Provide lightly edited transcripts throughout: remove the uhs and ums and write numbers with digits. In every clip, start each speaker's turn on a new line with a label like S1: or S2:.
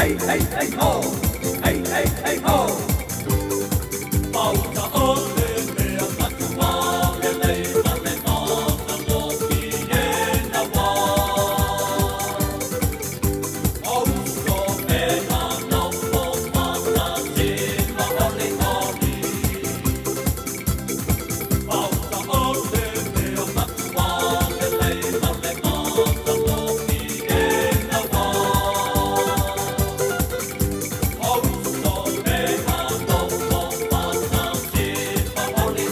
S1: Hey, hey, hey, ho! Hey, hey, hey, ho! Pauta o le mea matua lelei ma le matagofie naua. O uso e a nofo fatasi ma olioli. Pauta o le mea matua lelei ma le matagofie naua. O uso e a nofo fatasi ma olioli.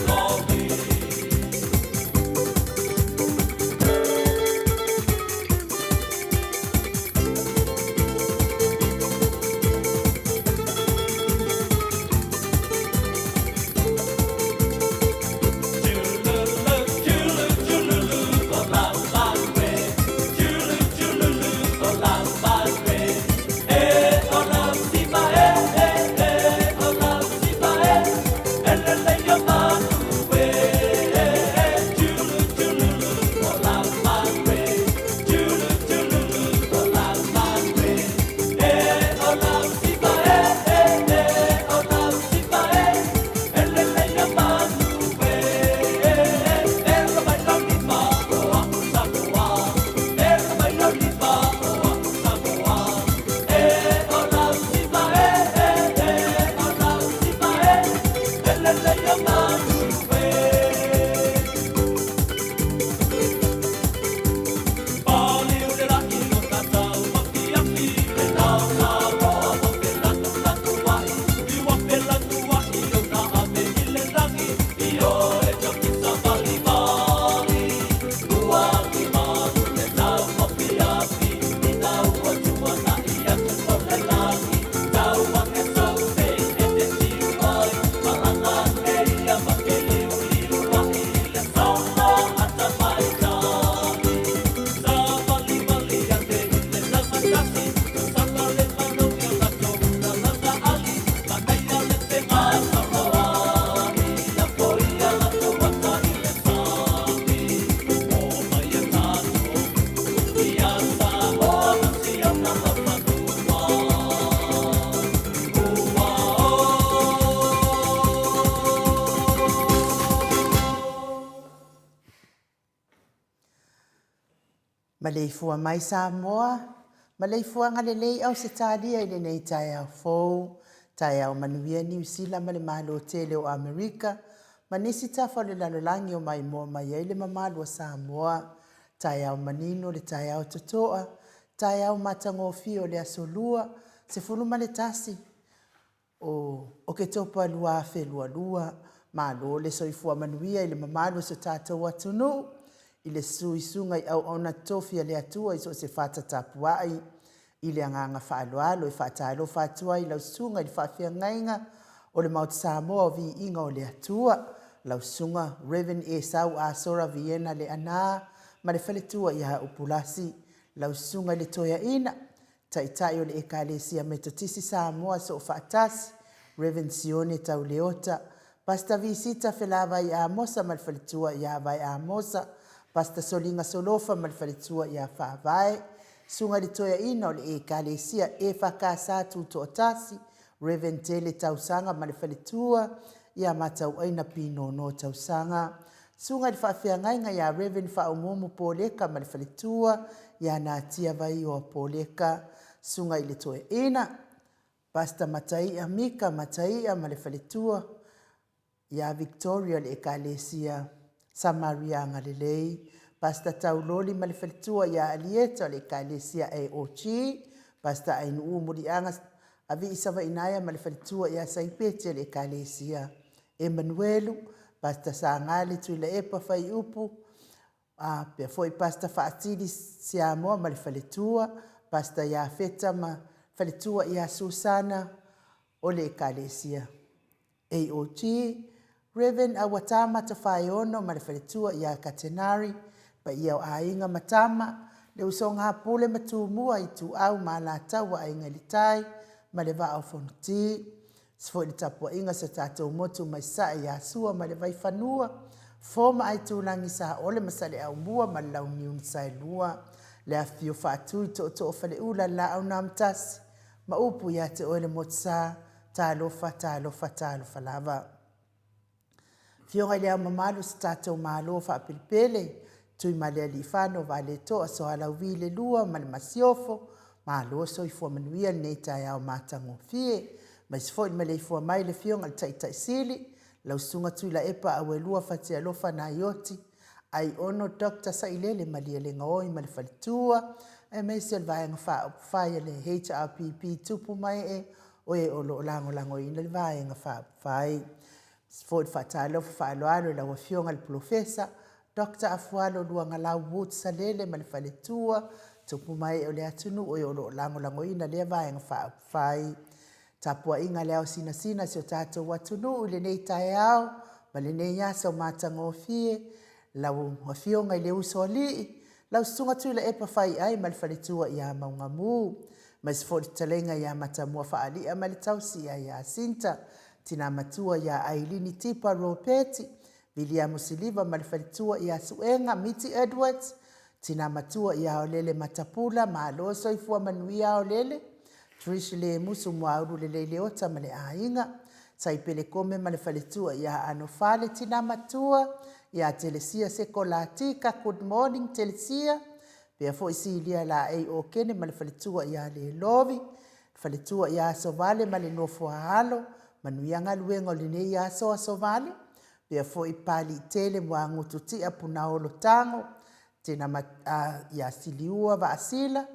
S2: Maleifua mai Samoa, maleifuaga lelei Ausetalia i lenei taeao fou, taeao manuia Niu Sila ma le Malo tele o Amerika ma nisi tafa o le lalolagi o maimoa mai ai le mamalu o Samoa. Taeao manino le taeao totoa, taeao matagofie o le Aso Lua, 11 o Oketopa 2022, malo le soifua manuia i le mamalu o so tatou atunuu, i le suisuga i auauna tofi a le Atua i so o se fata tapuai. I le agaga faaaloalo e faatalofa atu ai i lau susuga i le faafeagaiga o le Maota Samoa o Viiga o le Atua, lau susuga Rev. Esau Asora Viena Leaana ma le faletua ia Upulasi, lau susuga i le Toeaina, Taitai o le Ekalesia Metotisi Samoa Soofaatasi, Rev. Sione Tauleota, Pastor Visita Felavai Amosa ma le faletua ia Vae Amosa, Pastor Soliga Solofa ma le faletua ia Faavae, Susuga i le Toeaina o le Ekalesia EFKS Tutoatasi, Rev. Tele Tausaga ma le faletua ia Matauaina Pinono Tausaga, Susuga i le Faafeagaiga ia Rev. Faaumuumu Poleka ma le faletua ia Natia Vaioa Poleka, Susuga i le Toeaina, Pastor Mataia Mika Mataia ma le faletua ia Victoria o le Ekalesia Samaria Agalelei, Pastor Tauloli ma le faletua ia Alieta o le Ekalesia AOG, Pastor Ainuu Muliaga Avii Savainaea ma le faletua ia Saipeti o le Ekalesia Emanuelu, Pastor Sagale Tuilaepa Faiupu, a pea foi Pastor Faatili Siamoa ma le faletua, Pastor Iafeta ma faletua ia Susana o le Ekalesia AOG, Rev. Auata Matafaeono ma le faletua ia Katenari, paia o aiga ma tama, le usoga a Pule ma Tumua, Ituau ma Alataua, Aiga i le Tai ma le Vaa o Fonoti. Se foi le tapuaiga si o tatou motu mai Sae ia Sua ma le Vaifanua, Fo ma Aitulagi Saole ma Saleaaumua ma le Launiu na Saelua, le afifio Faatui Tootoo o Faleula le Laau na Amotasi, ma upu ia te oe le Motusa, talofa, talofa, talofa lava. Afioga i le Ao Mamalu o se tatou Malo faapelepele, Tuimalealiifano Vaaletoa Sualauvi le Lua ma le Masiofo, malo soifua manuia lenei taeao matagofie. Aemaise foi le maleifua mai le Afioga i le Taitai Sili, lau Susuga Tuilaepa Auelua Fatialofa Naioti, Aiono Dr. Sailele Malielegaoi ma le Faletua, aemaise o le Vaega Faaupufai a le HRPP Tupu ma Ee, o e o lo o lagolagoina le Vaega Faaupufai. Foi le faatalofa faaaloalo i lau Afioga i le Polofesa Dr. Afualo Luagalau Woods Salele ma le Faletua, tupu ma ee o le atunuu e o lo o lagolagoina lea Vaega Faaupufai. Tapuaiga a le ao sinasina si o tatou atunuu i lenei taeao ma lenei aso matagofie, lau Afioga i le Usoalii, lau Susuga Tuilaepa Faiai ma le faletua ia Maugamu, aemaise foi le fetalaiga ia Matamua Faalia ma le tausi ia Iasinta, tina matua ia Ailini Tipa Ropeti, Viliamu Siliva ma le faletua ia Suega Miti Edwards, tina matua ia Aolele Matapula, malo soifua manuia Aolele, Trish Lemusu Muaulu Lelei Leota ma le aiga, Saipele Kome ma le faletua ia Anofale, tina matua ia Telesia Sekolatika, good morning Telesia, pea foi Silia Laei Okene ma le faletua ia Lelovi, faletua ia Asovale ma le nofo a alo, manuia galuega o lenei aso Asovale, pea foi Paliitele Muagutu Tia Punaolo Tago, tina ia Siliua Vaasila,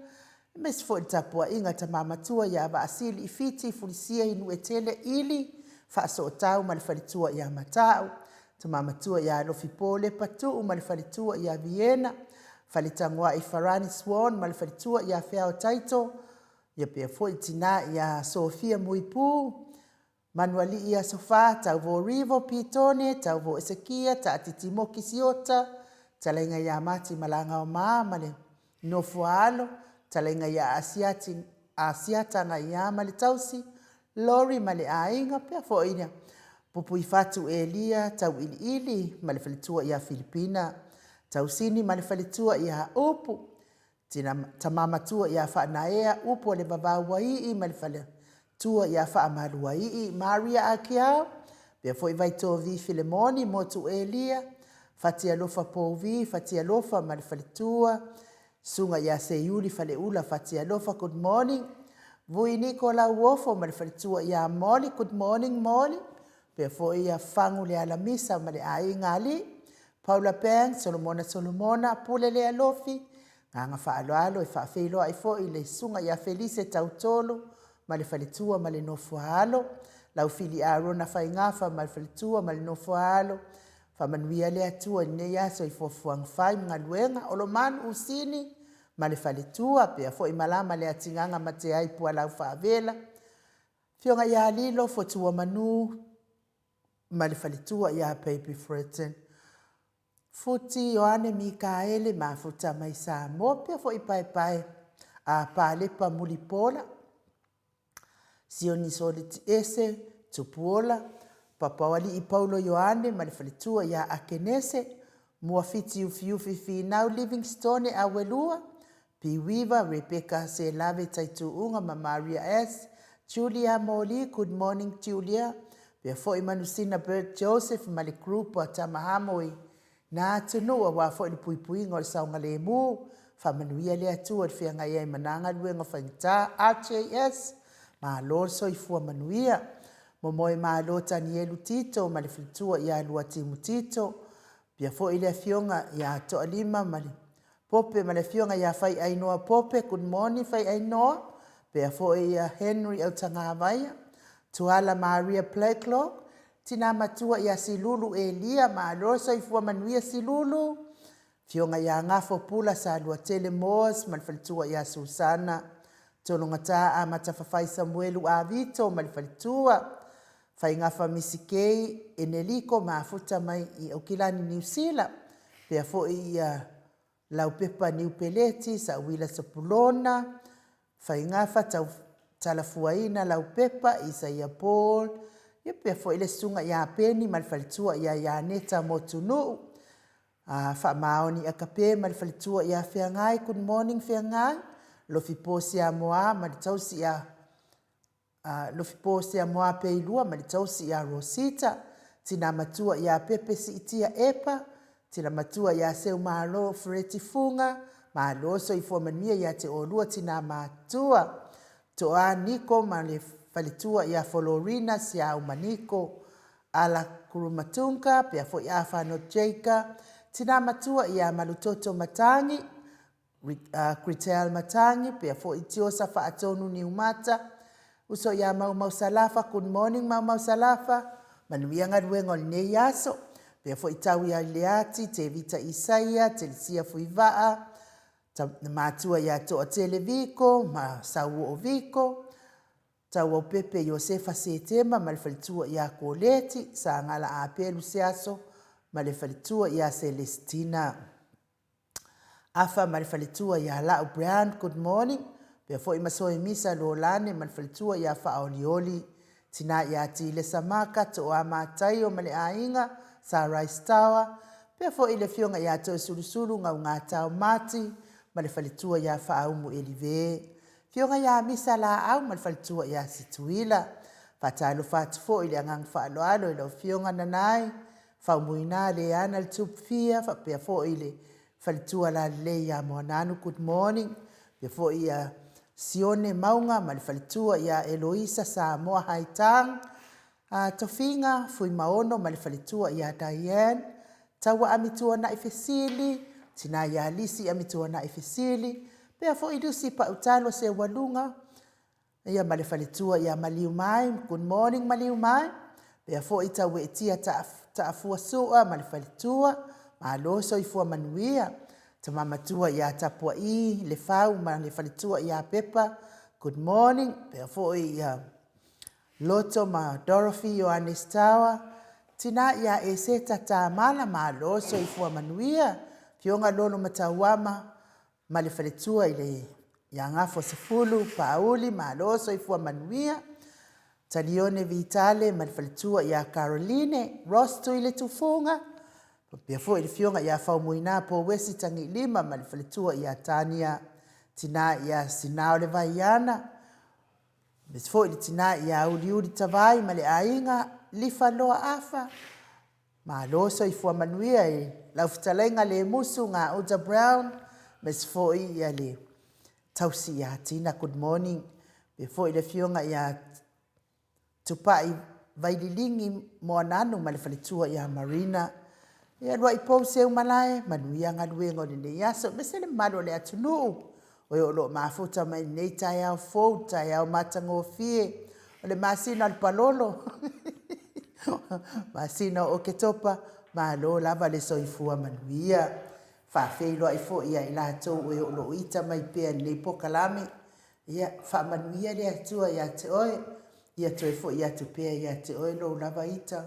S2: Aemaise foi le tapuaiga a tama matua ia Vaasili i Fiti, Fulisia i Nuuetele, Ili, Faasootau ma le faletua ia Matau, tama matua ia Alofipo Lepa Tuu ma le faletua ia Viena, Faletagoai Farani Swan ma le faletua ia Feao Taito, ia pea foi tina ia Sofia Muipu, Manualii Aso Fa, Tauvo Rivo, Pitone, Tauvo Esekia, Taatiti Moki Siota, Talaiga ia Mati Malagaoma ma le nofo a alo, Talaiga ia Asiati, Asiata Gaia ma le tausi, Lori ma le aiga, pea foi ia Pupuifatu Elia, Tauiliili ma le faletua ia Filipina, Tausini ma le faletua ia Upu, Tina, tama matua ia Faanaea, upu a le vavau ua ii ma le faletua ia Faamaluaii, Maria Akiau, pea foi Vaitovi Filemoni, Motu Elia, Fatialofa Pouvi, Fatialofa ma le faletua, Susuga ia Seiuli Faleula Fatialofa, good morning. Vui Niko Lauofo ma le faletua ia Molly, good morning Molly. Pea foi ia Fagu le Alamisa ma le aiga Alii, Paula Banks, Solomona Solomona, Pule Lealofi, Agaga faaaloalo e faafeiloai foi i le Susuga ia Felise Tautolo ma le faletua ma le nofo a alo, Laufili Arona Faigafa ma le faletua ma le nofo a alo, Faamanuia le Atua i lenei aso i fuafuaga fai ma galuega, Olomanu Usini ma le faletua, pea foi malama le atigaga mateai Pualau Faavela, Afioga ia Lilo Fotuamanu ma le faletua ia Baby Fredson. Futi Ioane Mikaele mafuta mai Samoa pea foi paepae a Palepa Mulipola, Sioni Soliti Ese, Tupuola, Papaoalii Paulo Ioane ma le faletua ia Akenese, Muafiti Ufiufi Finau Livingstone Auelua, Piuiva, Rebecca Selave Taituuga ma Maria S. Julia Moli, good morning Julia, pea foi Manusina Bert Joseph ma le group a Tamahamo i na atunuu aua foi le puipuiga o le saogalemu, faamanuia le Atua i le feagai ai ma na galuega faigata, RJS, malo le soifua manuia. Momoe malo Tanielu Tito ma le faletua ia Luatimu Tito, pea foi le afioga ia Toalima ma le Pope ma le afioga ia Faiainoa Pope, good morning Faiainoa, pea foi ia Henry Autagavaia, Tuala Maria Blacklock, tina matua ia Silulu Elia, malo soifua manuia Silulu, afioga ia Gafo Pula Saluatele Moores ma le faletua ia Susana, Tologata Amata Fafai Samuelu Avito ma le faletua, Faigafa Misi Kei Eneliko mafuta mai i Aukilani Niu Sila, pea foi ia Laupepa Niu Peleti, Sauila Sepulona, Faigafa Tau Talafuaina Laupepa, Isaia Paul, ia pea foi le susuga ia Peni ma le faletua ia Ianeta Motunuu, a Faamaoni Akape ma le faletua ia Feagai, good morning Feagai, Lofipo Siamoa ma le tausi ia. Lofipo Seamoa Peilua ma le tausi ia Rosita, Tina Matua ia Pepe Siitia Epa, Tina Matua ia Seumalo Fereti Fuga, Malo soifua manuia ia te oulua tina matua. Toa Niko ma le faletua ia Folorina Siau Maniko, Ala Kurumatunga, pea foi Afa Notjeika, Tina Matua ia Malutoto Matangi, Gritel Matangi, pea foi Tiosa Faatonu Niumata, Uso ia Maumau Salafa, good morning Maumau Salafa, manuia galuega o lenei aso, pea foi Tau ia Leati, Tevita Isaia, Telesia Fuivaa, Matua ia Toatele Viko ma Sauoo Viko, Tauaupepe Iosefa Setema ma le faletua ia Koleti, Sagala Apelu Seaso ma le faletua ia Selesitina. Afa ma le faletua ia Lau Brown, good morning. Pea foi ma Soemisa Lolane ma le faletua ia Faaolioli. Tina ia Tilesa Maka, Tooa Mataio ma le aiga, Sa Rice Tower. Pea foi le afioga ia Toesulusulu Gaugatao Mati ma le faletua ia Faaumu Elive. Afioga ia Misa Laau ma le faletua ia Situila. Faatalofa atu foi i le agaga faaaloalo i lau afioga Nanai, Faumuina Leana le Tupufia faapea foi le faletua lalelei ia Moananu, good morning. Faapea foi ia Sione Mauga ma le faletua ia Eloisa Samoa Haitang, Tofiga Fuimaono ma le faletua ia Diane, Taua Amituanai Fesili, Tina ia Lisi Amituanai Fesili, pea foi Lucy Pautalo Seualuga, ia ma le faletua ia Maliumai, good morning Maliumai, pea foi Taueetia Taafua Sua ma le faletua, malo soifua manuia, Tama matua ia Tapua'i Lefau ma le faletua ia Pepa, good morning, pea foi ia Loto ma Dorothy Ioannes Tower, Tina ia Eseta Tamala, malo soifua manuia, Afioga Lolo Matauama ma le faletua i le ia Gafoasefulu Pauli, malo soifua manuia, Talione Vitale ma le faletua ia Caroline Ross Tuiletufuga, faapea foi le afioga ia Faumuina Pouesi Tagiilima ma le faletua ia Tania, Tina ia Sinaolevaiana, Aemaise foi le tina ia Uliuli Tavai ma le aiga Lifa Loa Afa. Malo soifua manuia i lau fetalaiga Lemusu Gauta Brown, aemaise foi ia le tausi ia Tina, good morning. Faapea foi le afioga ia Tupai Vaililigi Moananu ma le faletua ia Marina. Ia Lua'i Pou Seumalae, manuia galuega o lenei aso, aemaise le mamalu o le atunuu o e o lo o mafuta mai i lenei taeao fou, taeao matagofie o le masina o le palolo, masina o Oketopa, malo lava le soifua manuia. Faafeiloai foi ia i latou o e o lo o ita mai pea i lenei pokalame. Ia, faamanuia le Atua ia te oe, ia toe foi atu pea ia te oe lou lava ita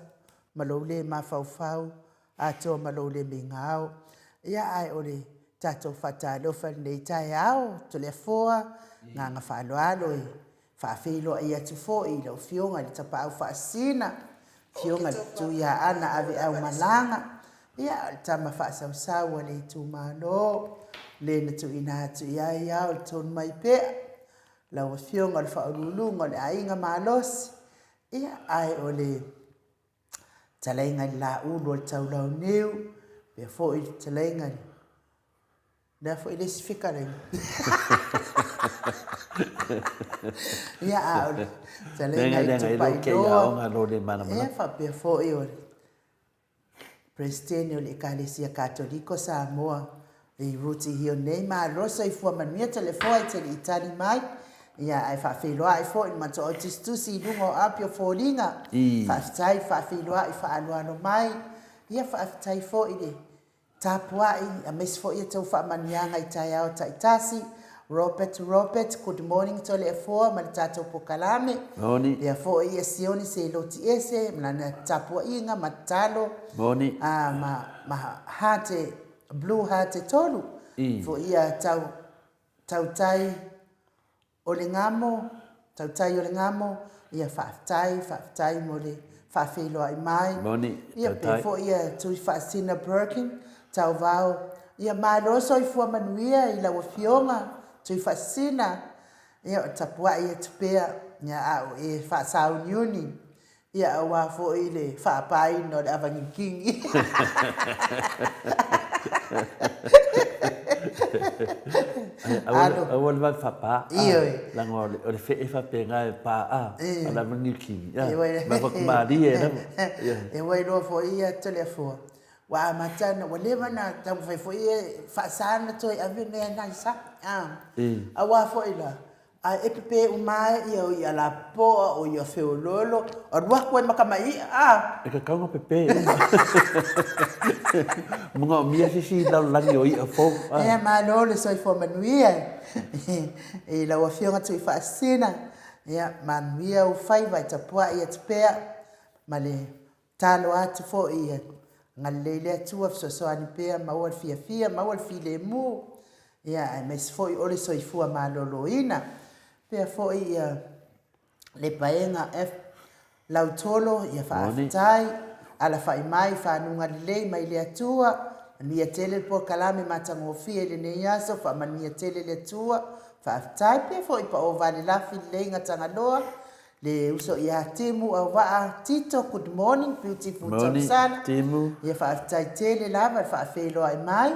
S2: ma lou le mafaufau atoa ma lou le migao. Ia, ae o le tatou faatalofa i lenei taeao, Toleafoa, agaga faaaloalo e faafeiloai atu foi i lau Afioga i le Tapaau Faasisina, Afioga i le Tuiaana Aveaumalaga, ia, o le tama faasausau a le itumalo, le na tuuina atu i ai ao le tonu mai pea, lau Afioga o le Faauluuluga o le Aiga Malosi, ia, ae o le Talaiga i le laulu o le taulauniu, faapea foi le talaiga i le a foi le isi fetalaiga? Ia, a o le talaiga i le tupailoa, ia faapea foi o le Peresetene o le Ekalesia Katoliko Samoa i Ruti Hill nei. Malo soifua manuia Toleafoa e te le i tali mai. Ia, ae faafeiloai foi i le matou au tusitusi i luga o api o foliga. Faafetai le faafeiloai faaaloalo mai. Ia, faafetai foi i le tapuai aemaise foi a outou faamanuiaga i taeao taitasi. Robert Robert, good morning Toleafoa ma le tatou pokalame.
S3: Moni.
S2: Lea foi ia Sione Seloti ese ma lana tapuaiga ma tatalo.
S3: Moni.
S2: Ma, ma heart, blue heart e tolu. Foi ia tau, tautai o le gamo, tautai o le gamo, ia faafetai, faafetai mo le faafeiloai mai.
S3: Moni,
S2: Ia
S3: tautai.
S2: pea foi ia Tui Faasina Birkin, Tauvao, ia malo soifua manuia i lau Afioga Tui Faasina, ia o tapuai atu pea. Ia, a o e faasauniuni, ia, aua foi le faapaina o le avagigigi.
S3: Aua, aua le vave faapa, Ioe. Leaga o le fee faapena e pa, a o le avagigigi, a, ma malie lava.
S2: Ia, ua iloa foi ia Toleafoa, ua amata ona, ua leva ona taumafai foi e faasa ona toe ave mea na i a. Aua foi la, ae e pepe uma lava ia o i'a lapopoa, o i'a feoloolo, alu atu ai ma tama i'a, a.
S3: E tatau ona pepe uma. Manaomia se isi lalolagi o i'a fou,
S2: a. Ia, malo le soifua manuia i lau Afioga Tuifaasisina, ia manuia ou faiva e tapuai atu pea ma le Talo atu foi ia agalelei le Atua fesoasoani pea maua le fiafia maua le filemu ia aemaise foi o le soifua maloloina. Pea foi ia le paega F Lautolo ia faafetai alafai mai fanuga lelei mai le Atua manuia tele le polokalame matagofie i lenei aso faamanuia tele le Atua faafetai pea foi Paovale Lafi lelei Gatagaloa Le uso ia Timu Auvaa Tito good morning beautiful
S3: Morning
S2: Tausala
S3: Timu.
S2: Ia faafetai tele lava le faafeiloai mai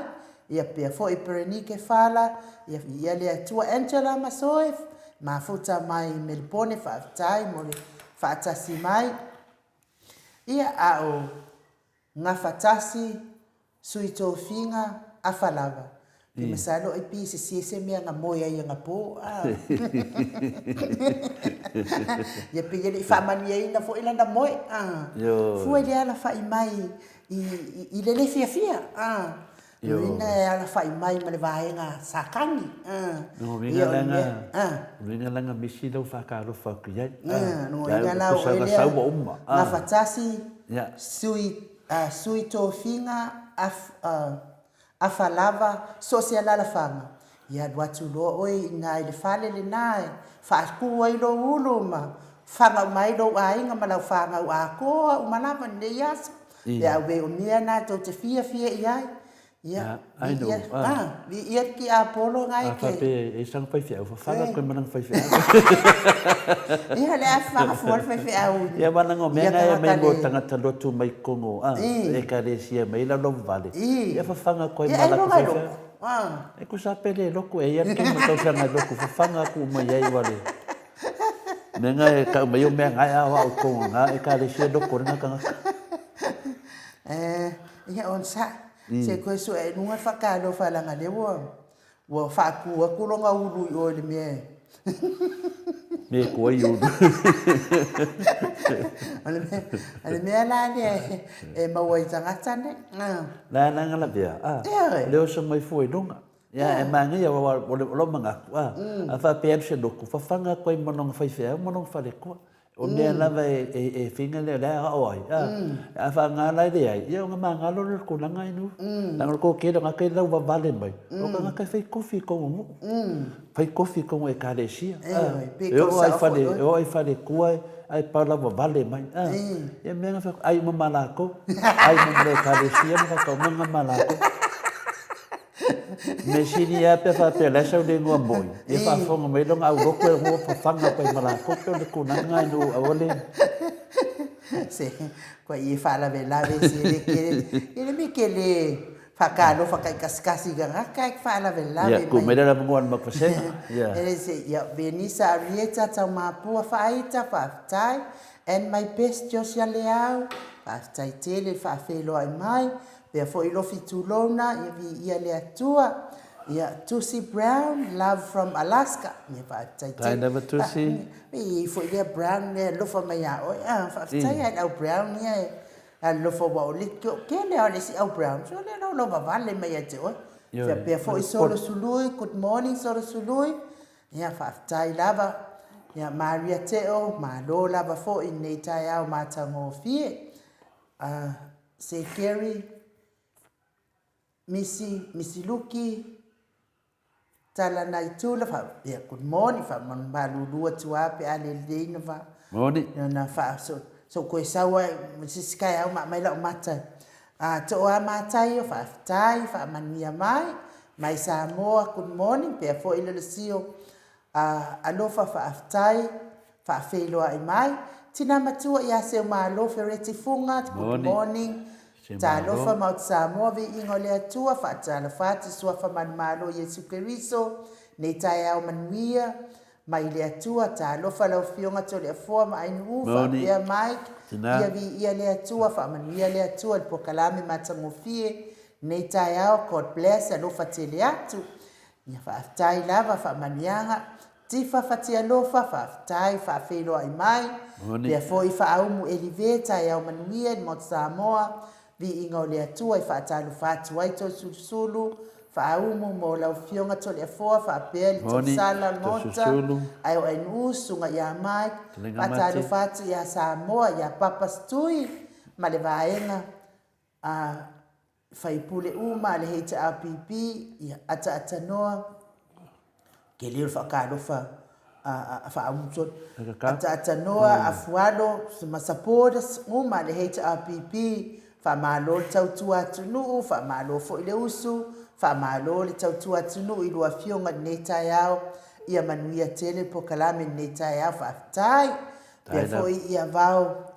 S2: ia pea foi Berenike Fala ia viia le Atua Angela Masoe mafuta mai Melipone faafetai mo le faatasi mai ia a o Gafatasi, Sui Tofiga, afa lava. Pe masalo ai pi se sie se mea na moe ai anapo a. Ia pei e le i faamanuiaina foi lana moe a. Fua i le alafai mai i le le fiafia a. Lona e alafai mai ma le vaega Satani
S3: a. Lona uiga la na misi lau faatalofa atu i ai.
S2: Lona uiga la o oe lea Gafatasi, Sui Sui Tofiga, afa lava, so o se alalafaga, ia alu atu loa oe i ina i le fale lena e faatu ai lou ulu ma faga uma ai lou aiga ma lau fanau atoa uma lava i lenei aso, pe a ue o mea na tou te fiafia i ai, ia, viia, viia le tiapolo na e
S3: ke. A faapea e saga faifeau, fafaga koe ma lana faifeau.
S2: Ia, le a fafaga fua le faifeau
S3: i Ia, aua leaga o mea na e aumai mo tagata lotu mai totonu o Ekalesia mai lalovaovale, ia fafaga atu ai ma latou faifeau. E tusa lava pe le lotu, e i ai lava le taimi e tausaga ai lotu, fafaga atu uma i ai aua le mea na e tau mai o mea na e aoao i totonu o na Ekalesia lotu ai lena tagata.
S2: Ia, onosai, se i toe sue i luga le faatalofa leaga o lea ua Ua faatu atu lona ulu i o i le mea e.
S3: Mea e tuai ulu.
S2: O le mea la lea e maua i tagata nei.
S3: La la nga lavea, a, le oso mai fua i luga. Ia, e manaia, aua o lou manatu, a, a faapea alu se lotu, fafaga atu ai ma lona faifeau ma lona faletua. O mea lava e faiga lea o lea e aoao ai, a, a faaaoga la e leai, ia ona magalo lea o le tulaga inu. Leaga o le toatele o tagata e lauvavale mai, o tagata e fai kofi i totonu o nuu, fai kofi i totonu o ekalesia, a, e oo lava i fale, e oo lava i faletua ae palauvavale mai, a. Ia mea na fai atu, ai uma ma latou, ai uma ma le ekalesia ma faataumaga ma latou. Mea sili lava pe a faapea o la e sau le igoa moi, ia faafofoga mai lona aulotu e ua fafaga atu ai ma latou pei o le tulaga lena ina ua aua le
S2: Se, kua i e faalavelave se le kele, e le mea kele faatalofa taikasikasi i tagata e faalavelave
S3: mai. Ia, tuu mai le avanoa i le matou vasega.
S2: Ia. E se, ia, Venisa Arieta Taumapua Faaita, faafetai. And my best Josia Leao, faafetai tele le faafeiloai mai. Pea foi Lofi Tulouna, ia viia le Atua. Ia Tusi Brown, love from Alaska. Ia faafetai
S3: tele. Tae lava Tusi.
S2: E i ai foi lea Brown lea e alofa mai ia oe. Ah, faafetai lava i le au Brown ia e alofa aua o le toatele lava o le isi au Brown, so lea e lauvavale mai ia te oe. Faapea foi Solo Sului, good morning Solo Sului. Ia faafetai lava. Ia Maria Teo, malo lava foi i lenei taeao matagofie. Ah, Sir Kerry, Misi, Misi Luki, Tala Naitula, fa, ia, good morning, fa malulu atu lava pe a le lelei na fa.
S3: Morning.
S2: Na fa, so, so koe sau ai, ma se isi taeao ma aumai lau mata. A, toa Mataio, faafetai, faamanuia mai, mai Samoa, good morning, pea foi le lesio, a, alofa faafetai. Faafeiloai mai. Tina matua ia Seumalo Fereti Fuga, good morning. Talofa Maota Samoa, viiga o le Atua, faatalofa atu Suafa Manumalo Iesu Keriso, nei taeao manuia mai le Atua, talofa lau Afioga Toleafoa ma Ainuu, faapea Mike, ia viia le Atua, faamanuia le Atua i le pokalame matagofie nei taeao, God bless, alofa tele atu. Ia faafetai lava faamanuiaga. Tifa Fatialofa, faafetai faafeiloai mai. Pea foi Faaumu Elive, taeao manuia i le Maota Samoa, viiga o le Atua e faatalofa atu ai Toesulusulu, Faaumu mo lau Afioga Toleafoa faapea le Tausala o le Maota, ae o Ainuu, Susuga ia Mike, faatalofa atu ia Samoa, ia Papa Stui ma le vaega a faipule uma a le HRPP, ia ataatanoa, ke leo faatalofa a faaumutu, ataatanoa, afualo, ma supporters uma a le HRPP, faamalo le tautua atunuu, faamalo foi le usu, faamalo le tautua atunuu i lua afioga i lenei taeao, ia manuia tele le polokalame i lenei taeao, faafetai. Pea foi ia vao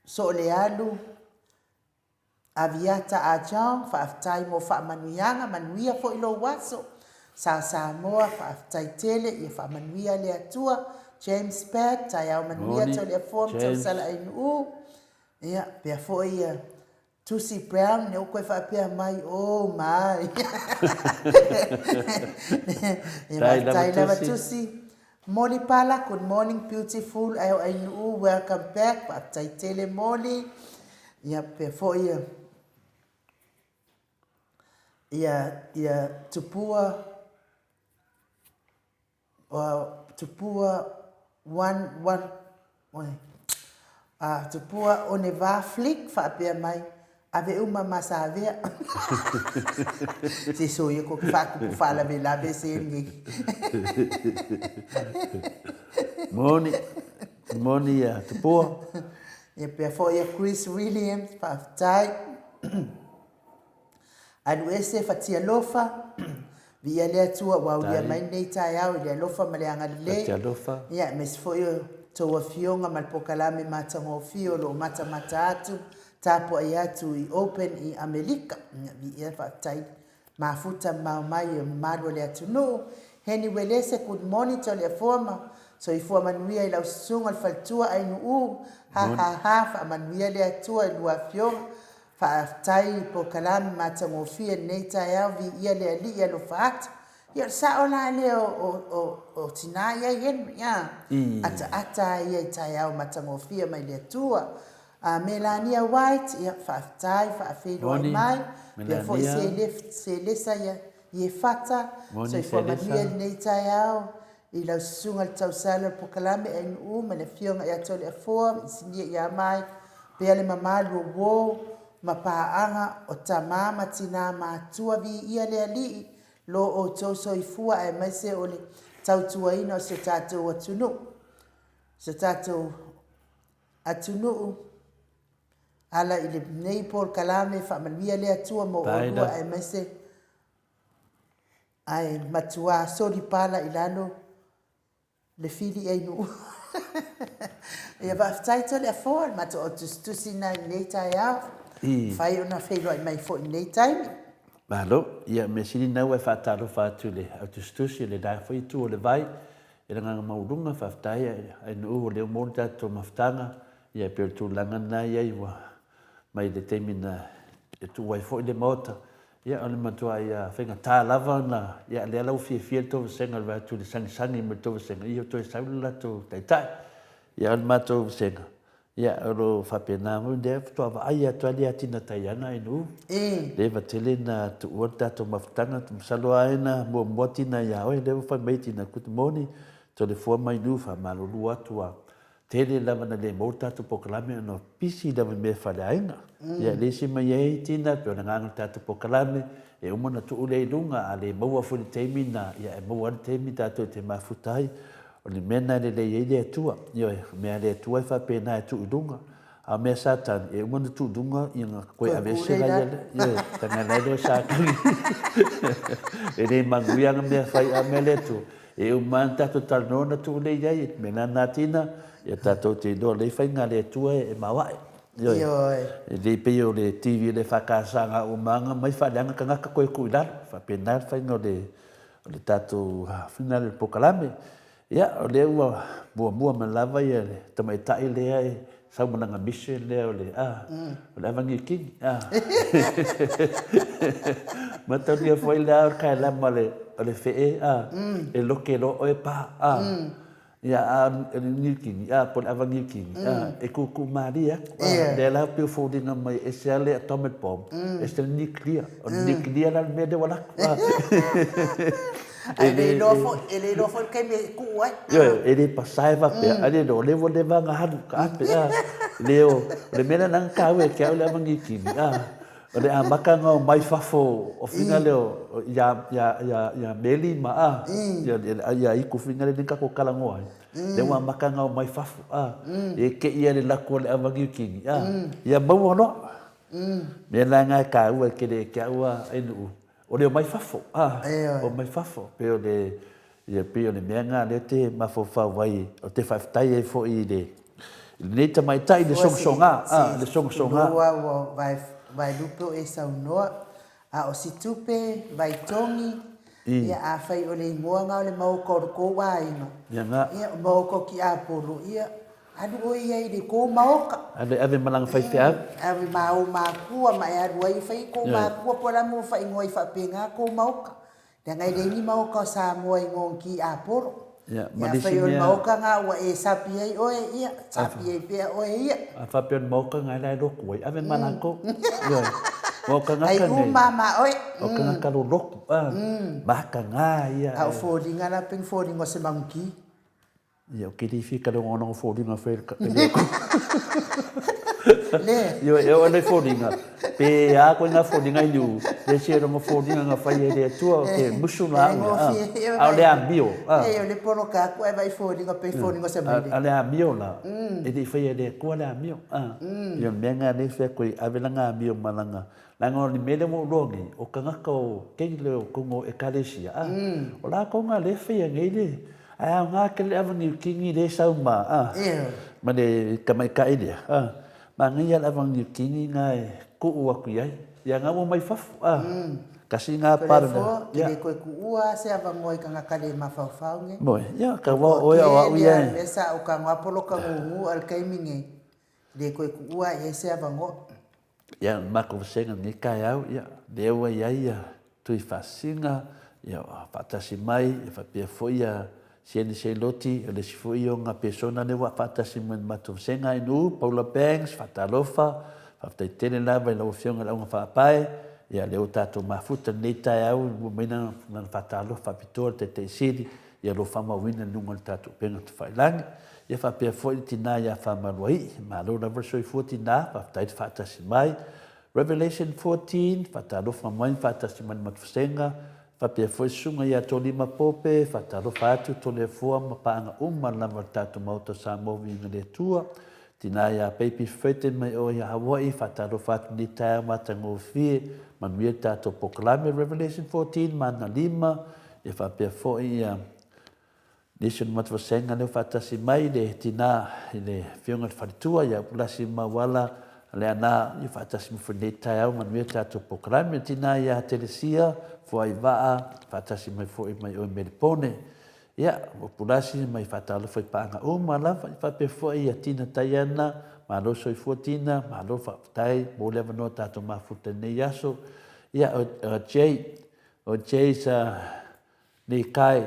S2: Soolealu, Aviata Ajang, faafetai mo faamanuiaga, manuia foi lou aso. Sa Samoa, faafetai tele, ia faamanuia le Atua. James Pat, taeao manuia Toleafoa ma Tausala Ainuu. Ia, pea foi ia Tusi Brown, ne koe faapea mai, oh my. Ia faafetai lava Tusi. Moli Pala, good morning beautiful, ae o Ainuu, welcome back, faafetai tele Moli. Ia pea foi ia ia ia Tupua Tupua one one oi a Tupua one va flick faapea mai ave uma ma Savea. Se soia ko ke whaakupu faalavelave se nei.
S3: Moni, moni ia Tupua.
S2: Ia pea foi ia Chris Williams, faafetai. Alu ese Fatialofa, viia le Atua ua aulia mai lenei taeao i le alofa ma le agalelei.
S3: Fatialofa.
S2: Ia, aemaise foi o tou afioga ma le pokalame matagofie o lo o matamata atu, tapuai atu i Open i Amelika. Ia, viia, faafetai mafuta mamao mai e mamalu o le atunuu. Heni Welese, good morning Toleafoa ma soifua manuia i lau susuga le faletua Ainuu. Ha ha ha, faamanuia le Atua i lua afioga. Faafetai i polokalame matagofie i lenei taeao, viia le Alii alofa atu. Ia o le sao la lea o tina ia i Henry a, ataata a ia i taeao matagofie mai le Atua. A Melania White, ia faafetai, faafeiloai mai, pea foi Selesa ia Iefata, soifua manuia i lenei taeao. I lau susuga le tausala o le pokalame Ainuu ma le afioga ia Toleafoa ma Isinia ia Mike pea le mamalu o uo ma paaga o tama ma tina matua viia le Alii lo outou soifua aemaise o le tautuaina o si o tatou atunuu si o tatou atunuu ala i lenei polokalame faamanuia le Atua mo oulua aemaise Ae matuā soli pala i lalo le fili ai nuu. Ia faafetai Toleafoa, le matou au tusitusi na i lenei taeao. Mafai ona feiloai mai foi i lenei taimi.
S3: Malo, ia mea sili na ua e faatalofa atu i le au tusitusi o le la foi itu o le vai i le agaga maualuga, faafetai Ainuu o lea ua maua le tatou mafutaga, ia e pei o le tulaga lena e i ai ua mai le taimi na e tuu ai foi le Maota, ia o le matuai faigata lava ona, ia lea la ua fiafia le tou vasega i le vaai atu i le sagisagi mai le tou vasega, ia ua toe sau le latou taitai. Ia o le matou vasega, ia o lo o faapena foi lea faatoa vaai atu lava ia Tina Taiana i Nuu. Leva tele na tuua le tatou mafutaga, masalo lava na muamua Tina ia oe, lea ua fai mai Tina, good morning, Toleafoa mai Nuu, faamalulu atu lava. Tele lava na le maua le tatou polokalame ona pisi lava i mea faleaiga. Ia le isi mai ai tina pei o le agaga o le tatou polokalame e uma ona tuu lea i luga a le maua foi i le taimi na ia e maua lava le taimi tatou te mafuta ai. O le mea lena e lelei ai le Atua. Ioe, o mea a le Atua e faapena e tuu i luga. A o mea a Satani e uma ona tuu i luga ia ona toe aveese la ia lea. Ioe, taga la lea o Satani. E le manuia ana mea fai a o mea a le Atua. E uma lava ona tatou talanoa ona tuu lea i ai, o le mea la lena Tina, ia tatou te iloa lelei faiga a le Atua e maoae. Ioe. E le pei o le TV a le EFKS na uma lava ona aumai faaleaga tagata toe tuu i lalo. E faapena le faiga o le o le tatou faiga lea o le polokalame. Ia, o lea ua muamua mai lava le tamaitai lea e sau ma lana mission lea o le, a, o le ava nikini, a. Mataulia foi la o le kaelama o le fee, a, e loke loa oe pa, a. Ia, a o le nikini, a, po o le ava nikini, a, e kukuu malie atu, a. Lea la pei e foliga mai e ese lava le atomic bomb, ese le nuclear. O le nuclear la le mea lea ua alu atu, a.
S2: Ae le iloa foi, e le iloa foi le taimi e tuu ai.
S3: Ioe, e le pasae faapea, ae le iloa, o lea ua leva ona alu ka ape, a. Le o, o le mea lea na taua ia te au le ava nikini, a, o le amata ona omai fafo o fina lea o, ia, ia, ia, ia Meli ma, a, ia, ia Aitu fina lea na tatou talanoa ai, lea ua amata ona omai fafo, a, e te i lava i le latou o le ava nikini, a, ia maua loa. Mea la na e taua tele ia te au a, e Nuu, O le omai fafo, a, omai fafo, pei o le, ia pei o le mea lena lea te mafaufau ai, ou te faafetai ai foi i le, i lenei tamaitai i le sogasoga, a, le sogasoga.
S2: Ua ua vaelupe o e saunoa, a o si tupe, vaitogi, ia afai o le igoa lena o le maoka o le tou aiga, ia o maoka o Tiapolo, ia Alu oe ia i le kou maoka.
S3: Ave, ave ma lana faifeau.
S2: Ave ma ou makua ma e alu ai e fai kou makua po o le a mo faaigoa ai faapena kou maoka. Leaga e leai ni maoka o Samoa i ngo ki Apolo.
S3: Ia, ma le isi
S2: mea. Afai o le maoka na ua e sapi ai oe, ia, sapi ai pea oe ia.
S3: A faapea o le maoka na la e lotu ai, ave ma latou. Ioe. Aua o tagata
S2: nei. Ai uma ma oe.
S3: O tagata lolotu, a, mataga ia.
S2: A o foliga la pei ni foliga o se manuki.
S3: Ia, o ke lifi ka leonga ona foliga fai le le ko.
S2: Le.
S3: Io e o le foliga. Pe a ko nga foliga i niu. Le si e rongo foliga nga fai e le atua o te musu la au. A o le amio.
S2: E o le polo ka ku e vai foliga pe foliga se mai.
S3: A le amio la. E le fai e le atua le amio. Io mea nga le fai ko ave la nga amio malanga. Leaga o le mea lea ua ou iloa nei, o tagata o tele o totonu o Ekalesia, a, o latou na lea e faia nei le, ae aoga tele le ava niutini lea e sau ma, a, ma le tamaitai lea, a, manaia le ava niutini na e tuu atu i ai, ia na ua mai fafo, a, tasi na
S2: pa lena, ia. Ke le toe tuua se avanoa i tagata le mafaufau nei.
S3: Moe, ia, tau o oe o au ia e.
S2: Mea sa ou tago lava poloka gugu a o le taimi nei, le toe tuua i ai se avanoa.
S3: Ia, le matou vasega i lenei taeao, ia, lea ua i ai ia Tuifaasisina, ia, faatasi mai, ia faapea foi ia Sieni Seiloti, o le isi foi ia o nga pesona lea ua faatasi mai i le matou vasega, Ainu, Paula Banks, faatalofa, faafetai tele lava i lau Afioga i le Auga Faapae, ia, lea ua tatou mafuta i lenei taeao, ua aumai lana faatalofa faapitoa i le Taitai Sili, ia lou faamauina i luga o le tatou upega tafailagi. Ia faapea foi le tina ia Faamaluaii, malo lava le soifua tina, faafetai le faatasi mai. Revelation 14, faatalofa mai ma faatasi mai le Matufasega, faapea foi susuga ia Tolima Pope, faatalofa atu Toleafoa ma paaga uma lava o le tatou Maota o Samoa Viiga le Atua. Tina ia Baby Fredden mai oe ia Hawaii, faatalofa atu lenei taeao matagofie, manuia le tatou polokalame Revelation 14 ma ana lima, ia faapea foi ia nisi o le matou vasega lea ua faatasi mai le tina i le Afioga i le Faletua ia Upulasi Mauala Leaana ia faatasi mai foi lenei taeao manuia le tatou polokalame. Le tina ia Telesia Fuaivaa faatasi mai foi mai oe Melepone. Ia, Upulasi mai faatalofa i paaga uma lava, ia faapea foi ia Tina Taiana, malo soifua Tina, malo faafetai mo le avanoa tatou mafuta i lenei aso. Ia, o Jay, o Jay sa nei kai,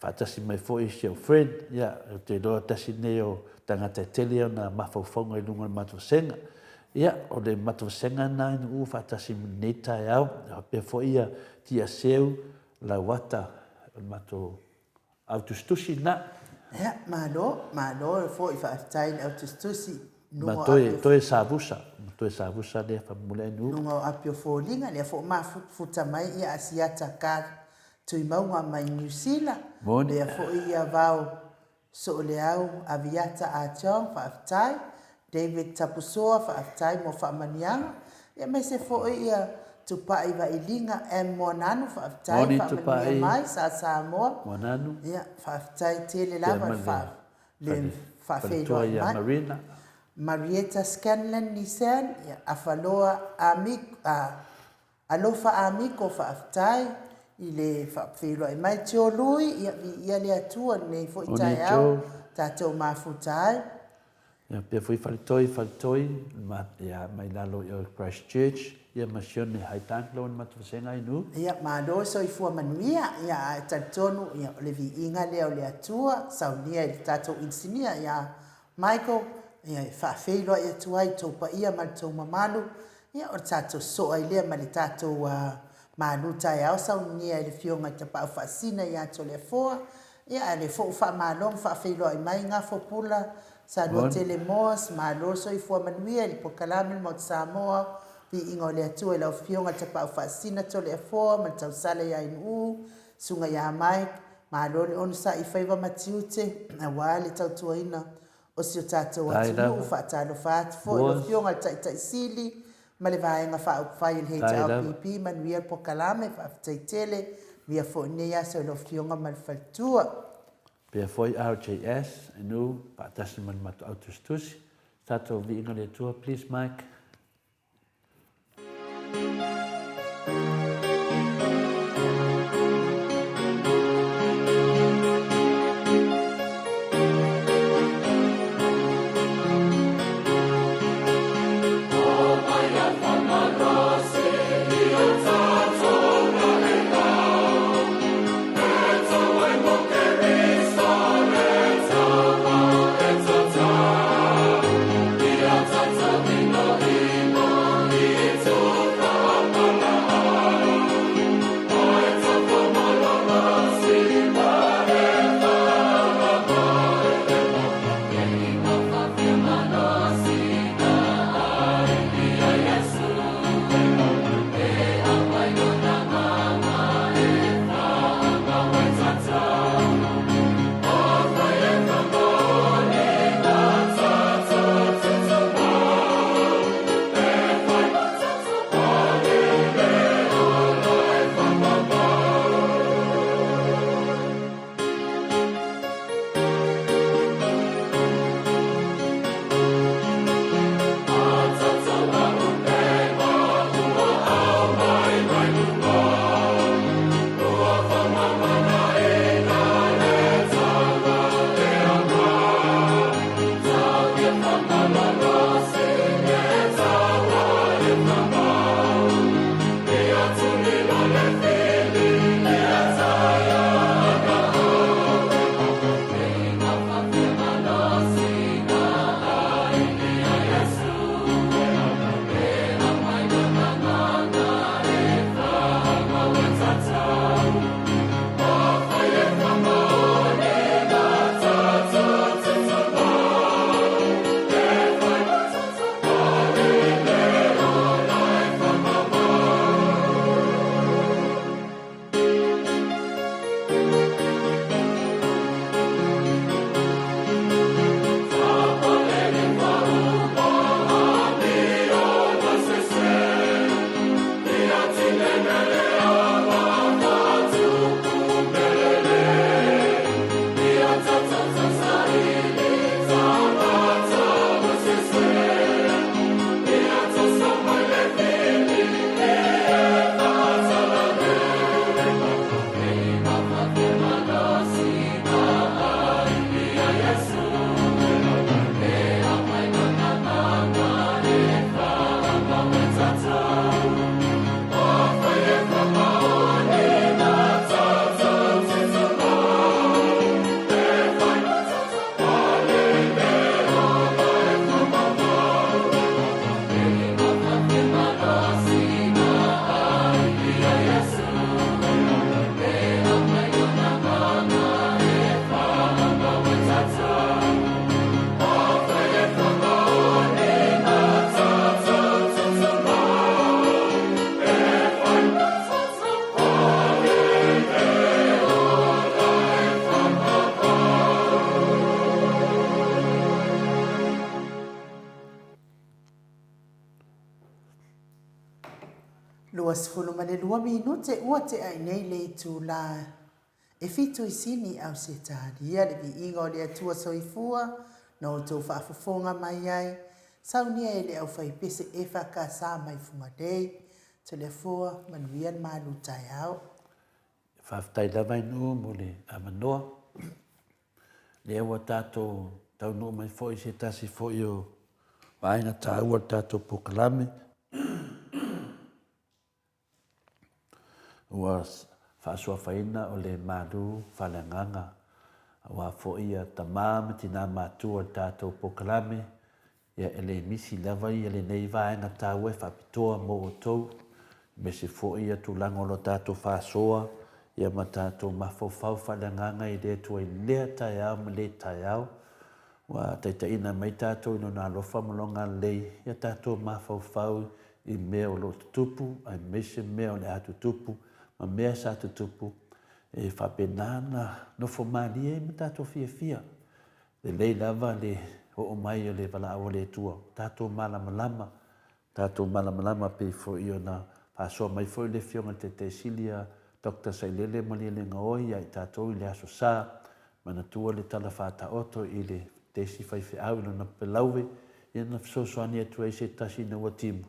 S3: faatasi mai foi si ou friend, ia, ou te iloa tasi lenei o tagata e tele ona mafaufauga i luga o le matou vasega. Ia, o le matou vasega lena i Nu'u faatasi i lenei taeao, faapea foi ia Tia Seu, Lauata, o le matou au tusitusi lena.
S2: Ia, malo, malo foi faafetai i le au tusitusi.
S3: Ma toe, toe savusa, ma toe savusa lea faamolemole Nu'u.
S2: Luga o api o foliga, lea foi mafuta mai ia Asiata Ka Tuimauga mai Niu Sila, lea foi ia Vao Sooleau Aviata Ah Chong, faafetai. David Tapusoa, faafetai mo faamanuiaga. Ia aemaise foi ia. Tupai Vailiga M Moananu, faafetai
S3: Moni
S2: faamanuia
S3: Tupai.
S2: mai Sa Samoa.
S3: Moananu.
S2: Ia, faafetai tele
S3: Pea
S2: lava
S3: ma
S2: le
S3: le
S2: fa le
S3: fale faletua
S2: faafeiloai
S3: ia
S2: mai.
S3: Marina.
S2: Marietta Scanlan Nissan, ia, Afaloa Amik a Alofa Amiko, faafetai i le faafeiloai mai. Tio Lui, ia, viia le Atua i lenei foi
S3: Moni
S2: taeao
S3: Joe.
S2: tatou mafuta ai.
S3: Ia pea foi Faletoi, Faletoi, ma, ia, mai lalo i o Christchurch, ia ma Sione Haitang, lau ni matou vasega ai nu.
S2: Ia, malo soifua manuia, ia, ae talitonu, ia, o le viiga lea o le Atua, saunia i le tatou inisinia ia Michael, ia, e faafeiloai atu ai i tou paia ma le tou mamalu, ia, o le tatou sosoo ai lea ma le tatou malu taeao saunia i le Afioga i Tapaau Faasisina ia Toleafoa, Ia, a o lea foi ua faamalo ma faafeiloai mai Gafo Pula, Saluatele Moss, malo le soifua manuia i le polokalame le Maota Samoa, viiga o le Atua i lau Afioga le Tapaau Faasisina Toleafoa ma le tausala ia Inu'u, Susuga ia Mike, malo le onosai i faiva ma tiute aua le tautuaina o si o tatou
S3: Tai
S2: atunuu.
S3: lava.
S2: Faatalofa atu foi i lau
S3: Boss.
S2: Afioga i le Taitai Sili ma le Vaega Faaupufai o le
S3: Tai lava.
S2: HRPP, manuia le polokalame, faafetai tele, manuia foi lenei aso i lau Afioga ma le faletua.
S3: Pea foi RJS, inu, faatasi ma le matou au tusitusi, tatou viiga le Atua, please Mike.
S2: 22 minute ua tea i nei le itulā e fitu i Sini, Ausetalia, le viiga o le Atua Soifua na outou faafofoga mai ai, saunia e le aufaipese EFKS mai Fugalei, Toleafoa, manuia le malu taeao.
S3: Faafetai lava i nuu mo le avanoa. Lea ua tatou taunuu mai foi i se tasi foi o vaega taua o le tatou polokalame. Ua faasuafaina o le malu faaleagaga aua foi ia tama ma tina matua o le tatou polokalame Ia, e le misi lava ia lenei vaega taua e faapitoa mo outou, aemaise foi ia tulaga o lo tatou faasoa ia ma tatou mafaufau faaleagaga i le Atua i lea taeao ma lenei taeao. Ua taitaiina mai tatou i Lona alofa ma Lona agalelei ia tatou mafaufau i mea o lo o tutupu aemaise mea o le a tutupu ma mea sa tutupu e faapena ona nofo malie ai ma tatou fiafia. Lelei lava le oo mai o le valaau a le Atua, tatou malamalama, tatou malamalama pei foi ona faasoa mai foi le Afioga i le Taitai Sili a Doctor Sailele Malielegaoi ia i tatou i le Aso Sa, manatua le tala faataoto i le isi faifeau i lona pepelauve, ia na fesoasoani atu ai se tasi ina ua timu.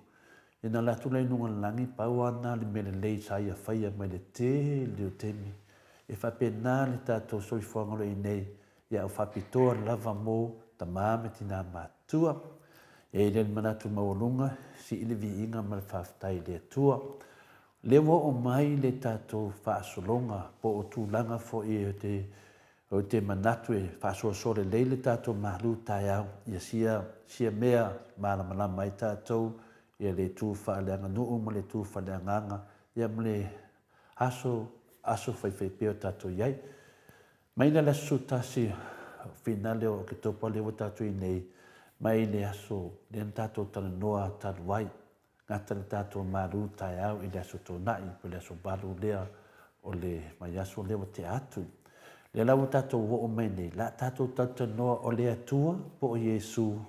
S3: Ia na alu atu la i luga o le lagi, pau lava lena o le mea lelei sa ia faia mai le tele o taimi. E faapena le tatou soifuaga o lo o i ai nei, Ia au faapitoa lava mo tama ma tina matutua. E i ai le manatu maualuga, sii le viiga ma le faafetai i le Atua. O lea ua oo mai le tatou faasologa po o tulaga foi ou te, ou te manatu e faasoasoa lelei le tatou malu taeao ia sia, sia mea malamalama ai tatou ia le itu faaleaganuu ma le itu faaleagaga ia ma le aso, aso faifaipea o tatou i ai. Mai la le aso 11 o finale o Oketopa lea ua tatou i nei, mai le aso lea na tatou talanoa talu ai, gata le tatou malu taeao i le aso Toonai po o le aso 8 lea o le vaiaso lea ua tea atu. Lea la ua tatou oo mai nei, la tatou talatalanoa o le Atua po o Iesu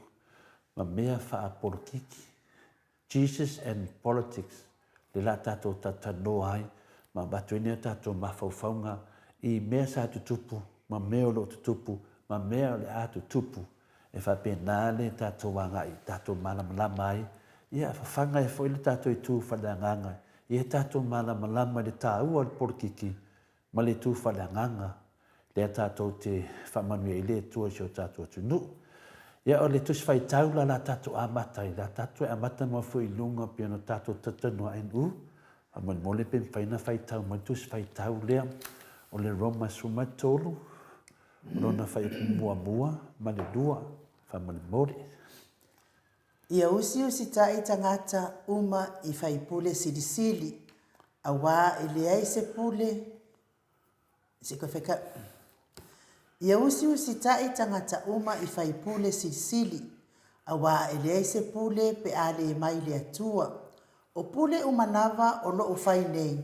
S3: ma mea faapolokiki. Jesus and Politics, le la tatou talatalanoa ai ma avatu ai ni a tatou mafaufauga i mea sa tutupu ma mea o lo o tutupu ma mea o le a tutupu. E faapena le tatou agai, tatou malamalama ai, ia fafaga ai foi le tatou itu faaleagaga, ia tatou malamalama i le taua o le polokiki ma le itu faaleagaga lea tatou te faamanuia ai le Atua i si o tatou atunuu. Ia, o le Tusi Faitau la la tatou amata ai, la tatou e amata mai foi i luga pei ona tatou talatalanoa NU, faamolemole pe mafai ona faitau mai le Tusi Faitau lea o le Roma 13, o lona fuaiupu muamua ma le lua, faamolemole.
S2: Ia usiusitai tagata uma i faipule silisili, auā e leai se pule, se koe whai ka... Ia usiusitai tagata uma i faipule silisili, auā e leai se pule pe a le mai le Atua. O pule uma lava o lo'u fai nei,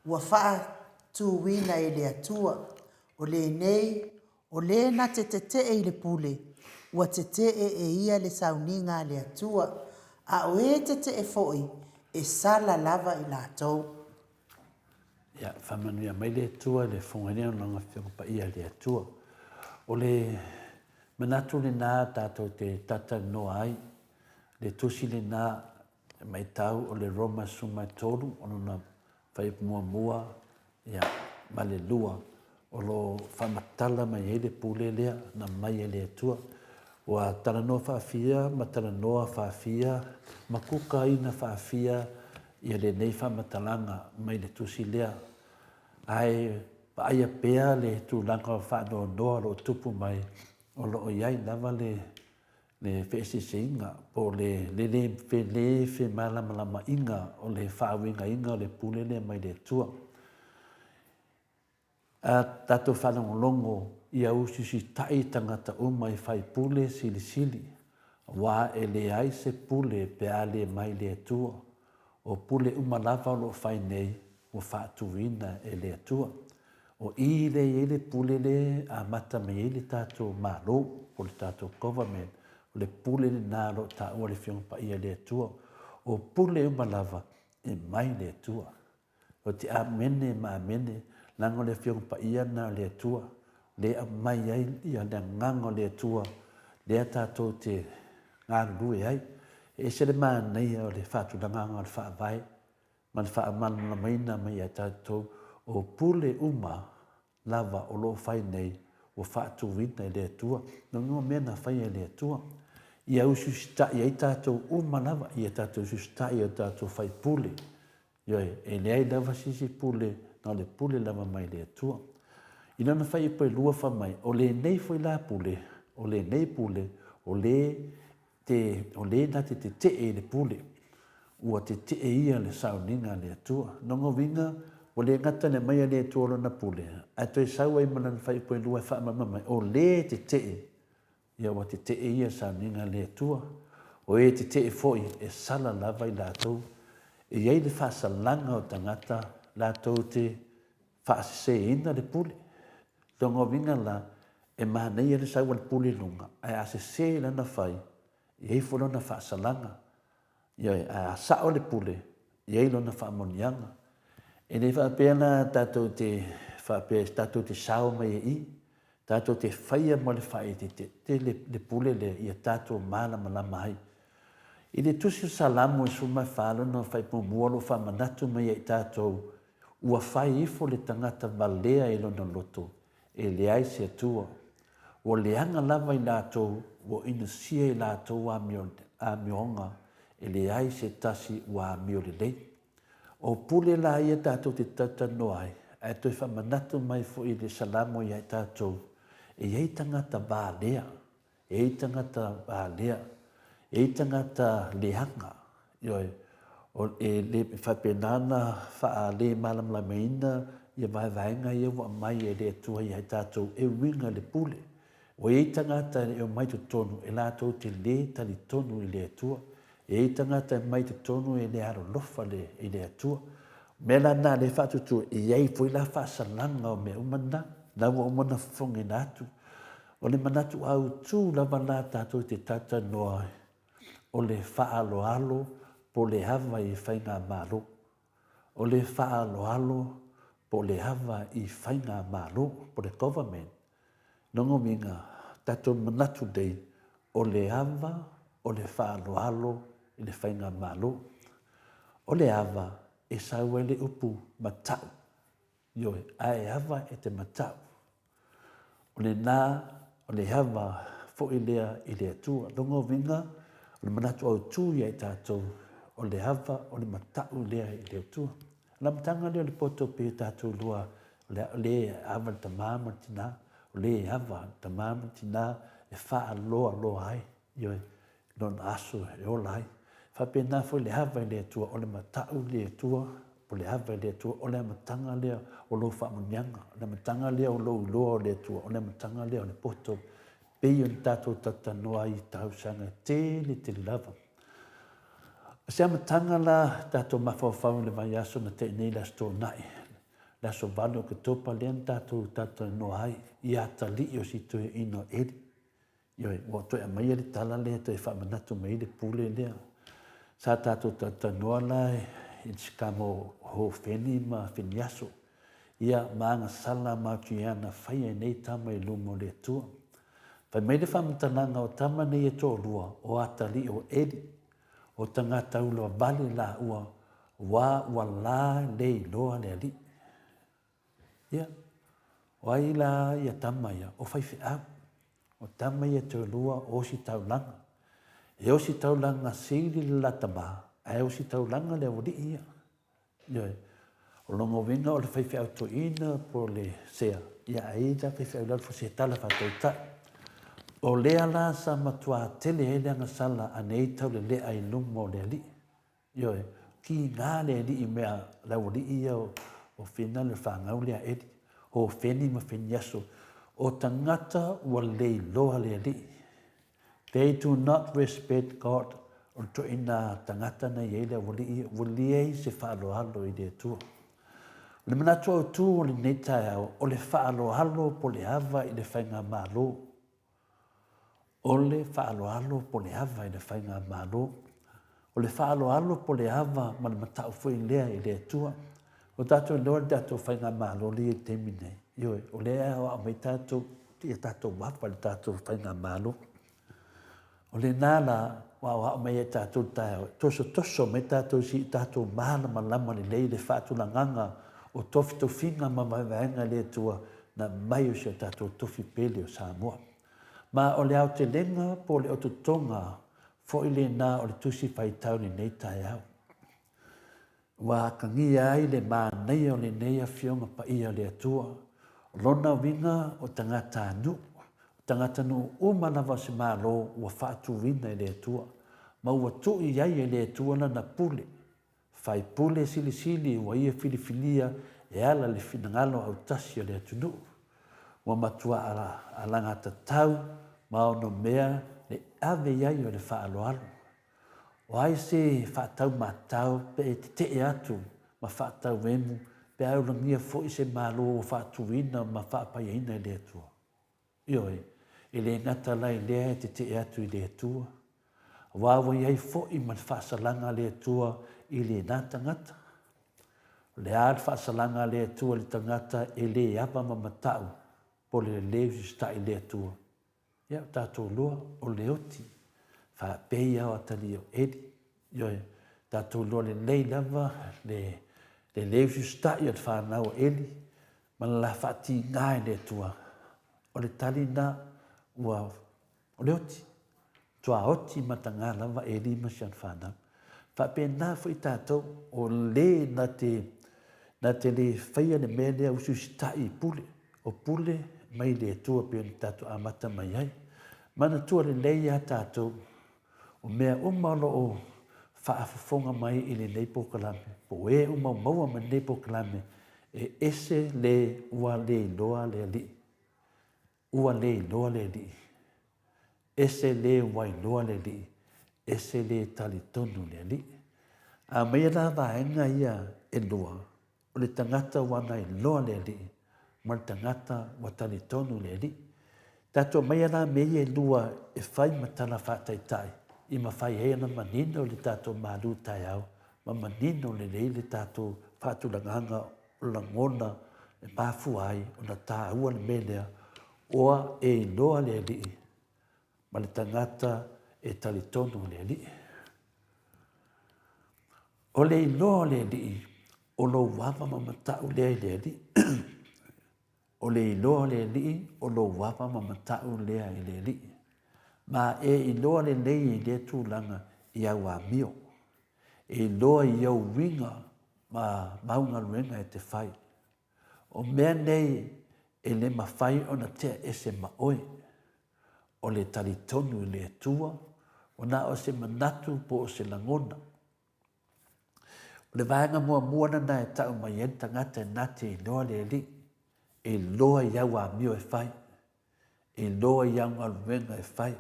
S2: ua faatūina e le Atua, o lenei, O le na te tete'e i le pule, ua tete'e e ia le sauniga a le Atua, a o e tete'e foi, e sala lava i latou.
S3: Ia, faamanuia mai le Atua i le fofoga o Lana Afioga Paia i le Atua. O le manatu lena tatou te talatalanoa ai, le tusi lena e matau o le Roma 13, o lona fuaiupu muamua ia, ma le lua, o lo o faamatala mai ai le pule lea na mai e le Atua. Ua talanoa faafia ma talanoa faafia ma kukaina faafia ia lenei faamatalaga mai le tusi lea. Ae vaaia pea le tulaga faanoanoa o lo o tupu mai, o lo o i ai lava le le feeseeseaiga po o le le femalamalamaina o le faauigaina o le pule lea mai le Atua. A tatou faalogologo ia usiusitai tagata uma i faipule silisili, aua e leai se pule pe a le mai le Atua. O pule uma lava o lo o fai nei ua faatuina e le Atua. O i lea e i ai le pule lea e amata mai ai le tatou Malo po o le tatou Government, o le pule lena o lo o taua e le Afioga Paia e le Atua. O pule uma lava e mai le Atua. O te Amene ma Amene, leaga o le Afioga Paia lena o le Atua, lea e aumai ai ia le Agaga o le Atua, lea tatou te galulue ai. E ese le manaia o le faatulagaga o le Faavae ma le faamalamalamaina mai ia tatou o pule uma lava o lo o fai nei ua faatuina e le Atua. Lona mea na faia e le Atua, ia usiusitai ai tatou uma lava, ia tatou usiusitai i o tatou faipule. Ioe, e leai lava se isi pule na o le pule lava mai le Atua. I lona fuaiupu e 2 fai mai, o lenei foi la pule, o lenei pule, o le te, o le na te tetee i le pule, ua tetee ia le sauniga a le Atua. Lona uiga, ua le gata le aumai a le Atua o lona pule, ae toe sau ai ma lana fuaiupu e 2 e faamalamalama mai, o le tetee, ia ua tetee ia le sauniga a le Atua. O e tetee foi, e sala lava i latou. E i ai le faasalaga o tagata latou te faaseseina le pule. Lona uiga la, e manaia le sau a le pule i luga, ae a sese lana fai, e i ai foi lona faasalaga. Ioe, ae a sao le pule, e i ai lona faamanuiaga. E le faapea la tatou te faapea tatou te sao mai e i, tatou te faia ma le faaeteete le, le pule lea ia tatou malamalama ai. I le tusi o Salamo e 14 lona faipumua o lo o faamanatu mai ia i tatou, ua fai ifo le tagata valea i lona loto, e leai se Atua. Ua leaga lava i latou, ua inusia i latou amioga, e leai se tasi ua amio lelei. O pule la ia tatou te talatalanoa ai, ae toe faamanatu mai foi i le Salamo ia i tatou, e i ai tagata valea, E i ai tagata valea, e i ai tagata leaga, ioe, e le faapena ona faale-malamalamaina ia vaevaega ia ua aumai e le Atua ia i tatou e uiga i le pule. Ua i ai tagata e omai totonu e latou te le talitonu i le Atua. E i ai tagata e omai totonu e le alolofa i le Atua. O mea la na lea e faatuatua, e i ai foi la faasalaga o mea uma na, na ua uma ona fofogaina atu. O le manatu autu lava la tatou te talatalanoa ai, o le faaaloalo po o le ava i faigamalo. O le faaaloalo po o le ava i faigamalo, po o le government. Lona uiga, tatou manatu nei, o le ava, o le faaaloalo i le faigamalo. O le ava e sau ai le upu matau. Ioe, ae ava e te matau. O lena, o le ava foi lea i le Atua. Lona uiga, o le manatu autu ia i tatou, o le ava, o le matau lea i le Atua. O le amataga lea o le poto pei o tatou lua, o le, o le ava le tama ma le tina, o le ava le tama ma le tina e faaloaloa ai. Ioe, lona aso e ola ai. Faapena foi le ava i le Atua, o le matau i le Atua, o le ava i le Atua, o le amataga lea o lou faamanuiaga, o le amataga lea o lou iloa o le Atua, o le amataga lea o le poto, pei ona tatou talatalanoa ai i tausaga e tele tele lava. O se amataga la tatou mafaufau i le vaiaso na tea nei le Aso Toonai, le aso 8 o Oketopa lea na tatou talatalanoa ai i atalii o si toeaina o Eli. Ioe, ua toe aumaia le tala lea e toe faamanatu mai ai le pule lea. Sa tatou talatalanoa la i le sikama o Hofeni ma Finiaso, ia, ma agasala ma autiana faia e nei tama i luma o le Atua. Fai mai le faamatalaga o tama nei e toalua, o atalii o Eli, o tagata ulavale laua, ua ua la le iloa le Alii. Ia, o ai la ia tama ia? O faifeau. O tama ia toelua o ositaulaga. E ositaulaga sili le la tama, ae ositaulaga le aualii ia. Ioe. O lona uiga o le faifeau toeaina po o le sea, ia ae i la faifeau i lalo se tala faataitai. O lea la sa matua tele ai le agasala a nei taulelea i luma o le alii. Ioe, kiga le alii mea le aualii ia o Fina le fanau lea a Eli, Hofeni ma Feniaso, o tagata ua leiloa le alii. They do not respect God, o le toina tagata na i ai le aualii ia, ua leai se faaaloalo i le Atua. O le manatu autu o lenei taeao, o le faaaloalo po o le ava i le faigamalo. O le faaaloalo po o le ava i le faigamalo. O le faaaloalo po o le ava ma le matau foi lea i le Atua. Ua tatou iloa le tatou faigamalo lea e i ai i le taimi nei, ioe, o lea e aoao mai tatou ia tatou ava i le tatou faigamalo. O lena la ua aoao mai ai tatou i le taeao, e tosotoso mai tatou se i tatou malamalama lelei i le faatulagaga o tofitofiga ma vaevaega a le Atua na aumai o si o tatou tofi pele o Samoa. Ma o le aotelega po o le ototoga foi lena o le Tusi Faitau i lenei taeao. Ua atagia ai le manaia o lenei Afioga Paia a le Atua. O lona uiga o tagatanuu, o tagatanuu uma lava o se Malo ua faatuina e le Atua, ma ua tuu i ai e le Atua lana pule, faipule silisili ua ia filifilia e ala i le finagalo autasi o le atunuu. Ua matua alagatatau ma onomea le ave i ai o le faaaloalo. O ai se faatau matau pe e tetee atu ma faatau emu pe a ulagia foi se Malo ua faatuina ma faapaiaina e le Atua? Ioe, e le gata la i lea e tetee atu i le Atua, aua ua i ai foi ma le faasalaga a le Atua i lena tagata. O le a le faasalaga a le Atua i le tagata e le ava ma matau po o le lelei usiusitai i le Atua? Ia, o tatou loa, o le oti, faapei lava o atalii o Eli. Ioe, tatou iloa lelei lava le lelei usiusitai o le fanau a Eli ma le la faatiga i le Atua. O le tali lena, ua, o le oti. Tuaoti mataga lava Eli ma si ana fanau. Faapena foi tatou, o le na te, na te le faia le mea lea usiusitai i pule. O pule mai le Atua pei ona tatou amata mai ai. Manatua lelei ia tatou, o mea uma o lo o faafofoga mai i lenei polokalame, po o e uma o maua mai lenei polokalame, e ese le ua le iloa le Alii. Ua le iloa le Alii. Ese le ua iloa le Alii, ese le talitonu le Alii. A aumaia la vaega ia e lua, o le tagata ua na iloa le Alii ma le tagata ua talitonu le Alii. Tatou aumaia la mea ia e lua e fai ma tala faataitai i mafai ai ona manino le tatou malu taeao ma manino lelei le tatou faatulagaga o lagona e mafua ai ona taua le mea lea, oa e iloa le Alii ma le tagata e talitonu i le Alii. O le iloa o le Alii, o lou ava ma matau lea i le Alii. O le iloa o le Alii, o lou ava ma matau lea i le Alii. Ma e iloa lelei i lea tulaga i au amio. E iloa i ou uiga ma mau galuega e te fai. O mea nei e le mafai ona tea ese ma oe. O le talitonu i le Atua, ua na o se manatu po o se lagona. O le vaega muamua lena e tau mai ai le tagata e na te iloa le Alii, e iloa i au amio e fai, e iloa i au galuega e fai.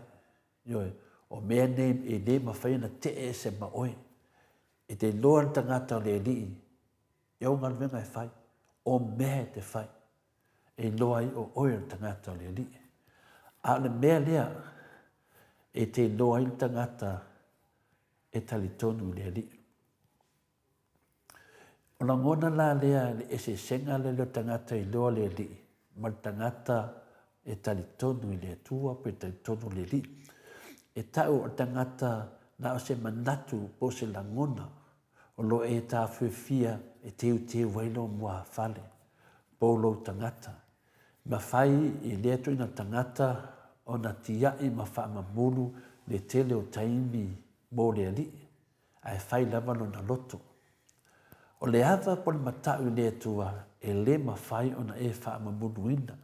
S3: Ioe, o mea nei e le mafai ona tee ese ma oe. E te iloa le tagata o le Alii i au galuega e fai, o mea e te fai, e iloa ai o oe o le tagata o le Alii. A o le mea lea e te iloa ai le tagata e talitonu i le Alii. O lagona la lea le eseesega lea o le tagata iloa le Alii ma le tagata e talitonu i le Atua pe talitonu i le Alii. E tau o le tagata na o se manatu po o se lagona o lo o e taofiofia e teuteu ai lou muafale po o lou tagata. Mafai i lea ituaiga tagata ona tiai ma faamamulu le tele o taimi mo le Alii, ae fai lava lona loto. O le ava po o le matau i le Atua e le mafai ona e faamamuluina,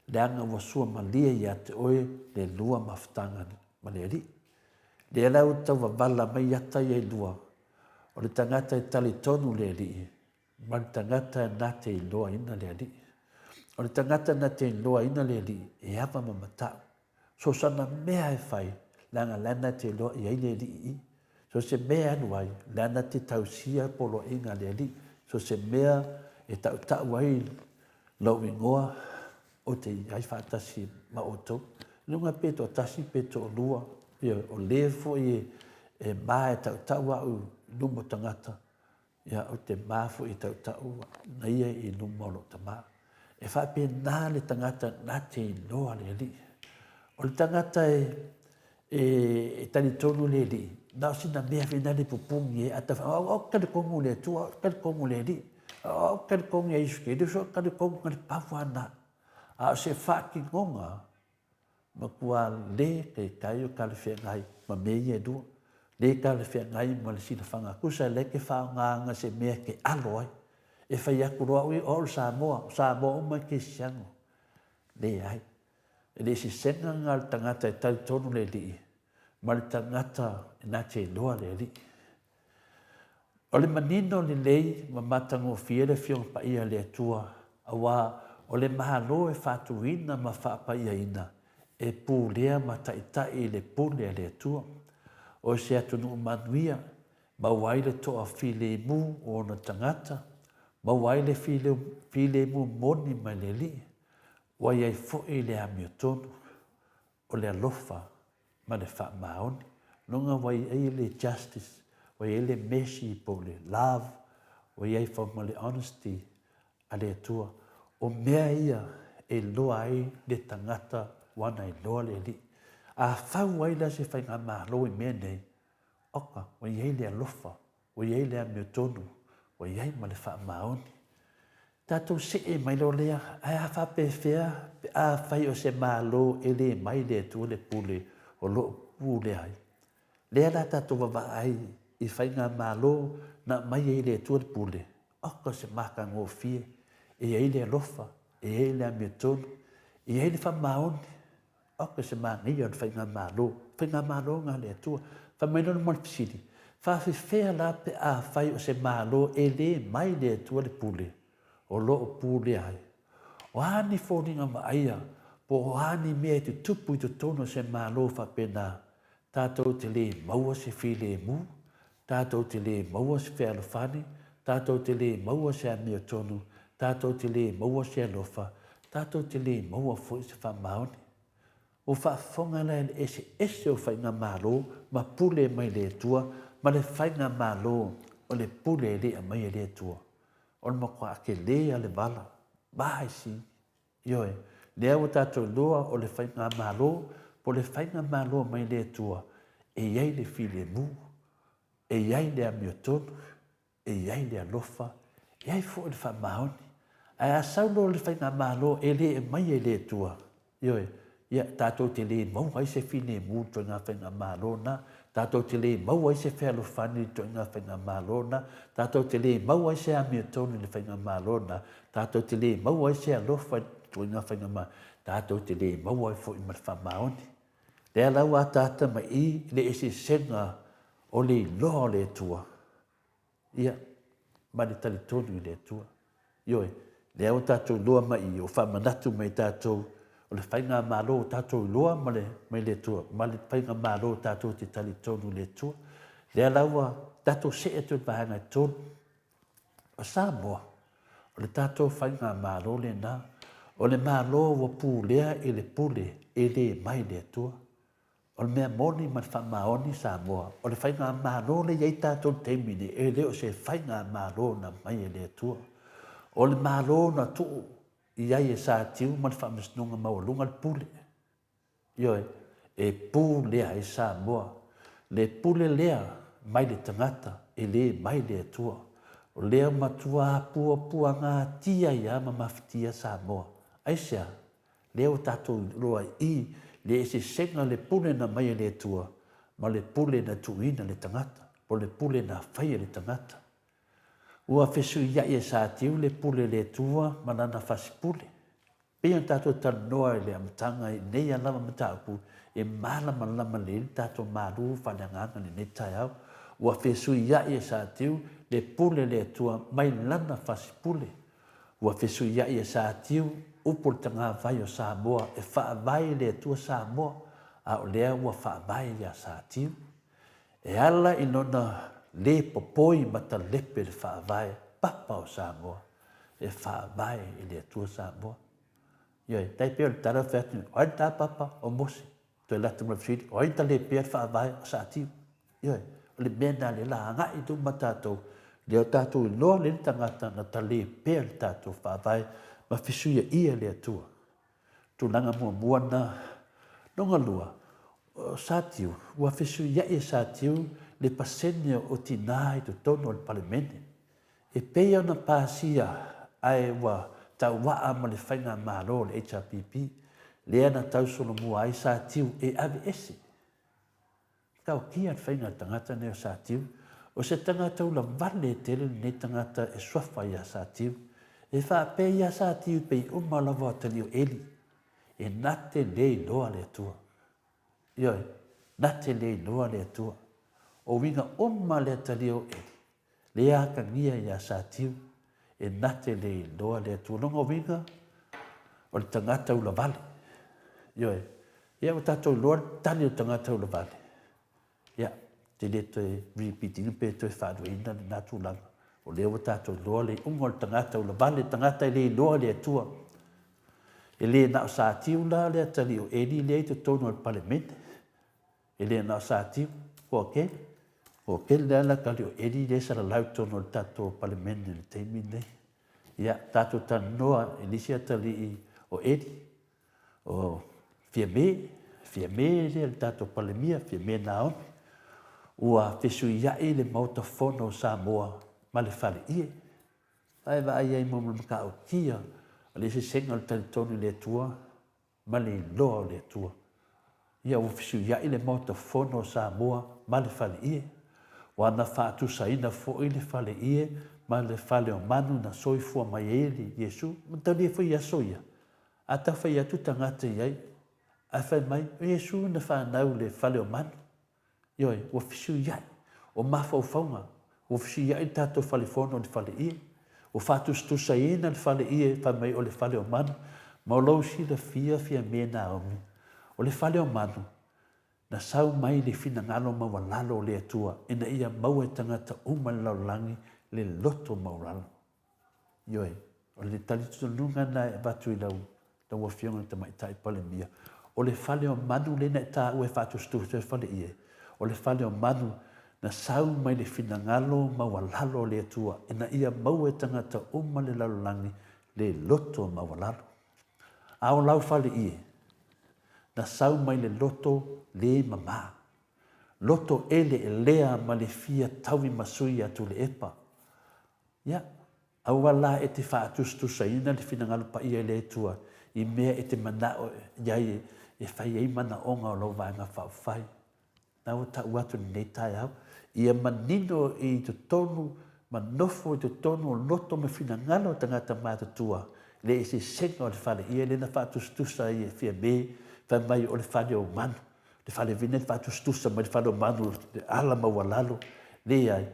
S3: leaga ua suamalie ia te oe le lua mafutaga ma le Alii. Lea la ua tau wavala mai ata ia e lua, o le tagata e talitonu i le Alii, ma le tagata na te iloaina le Alii. O le tagata na te iloaina le Alii, e ava ma matau. So sana mea e fai, leaga la na te iloa i ai le Alii i. So se mea e alu ai, la na te tausia poloaiga a le Alii. So se mea e tautau ai lou igoa, ou te i ai faatasi ma outou. Luga pe toatasi pe toalua, ia, o le foi e, e ma e tautau au i luma o tagata, ia ou te ma foi e tautau na ia i luma o lou tama. E faapena le tagata na te iloa le Alii. O le tagata e, e, e talitonu le Alii, na o sina mea foi nale pupuni e ata wha, au, au talitonu le Atua, au talitonu le Alii, au, au talitonu ia Isu Keriso, au talitonu na le pau ana. A o se whaatinoga, Matua lē taitai o talafeagai ma mea ia e lua. Lē talafeagai ma le silafaga tusa lea e te faaaogaina se mea e te alo ai. E fai atu loa au ia, o au o le Samoa, o Samoa uma e kerisiano. Leai. E le sesega lena o le tagata e talitonu le Alii ma le tagata e na te iloa le Alii. O le manino lelei ma matagofie le Afioga Paia a le Atua, aua o le Malo e faatuina ma faapaiaina, e pulea ma taitai i le pule a le Atua. O se atunuu manuia, maua ai le toa filemu o ona tagata, maua ai le filemu moni mai le Alii, ua i ai foi le amiotonu. o le alofa ma le faamaoni. Loga ua i ai le justice, ua i ai le mercy po o le love, ua i ai foi ma le honesty a le Atua. O mea ia e iloa ai le tagata ua na iloa le Alii. A fau ai la se faigamalo i mea nei, oka, ua i ai le alofa, ua i ai le amiotonu, ua i ai ma le faamaoni. Tatou see mai loa lea, ae a faapefea pe afai o se Malo e le mai le Atua le pule o lo o pulea ai? Lea la tatou vavaai i faigamalo na aumai ai e le Atua le pule, oka se matagofie, e i ai le alofa, e i ai le amiotonu, e i ai le faamaoni. Oka se manaia o le faigamalo, faigamalo na a le Atua. Fai mai loa le moana fesili, faafefea la pe afai o se Malo e le mai le Atua le pule o lo o pulea ai? O a ni foliga vaaia po o a ni mea e tutupu i totonu o se Malo faapena, tatou te le maua se filemu, tatou te le maua se fealofani, tatou te le maua se amiotonu, tatou te le maua se alofa, tatou te le maua foi se faamaoni. Ua faafofoga la i le eseese o faigamalo ma pule mai le Atua ma le faigamalo o le pule e le aumaia e le Atua. O le matua tele a le vala, vaisi. Ioe, lea ua tatou iloa o le faigamalo po o le faigamalo mai le Atua e i ai le filemu, e i ai le amiotonu, e i ai le alofa, e i ai foi le faamaoni. Ae a sau loa le faigamalo e le aumaia e le Atua, ioe, ia, tatou te le maua ai se filemu i le ituaiga faigamalo lena, tatou te le maua ai se fealofani i le ituaiga faigamalo lena, tatou te le maua ai se amiotonu i le faigamalo lena, tatou te le maua ai se alofa i le ituaiga faigamalo, tatou te le maua ai foi ma le faamaoni. Lea la ua ataata mai i i le eseesega o le iloa o le Atua, ia, ma le talitonu i le Atua. Ioe, lea ua tatou iloa mai i, ua faamanatu mai tatou o le faigamalo ua tatou iloa ma le, mai le Atua, ma le faigamalo tatou te talitonu i le Atua. Lea la ua tatou see atu i le vaega e tolu. O Samoa, o le tatou faigamalo lena, o le Malo ua pulea i le pule e le mai le Atua. O le mea moni ma le faamaoni Samoa, o le faigamalo lea e i ai tatou i le taimi nei, e le o se faigamalo na aumai e le Atua. O le Malo na tuu i ai e Satiu ma le Faamasinoga Maualuga le pule. Ioe, e pulea ai Samoa. Le pule lea mai le tagata, e le mai le Atua. O lea matua puapuagatia ai lava ma mafatia Samoa. Aisea? Lea ua tatou iloa i le eseesega le pule na aumai e le Atua ma le pule na tuuina le tagata, po o le pule na faia e le tagata. Ua fesuiai e Satiu le pule e le Atua ma lana fasipule. Pei ona tatou talanoa i le amataga i nei lava mataupu e malamalama lelei le tatou malu faaleagaga i lenei taeao. Ua fesuiai e Satiu le pule e le Atua mai lana fasipule. Ua fesuiai e Satiu upu o le tagavai o Samoa e faavae i le Atua Samoa, a o lea ua faavae ia Satiu. E ala i lona le popoi ma talepe le faavae papa o Samoa, e faavae i le Atua Samoa. Ioe, tai pei o le tala fai atu, o ai le ta papa? O Mose. Toe alu atu ma le fesili, o ai na talepea le faavae? O Satiu. Ioe, o le mea lena lea la agai i luma tatou, lea o tatou iloa le tagata na tale pea le tatou faavae ma fesuiaia le Atua. Tulaga muamua lena. Lona lua, o Satiu, ua fesuiai e Satiu le pasene o tina i totonu o le Palemene. E pei ona pasia ae ua tauaa ma le faigamalo o le HRPP, lea na tausolomua ai Satiu e aveese. Taokia le faiga a le tagata lenei o Satiu. O se tagata ulavale tele lenei tagata e suafa iā Satiu. E faapea iā Satiu pei uma lava o atalii o Eli, e na te le iloa le Atua. Ioe, na te le iloa le Atua. O uiga uma le atalii o Eli, lea atagia iā Satiu, e na te le iloa le Atua. Lona uiga, o le tagata ulavale. Ioe. Ia ua tatou iloa le tali o le tagata ulavale. Ia, te le toe repeat ina pe toe faaluaina lena tulaga. O lea ua tatou iloa le iuga o le tagata ulavale, le tagata e le iloa le Atua. E le na o Satiu la le atalii o Eli lea i totonu o le Palemene. E le na o Satiu, toatele, toatele lea la tali o Eli lea e salalau i totonu o le tatou Palemene i le taimi lenei. Ia, tatou talanoa i le isi atalii o Eli, o Fiame, Fiame lea le tatou Palemia, Fiame Naomi, ua fesuiai le Maota Fono o Samoa ma le Faleie. Vae vaai ai mo le matautia o le eseesega o le talitonu i le Atua ma le iloa o le Atua. Ia ua fesuiai le Maota Fono o Samoa ma le Faleie. Ua na faatusaina foi le Faleie ma le fale o manu na soifua mai ai le Iesu. Matalia foi i aso ia, a tafai atu tagata i ai, ae fai mai, o Iesu na fanau i le fale o manu. Ioe, ua fesuiai. O mafaufauga, ua fesuiai le tatou fale fono i le faleie. Ua faatusatusaina le faleie fai mai o le fale o manu. Ma o lou silafia Fiame Naomi, o le fale o manu, na sau mai le finagalo maualalo o le Atua ina ia maua e tagata uma i le lalolagi le loto maualalo. Ioe, o le talitonuga lena e avatu i lau, lau Afioga i le Tamaitai Palemia, o le fale o manu lea na e taua e faatusatusa ai fale ie, o le fale o manu na sau mai le finagalo maualalo o le Atua ina ia maua e tagata uma le lalolagi le loto maualalo. A o lau fale ie, na sau mai le loto le mamā, loto eleelea ma le fia taui masui ia Tuilaepa, Ia, aua la e te faatusatusaina le finagalo paia i le Atua i mea e te manao i ai e fai ai manaoga o lau Vaega Faaupufai. Na ua tau atu i lenei taeao, ia manino i totonu ma nofo i totonu o loto ma finagalo o tagata matutua le eseesega o le fale ia lea na faatusatusa ai e Fiame fai mai o le fale o manu, le fale vine le faatusatusa mai le fale o manu le ala maualalo, leai.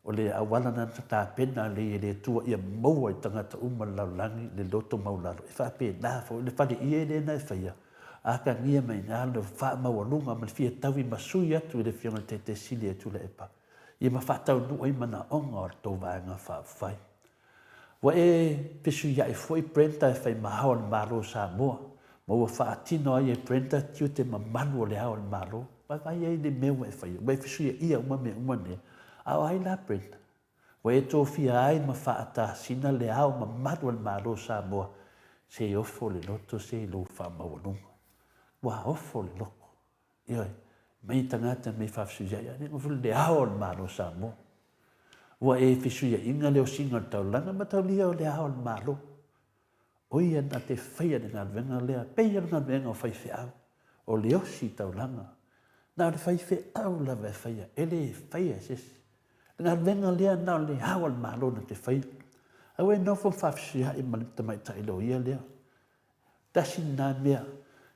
S3: O le auala lena na tapena lelei e le Atua ia maua i tagata uma le lalolagi le loto maulalo. E faapena foi le faleie lena e faia, atagia mai ina le faamaualuga ma le fia taui ma sui atu i le Afioga i le Taitai Sili ia Tuilaepa, ia ma faataunuu ai manaoga o le tou Vaega Faaupufai. Ua e fesuiai foi Brenda e fai ma Ao o le Malo o Samoa, ma ua faatino ai e Brenda tiute mamalu o le Ao o le Malo. Vaavaai ai le mea ua e faia, ua e fesuiaia uma mea uma nei. A o ai la Brenda? Ua e tofia ai ma faatasina le Ao mamalu o le Malo o Samoa, se i ofo le loto se i lou faamaualuga. Ua ofo le loko. Ioe, mai tagata mei faafesuiai ane, ua le ao o le Malo o Samoa. Ua e fesuiaiga le osiga o le taulaga ma taulia o le ao o le Malo. O ia na te faia le galuega lea, pei o le galuega o faifeau, o le osi taulaga. Na o le faifeau lava e faia, e le faia e se isi. Le galuega lea na o le ao o le Malo na te faia. Aua e nofo ma faafesuiai ma le tamaitai loia lea. Tasi lena mea.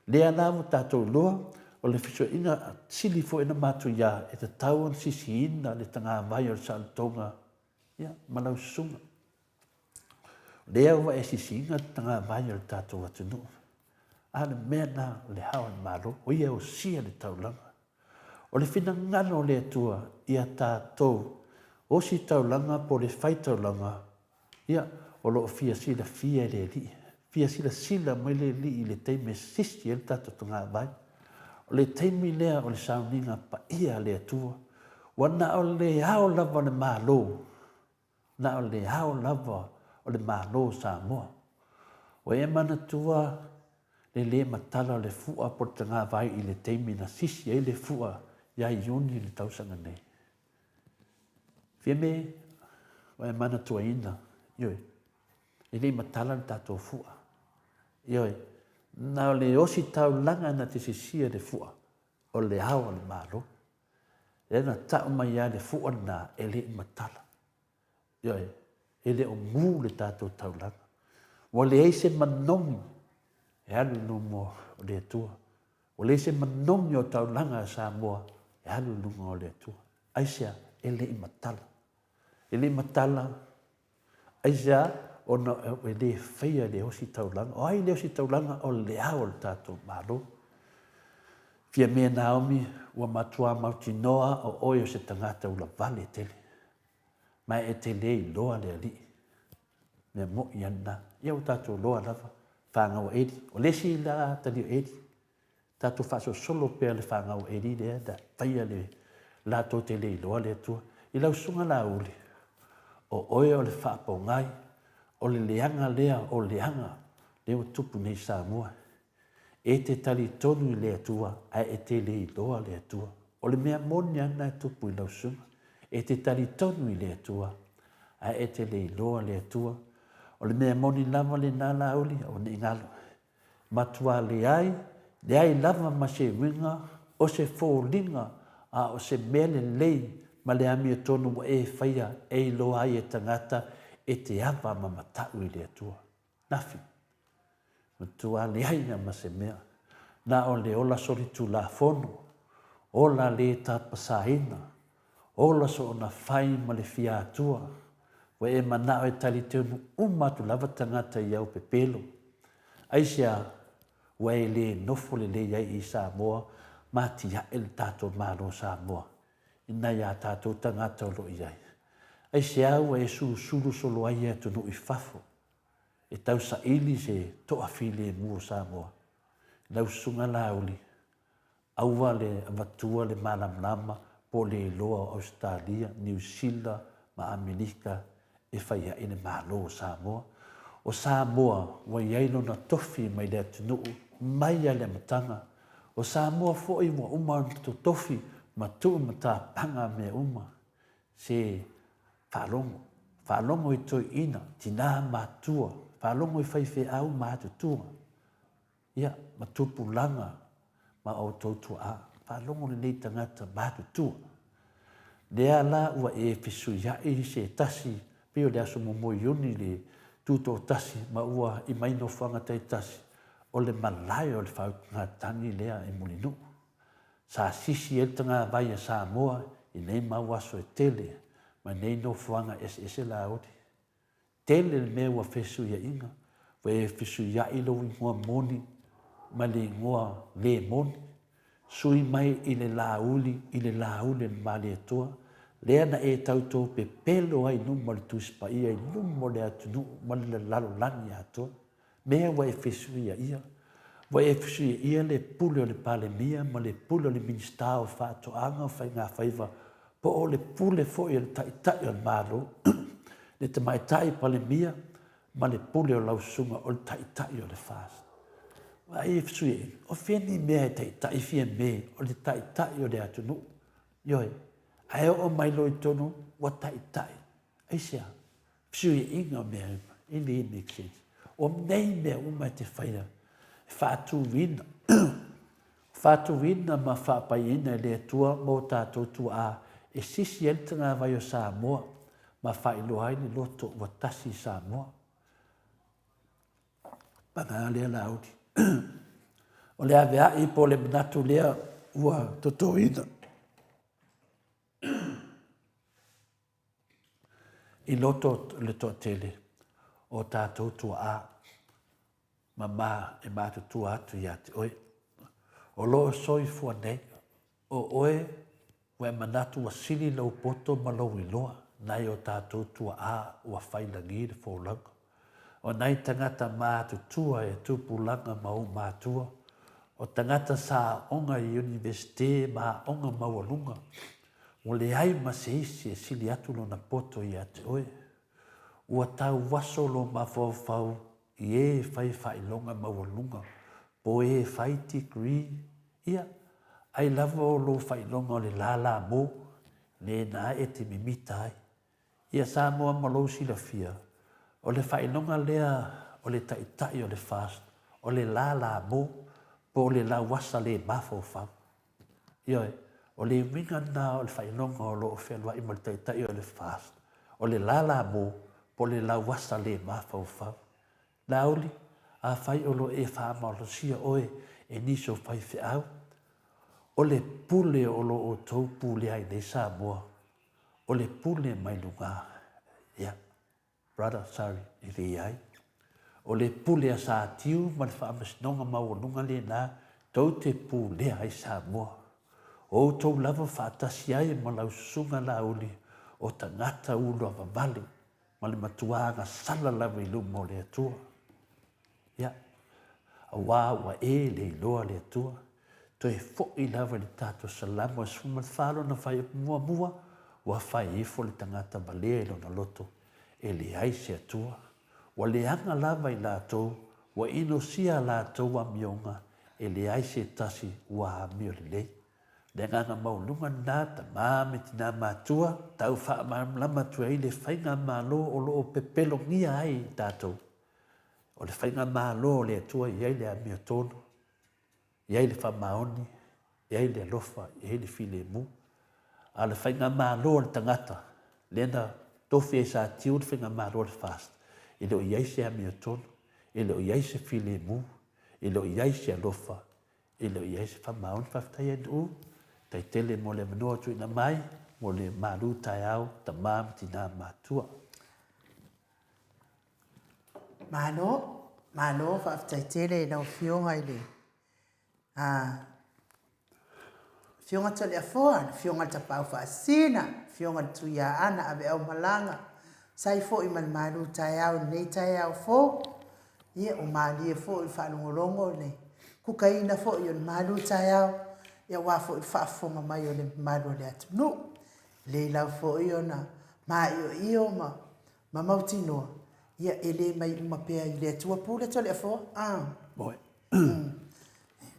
S3: Lea la ua tatou iloa, o le fesuaiga sili foi ona matuia e tatau ona sisiina le tagavai o le saolotoga ia, ma lau susuga. O lea ua e sisiina le tagavai o le tatou atunuu. A o le mea lena o le ao o le Malo, o ia e osia le taulaga. O le finagalo o le Atua ia tatou osi taulaga po o le fai taulaga, ia, o lo o fia silafia e le Alii. Fia silasila mai le Alii i le taimi e sisi ai le tatou tagavai. O le taimi lea o le sauniga paia a le Atua. Ua na o le ao lava o le Malo, na o le ao lava o le Malo o Samoa. Ua e manatua le lē matala o le fua po o le tagavai i le taimi na sisi ai le fua ia Iuni i le tausaga nei. Fiame, ua e manatuaina, ioe, e le i matala le tatou fua. Ioe, na o le ositaulaga na te sisia le fua o le ao a le Malo. Lea na tau mai lava le fua lena e le i matala. Ioe, e le o mu le tatou taulaga. Ua leai se manogi e alu i luma o le Atua. Ua leai se manogi o taulaga a Samoa e alu i luga o le Atua. Aisea? E le i matala. E le i matala, aisea? Ona e le faia le ositaulaga. O ai le ositaulaga? O le ao o le tatou Malo. Fiamē Naomi, ua matua mautinoa o oe o se tagata ulavale tele. Ma e te le iloa le Alii. Mea moʻi a lena. Ia ua tatou iloa lava, fanau a Eli. O le isi la tali o Eli, tatou faasolosolo pea le fanau a Eli lea na faia le latou te le iloa le Atua. I lau susuga Laauli, o oe o le faapogai, o le leaga lea o leaga lea ua tupu nei i Samoa. E te talitonu i le Atua, ae e te le iloa le Atua. O le mea moni lava lena e tupu i lau susuga. E te talitonu i le Atua, ae e te le iloa le Atua. O le mea moni lava lena Laauli, aua ne i galo. Matua leai, leai lava ma se uiga, o se foliga, a o se mea lelei ma le amiotonu ua e faia e iloa ai e tagata e te ava ma matau i le Atua. Nafi. Matua leai lava ma se mea. Na o le ola solitulafono, ola le tapasaina, ola soona fai ma le fia Atua. Ua e manao e talitonu uma atu lava tagata i au pepelo. Aisea ua e le nofo lelei ai i Samoa ma atiae le tatou Malo Samoa i nai a tatou tagata o lo o i ai? Aisea ua e susulu solo ai i atunuu i fafo e tausaili se toafilemu o Samoa. Lau Susuga Laauli, aua le avatua le malamalama po o le iloa o Ausetalia, Niu Sila ma Amerika e fai ai le Malo o Samoa. O Samoa ua i ai lona tofi mai le atunuu mai lava i le amataga. O Samoa foi ua uma ona totofi ma tuu matapaga mea uma. Se faalogo, faalogo i toeaiina, tina ma matua, faalogo i faifeau ma atutua, ia, ma tupulaga ma outou tuaa. Faalogo lelei tagata matutua. Lea la ua e fesuiai se tasi, pei o le aso muamua o Iuni le tutoatasi ma ua i mai nofoaga taitasi, o le malae o le faautugatagi lea i Mulinuu. Sa sisi ai le tagavai a Samoa i nei mau aso e tele ma nei nofoaga eseese lauli. Tele le mea ua fesuiaiga, ua e fesuiai lou igoa moni ma le igoa le moni. Sui mai i le lauli i le lauli a le Malietoa, lea na e tautō pepelo ai i luma o le Tusi Paia i luma o le atunuu ma le lalolagi atoa. Mea ua e fesuia ia. Ua e fesuia ia le pule o le Palemia ma le pule o le Minisita o Faatoaga, o Faigafaiva, po o le pule foi a le Taitai o le Malo, le Tamaitai Palemia ma le pule o lau susuga o le Taitai o le FAST. Vaai e fesuia ia. O fea ni mea e taitai fia me o le Taitai o le atunuu. Ioe. Ae oo mai loa i totonu ua taitai. Aisea? Fesuiaiga o mea uma, e le make sense. O nei mea uma e te faia, e faatuina, faatuina ma faapaiaina e le Atua mo tatou tuaa e sisi ai le tagavai o Samoa ma faailoa ai le loto ua tasi i Samoa. Paga lea Laauli. O le aveai po o le manatu lea ua totoina. I loto o le toatele o tatou tuaa ma ma e matutua atu ia te oe, o lo o soifua nei, o oe ua e manatu ua sili lou poto ma lou iloa nai o tatou tuaa ua failagi le folauga. O nai tagata matutua e tupulaga ma ou matua, o tagata sa aoga i Iunivesite ma aoga maualuga. Ua leai ma se isi e sili atu lona poto ia te oe. Ua tauaso lou mafaufau i ē e fai faailoga maualuga po o ē e fai degree, ia, ai lava o lou faailoga o le lālā mō, lena e te mimita ai. Ia Samoa ma lou silafia, o le faailoga lea o le taitai o le FAST, o le lālā mō, po o le lauasa le mafaufau. Ioe, o le uiga lena o le faailoga o lo o fealuai ma le taitai o le FAST, o le lālā mō, po o le lauasa le mafaufau. Laauli, afai o lo o e faamalosia oe e nisi o faifeau, o le pule o lo outou pulea ai nei Samoa, o le pule mai luga. Ia, brother, sorry, e leai. O le pule a Satiu ma le Faamasinoga Maualuga lena tou te pulea ai Samoa. O outou lava faatasi ai ma lau susuga Laauli o tagata uluavavale ma le matua agasala lava i luma o le Atua. Ia, auā ua e le iloa le Atua, toe foʻi lava i le tatou Salamo e 14 lona fuaiupu muamua, ua fai ifo le tagata valea i lona loto, e leai se Atua. Ua leaga lava i latou, ua inosia a latou amioga, e leai se tasi ua amio lelei. Le agaga maualuga lena, tama me tina matua, tau faamalamalama atu ai le faigamalo o lo o pepelogia ai i tatou. O le faigamalo o le Atua e i ai le amiotonu, e i ai le faamaoni, e i ai le alofa, e i ai le filemu. A o le faigamalo a le tagata, lea na tofi ai sa tiu le faigamalo a le FAST, e le o i ai se amiotonu, e le o i ai se filemu, e le o i ai se alofa, E le o i ai se faamaoni. Faafetai Andrew, faafetai tele mo le avanoa tuuina mai mo le malu taeao tama ma tina matua.
S2: Malo, malo, faafetai tele i lau Afioga i le Afioga Toleafoa, le Afioga i le Tapaau Faasisina, le Afioga i le Tuiaana Aveaumalaga, Sai foi ma le malu taeao i lenei taeao fou. Ia, ua malie foi i le faalogologo i le kukaina foi o le malu taeao, ia aua foi le faafofoga mai o le mamalu o le atunuu. E lelei lava foi ona maioio ma ma mautinoa, ia e le mai uma pea i le Atua pule Toleafoa. Ah.
S3: Moe.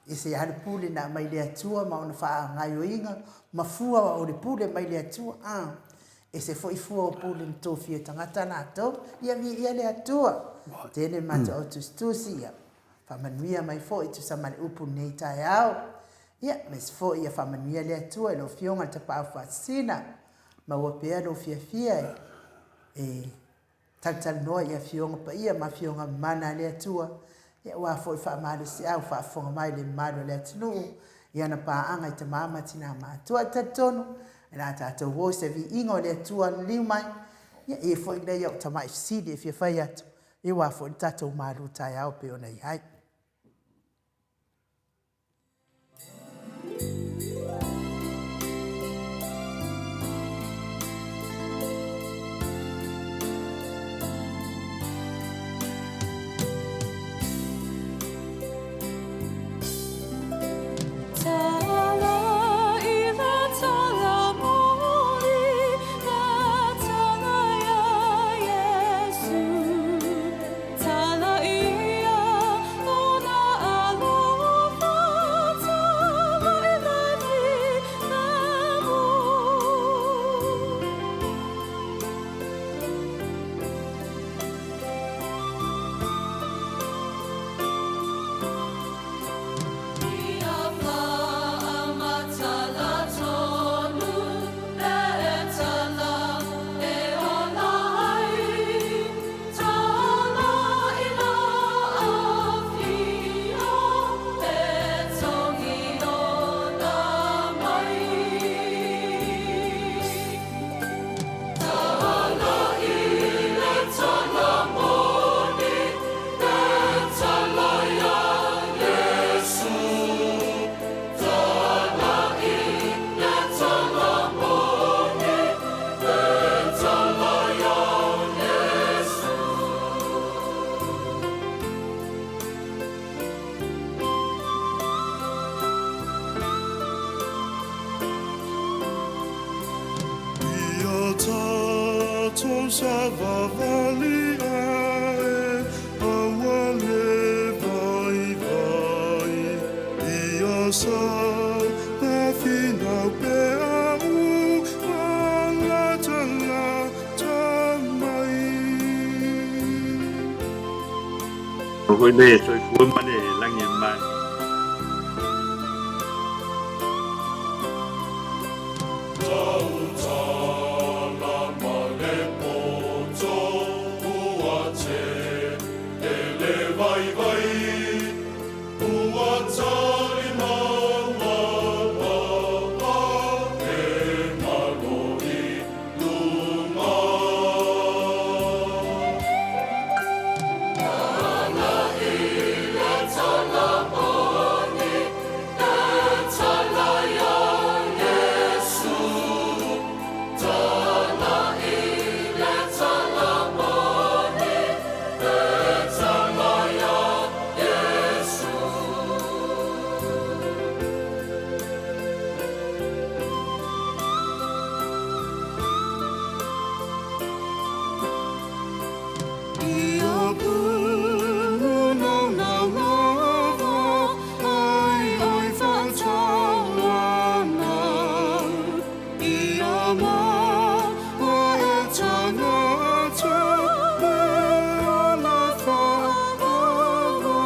S2: E ese lava le pule na aumai le Atua ma ona faagaoioiga ma fua o le pule mai le Atua. Ah. Ese foi fua o pule na tofia e tagata latou. Ia viia le Atua. Tele matou au tusitusi, ia faamanuia mai foi tusa ma le upu lenei taeao. Ia, aemaise foi ia faamanuia le Atua i lau Afioga i le Tapaau Faasisina. Maua pea lou fiafia e talatalanoa i Afioga Paia ma Afioga Mamana a le Atua, aua foi faamalosiau faafofoga mai le mamalu o le atunuu i ana paaga i tama ma tina matutua. E talitonu, o le a tatou o i se viiga o le Atua liliu mai, ia e i ai foi lenei au tamai fesili e fia fai atu, aua foi le tatou malu taeao e pei ona i ai.
S1: tatou savavali ae aua le vaivai ia sa na finau pea ua latalata mai.
S4: Foi le soifua ma le lagi e mai.
S1: Tautala ma le poto ua tele le vaivai, ua talimau ua e malo i luga. Ia pulu naunau lava ai oi faatauana, ia maua e tagata le ala faaalo.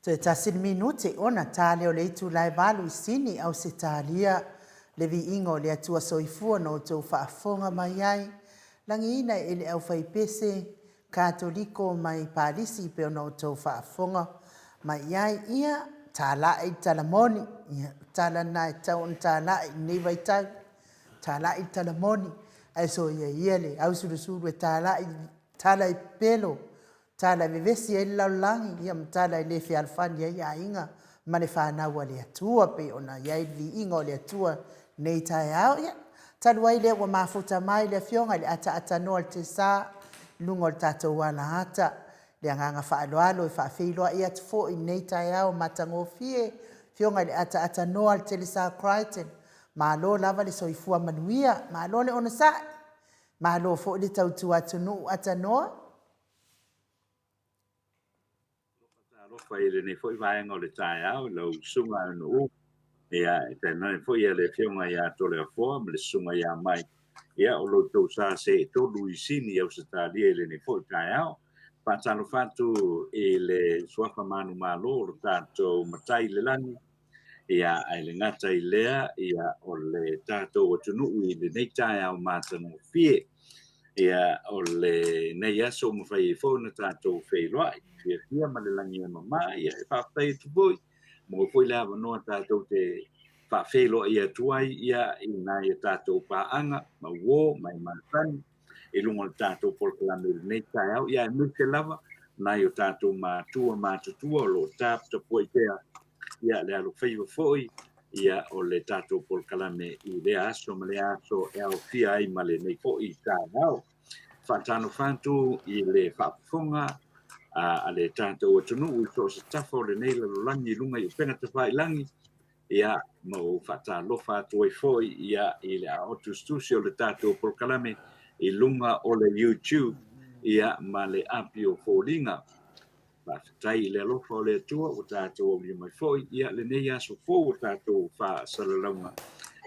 S2: Toe tasi le minute ona ta lea o le itula e valu i Sini, Ausetalia, le viiga o le Atua Soifua na outou faafofoga mai ai, lagiina e le aufaipese Katoliko mai Palisi pei ona outou faafofoga mai i ai, ia, talai le tala moni, ia, o le tala lena e tatau ona talai i lenei vaitau, talai le tala moni, ae soia ia le ausulusulu e talai tala e pepelo, tala e vevesi ai le lalolagi, ia ma tala e le fealofani ai aiga ma le fanau a le Atua, pei ona i ai le viiga o le Atua i lenei taeao. Ia, talu ai lea ua mafuta mai le Afioga i le Ataaatanoa o le Tesa i luga o le tatou alaata, le agaga faaaloalo e faafeiloai atu foi i lenei taeao matagofie, Afioga i le Ataaatanoa o le Telesa Crichton, malo lava le soifua manuia, malo le onosai, malo foi le tautua atunuu Atanoa.
S4: Talofa i lenei foi vaega o le taeao i lau susuga e Nuu, ia, e tainane foi le Afioga ia Toleafoa ma le susuga ia Mike, ia, o lo outou sa seetolu i Sini, Ausetalia i lenei foi taeao. Faatalofa atu i le suafa manumalo o lo tatou Matai i le lagi, ia, ae le gata i lea, ia, o le tatou atunuu i lenei taeao matagofie. Ia, o lenei aso ua mafai ai foi ona tatou feiloai, fiafia ma le lagi e mama, ia, e faafetai atu foi, maua foi le avanoa tatou te faafeiloai atu ai, ia, i nai a tatou paaga, ma uo, ma e masani, i luga o le tatou polokalame i lenei taeao, ia, aemaise lava nai o tatou matua matutua o lo o taputapuai pea, ia, le alofaiva foi, ia, o le tatou polokalame i lea aso ma lea aso e aofia ai ma lenei foi taeao. Faatalofa atu i le faafofoga a le tatou atunuu i so o se tafa o lenei lalolagi i luga i upega tafailagi. Ia, ma ou faatalofa atu ai foi ia i le aao tusitusi o le tatou polokalame i luga o le YouTube ia ma le api o foliga. Faafetai i le alofa o le Atua ua tatou aulia mai foi ia lenei aso fou o tatou faasalalauga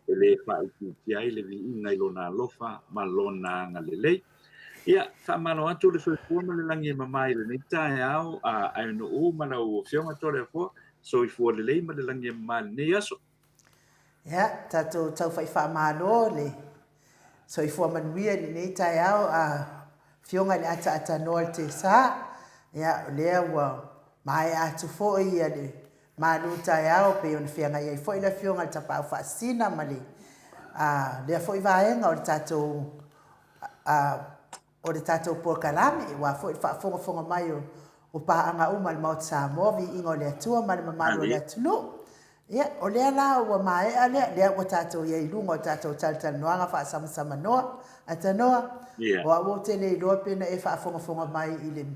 S4: e le faaitiitia ai le viiga i Lona alofa ma Lona agalelei. Ia, faamalo atu le soifua ma le lagi e mama i lenei taeao a Aenu'u ma lau Afioga Toleafoa, soifua lelei ma le lagi e mama i lenei aso.
S2: Ia, tatou taufa'i faamalo le soifua manuia i lenei taeao a Afioga i le Ataatanoa le Tesa. Ia, o lea ua maea atu foi ia le malu taeao pei ona feagai ai foi le Afioga i le Tapaau Faasisina ma le a, lea foi vaega o le tatou a, o le tatou polokalame, aua foi le faafogafoga mai o paaga uma a le Maota Samoa, viiga o le Atua ma le mamalu o le atunuu. Ia, o lea la ua maea lea, lea ua tatou i ai i luga o tatou talatalanoaga faasamasamanoa. Atanoa, o au ou te le iloa pe na e faafogafoga mai i le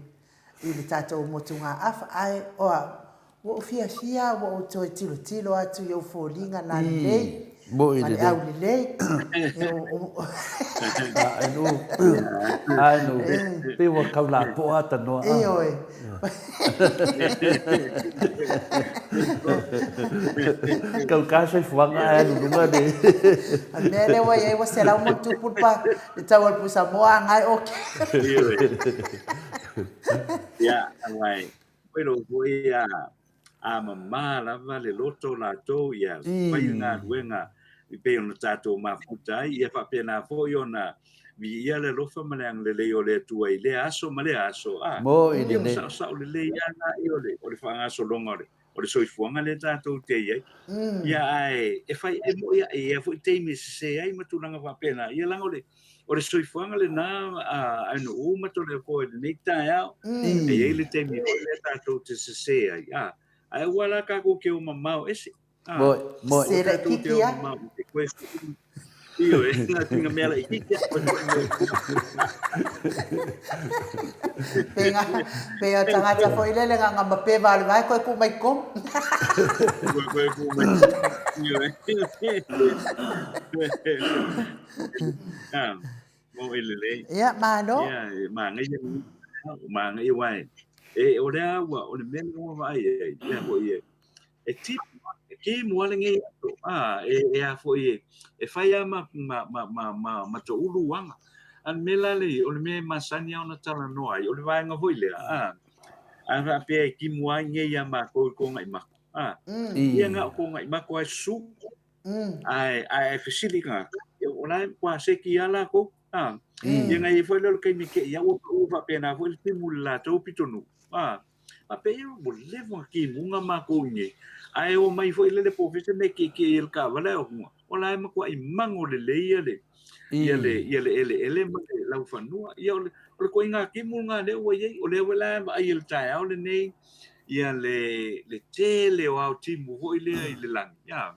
S2: i le tatou motugaafa, ae o au, ua ou fiafia ua ou toe tilotilo atu i ou foliga na lelei, ma le aulelei.
S3: Ae nu, pei ua tau lapoa atanoa.
S2: Ioe.
S3: Kau ka soifuaga ae alu luga le.
S2: O le mea lea ua i ai ua 100+ le pa, le tau o le pusa moa a gae oke.
S4: Ioe. Ia, aua e Koe foi a a mamā lava le loto o latou ia fai le galuega e pei ona tatou mafuta ai, ia faapena foi ona viia le alofa ma le agalelei o le Atua i lea aso ma lea aso, a
S3: ia
S4: ua saosao lelei lava la o le o le faagasologa o le o le soifuaga lea tatou te i ai. Ia ae e fai e moni e i ai foi taimi e sese ai ma tulaga faapena, ia leaga o le O le soifuaga lena a Aenu'u ma Toleafoa i lenei taeao. E i ai le taimi foi lea tatou te sese ai, a, ae aua la tatou te o mamao ese. A,
S3: Moi, moi.
S2: Sese
S4: tatou te
S2: laitiiti
S4: o
S2: a.
S4: mamao ese, koe foi, ioe, na tinga mea laitiiti a, koe foi mea
S2: Pe nga, pe o tagata foi lele nga nga mapeva o le vae koe ku mai tonu.
S4: Koe koe ku mai tonu, ioe. Ah, mo e lelei.
S2: Ia, malo.
S4: Ia, e manaia, manaia aua e, e o lea ua, o le mea lea ua vaai ai, ia foi e, e timu, e timu lava lenei aso, a, e, e a foi e, e fai lava ma, ma, ma, ma, ma, ma toulu aga. A o le mea la lea, o le mea e masani lava ona talanoa ai, o le vaega foi lea, a, a faapea e timu ai nei iā matou i Kogaimaku, a, ia na o Kogaimaku lava e susu, Ae, ae fesili tagata, o la e matua seki lava latou. A, ia na i ai foi lea o le taimi te i ua pau faapena foi le timu i le latou pitonuu. A, faapea ia ua leva ona timuga matou i inei, ae omai foi lea le polofesa me tietie i le taavale ae o atu, o la e matuai mago lelei ia le, ia le, ia le eleele ma le laufanua. Ia o le, o le ituaiga timu lena lea ua i ai. O lea foi la e vaai i le taeao lenei, ia le, le tele o ao timu foi lea i le lagi. A,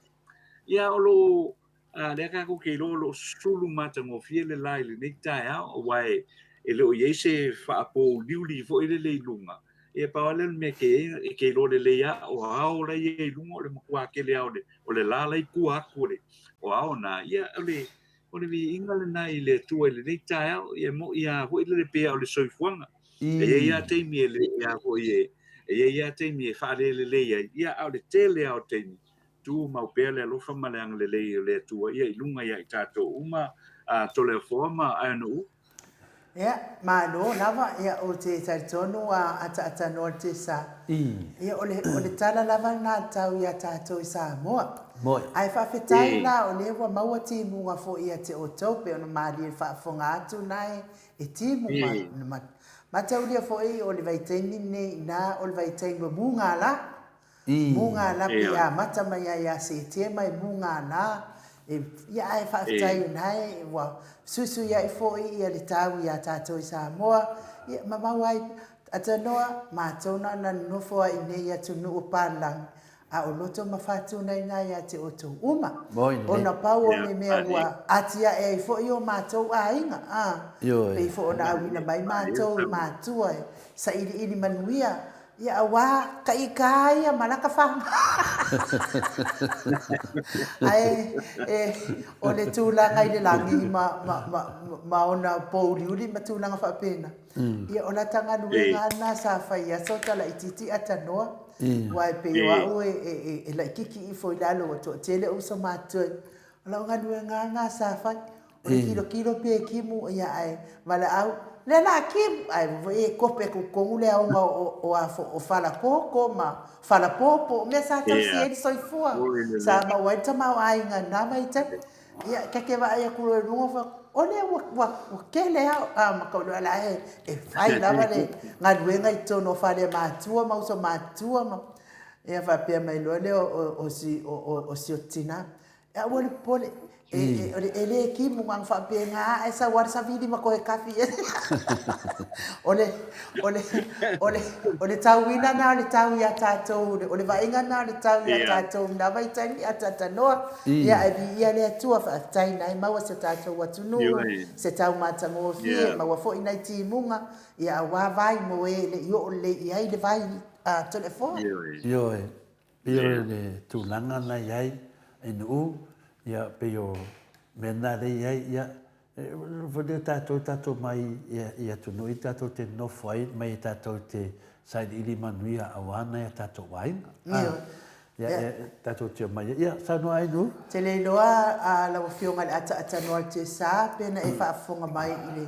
S4: ia o lo o, a, lea tatou te iloa o lo o sulu matagofie le la i lenei taeao, aua e, e le o i ai se faapouliuli foi lele i luga. Ia pau lava lea o le mea e te i ai, e te iloa lelei lava o ao la e i ai i luga, o le matua tele lava o le, o le la la e i tua atu o le, o ao na, ia o le, o le viiga lena i le Atua i lenei taeao, ia e moni lava foi lele pei lava o le soifuaga. E i ai lava taimi e le, e a foi e, e i ai lava taimi e faalelelei ai, ia a o le tele lava o taimi, tumau pea le alofa ma le agalelei o le Atua ia i luga ia i tatou uma, a Toleafoa ma Aenu'u.
S2: Ia, malo lava, ia ou te talitonu a ataatanoa le tesa. Ia, o le, o le tala lava lena a le tau ia tatou i Samoa. Ae faafetai la o lea ua maua timuga foi ia te outou pei ona malie le faafofoga atu nae e timu ma, ma, mataulia foi o le vaitaimi lenei ina o le vaitaimi o mugala. Mugala pei amata mai ai ia Setema e mugala e, ia ae faafetai o nae ua suisuia'i foi ia le tau ia tatou i Samoa, ia ma maua ai atanoa matou na ona nonofo ai i nei atunuu o Palalagi a o loto ma faatunaina ia te outou uma, ona pau o le mea ua atiae ai foi o matou aiga, a, pei foi ona auina mai matou e matua e sailiili manuia. Ia aua taʻita ia ma laka faga. Ae e, o le tulaga i le lagi ma, ma, ma, ma ona pōuliuli ma tulaga faapena, ia o lata galuega lava lena sa fai i aso talaitiiti atanoa, aua e pei o au e, e, e, e laitiiti ifo i lalo ua toatele uso matutua. O lau galuega lava lena sa fai. O le kilokilo pe kimu ia ae valaau lea la kimu ae foi e kope atu totonu le aoga o o a o fala koko ma fala popo o mea sa tausi ai le soifua sa maua ai le tamaoaiga i lena vaitaimi. Ia ta te vaai atu loa i luga fai atu o lea ua ua ua tele ao a ma tau la e e fai lava le galuega i totonu o fale matua ma uso matutua ma ia faapea mai loa lea o o si o o si o tina E aua le popole, e, e, e, e le kimu na ona faapena ae sau lava le savili ma toe kafi i ai. o le, o le, o le, o le tauina na o le tau iā tatou, o le vaaiga na o le tau iā tatou i na vaitaimi ataatanoa. Ia ae viia le Atua, faafetai na e maua si o tatou atunuu, se tau matagofie, maua foi nai timuga, ia aua vai mo e le i oo lelei i ai le vai a Toleafoa.
S3: Ioe. Pei o le tulaga na i ai i Nu'u, ia pei o mea na lea i ai, ia foi lea tatou tatou mai i atunuu ia tatou te nofo ai mai tatou te sailiili manuia aua nai a tatou aiga.
S2: Ioe.
S3: Ia, ia tatou te omai ai. Ia, saunoa ai Nu'u.
S2: Te le iloa lau Afioga i le ataatanoa o le TSA pe na e faafofoga mai i le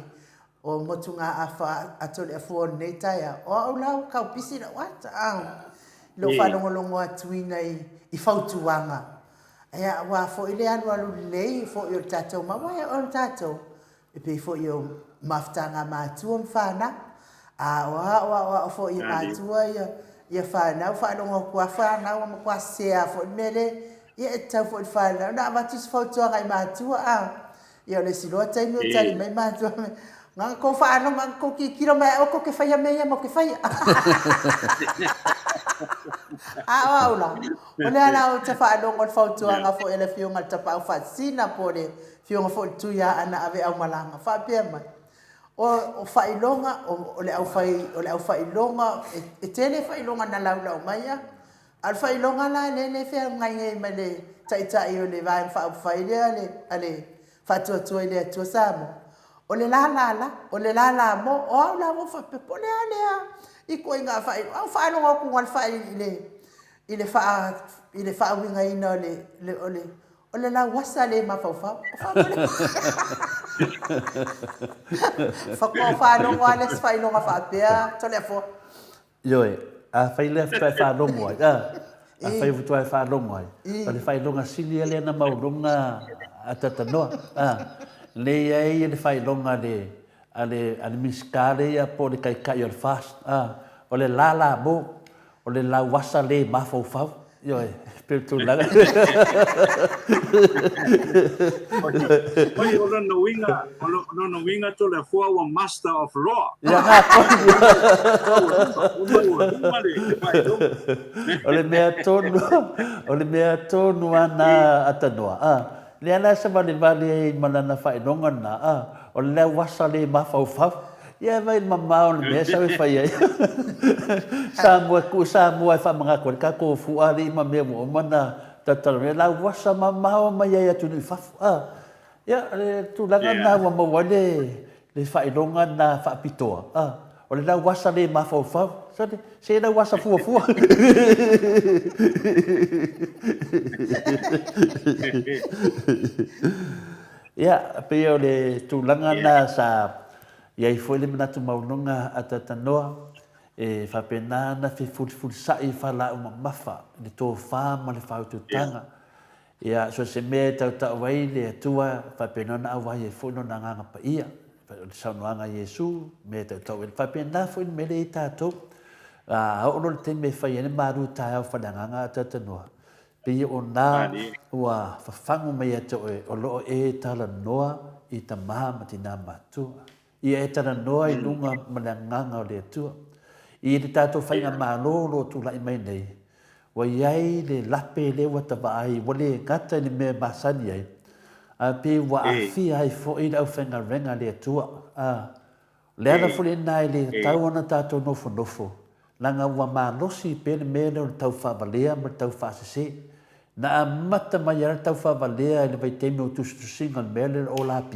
S2: O motugaafa a Toleafoa o lenei taeao, o au la ua tau pisi lau ata, i lou faalogologo atuina i fautuaga. Ia, aua foi le alualu lelei foi o le tatou mau, aua o le tatou, e pei foi o mafutaga a matua ma fanau. A o aoaoao foi e matua ia fanau, faalogo atu lava fanau ua matua sese lava foi le mea lea, ia e tatau foi i le fanau ona avatu se fautuaga i matua. Ia o le isi loa taimi o tali mai matua, na ona tou faalogo, na ona tou tilotilo mai lava, aua tou te faia mea ia matou te faia. A o au la, o lea la ou te faalogo i le fautuaga foi a le Afioga i le Tapaau Faasisina po o le Afioga foi i le Tuiaana Aveaumalaga, faapea mai, o faailoga, o le au fai, o le au faailoga, e tele faailoga na laulau mai a, A o le faailoga la lea e feagai nei ma le Taitai o le Vaega Faaupufai lea a le Faatuatua i le Atua Samoa, o le la la la, o le la la mo, o au la ua ou faapea, po o le a lea ituaiga faailoga. Ae ou faalogo atu i le faa, i le faa, i le faauigaina o le, o le, o le lauasa le mafaufau. Faatoa ou faalogo lava lea i se faailoga faapea, Toleafoa.
S3: Ioe, afai lea faatoa e faalogo ai, a, afai faatoa e faalogo ai, o le faailoga sili ia lea na maualuga a Tatanoa, a, lea i ai le faailoga a le, a le, a le Minisita lea ia po o le Taitai o le FAST, a, o le lala mo, o le lauasa le mafaufau. Ioe, pei o le tulaga.
S4: Oi, o lona uiga, o lona uiga Toleafoa ua Master of Law.
S3: Ia ngā tonu. O le mea tonu, o le mea tonu a nā atanoa, a. Lea la e savalivali ai ma lana faailoga lena, a, o le lauasa le mafaufau. Ia e vai i le mamao o le mea e sau e fai ai. Samoa, tuu Samoa e faamanatu ai le tatou fua alii ma mea ua uma ona tautala mai, lauasa mamao mai ai atunuu i fafo. A, ia, o le tulaga lena ua maua ai le, le faailoga lena faapitoa, a, o le lauasa le mafaufau. Sole, se lauasa fuafua. Ia, pei o le tulaga lena sa i ai foi le manatu maualuga a Tatanoa, e faapena ona fefulifulisai faalaau mamafa i le tofa ma le faautautaga. Ia, so o se mea e tautau ai le Atua, e faapena ona auai ai foi Lona Agaga Paia. O le saunoaga a Iesu, mea e tautau ai. Faapena foi le mea lea i tatou. A oo loa i le taimi e fai ai le malu taeao faaleagaga a Tatanoa, Pei o na ua fafagu mai ia te oe o lo o e talanoa i tama ma tina matua. Ia e talanoa i luga ma le agaga o le Atua. I le tatou faigamalo o lo o tulai mai nei, ua i ai le lape lea ua ta vaai ua le gata i le mea e masani ai, ae pei ua aafia ai foi le aufaigaluega a le Atua. A, o le ala foi lena e le tatau ona tatou nofonofo. Leaga ua malosi pea le mea lea o le tau faavalea ma le tau faasese. Na amata mai lava le tau faavalea i le vaitaimi o tusitusiga o le mea lea o le OLP,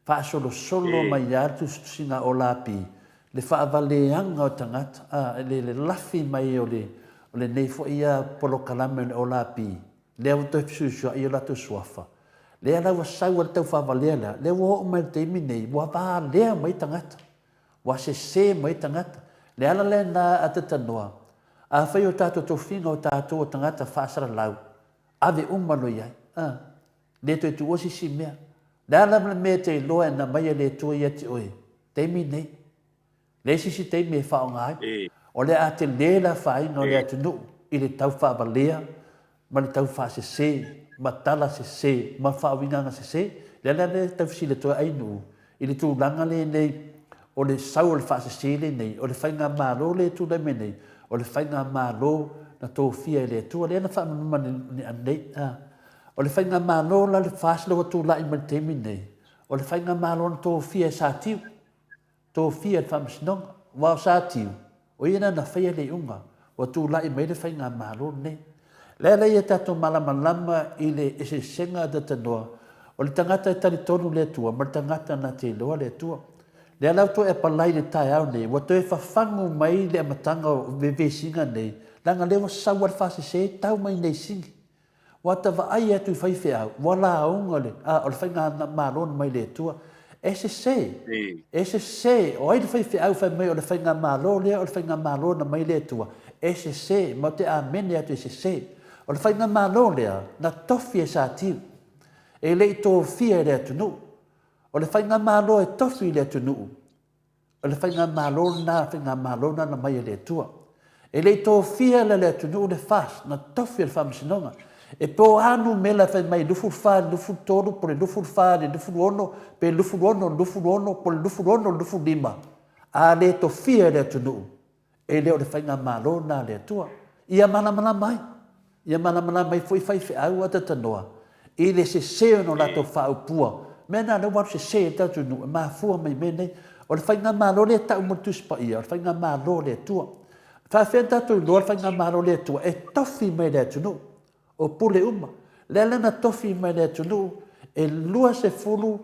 S3: faasolosolo mai lava le tusitusiga a OLP, le faavaleaga o tagata, a, le le lafi mai o le o lenei foi polokalame o le OLP, lea ua toe fesuisuai o latou suafa, lea la ua sau ai le tau faavalea lea, lea ua oo mai i le taimi nei, ua valea mai tagata. Ua sese mai tagata. Le ala lena a Tatanoa, afai o tatou tofiga o tatou o tagata faasalalau, ave uma loa i ai. A, le toe tuua se isi mea. Le a lava le mea e te iloa e na mai e le Atua ia te oe, taimi nei. Leai se isi taimi e faaaoga ai. O le a tele le afaina o le atunuu i le tau faavalea ma le tau faasese, ma tala sese, ma faauigaga sese. Le ala lea e tau fesili atu ai Ainuu i le tulaga lenei o le sau o le faasese lenei, o le faigamalo lea e tulai mai nei, o le faigamalo na tofia e le Atua, lea na faamamaluina nei. O le faigamalo la le FAST lea ua tulai mai i le taimi lenei, o le faigamalo na tofia e Satiu. Tofia e le Faamasinoga, aua o Satiu, o ia lena na faia le iuga ua tulai mai ai le Faigamalo lenei. O le ala ia tatou malamalama i le eseesega talanoa o le tagata e talitonu i le Atua ma le tagata na te iloa le Atua. Lea la ua toe apalai i le taeao nei, ua toe fafagu mai le amataga o vevesiga nei, leaga lea ua sau lava le faasese tau mai nei sini. Ua ta vaai atu i faifeau, ua lauga le, a, o le faigamalo na mai le Atua. E sese, e sese, o ai le faifeau fai mai o le faigamalo lea o le faigamalo na mai le Atua? E sese, ma ou te amene atu e sese. O le faigamalo lea, na tofi e Satiu, e le i tofia e le atunuu. O le faigamalo e tofi i le atunuu, O le faigamalo lena, faigamalo lena na mai e le Atua. E le i tofia la le atunuu le FAST, na tofi e le Faamasinoga. E po a numera e fai mai 24 i le 23 po o le 24 i le 26 pe 26 i le 26 po o le 26 i le 25, a le tofia e le atunuu, E le o le faigamalo lena a le Atua. Ia malamalama ai, ia malamalama ai foi faifeau a tatanoa i le sese ona o latou faaupua. Mea na lea ua alu sese ai le tatou nuu e mafua mai mea nei. O le faigamalo lea e tau mo le Tusi Paia, o le faigamalo a le Atua. E faafefea ona tatou iloa le faigamalo a le Atua? E tofi mai e le atunuu, o pule uma. Lea la na tofi mai e le atunuu e 26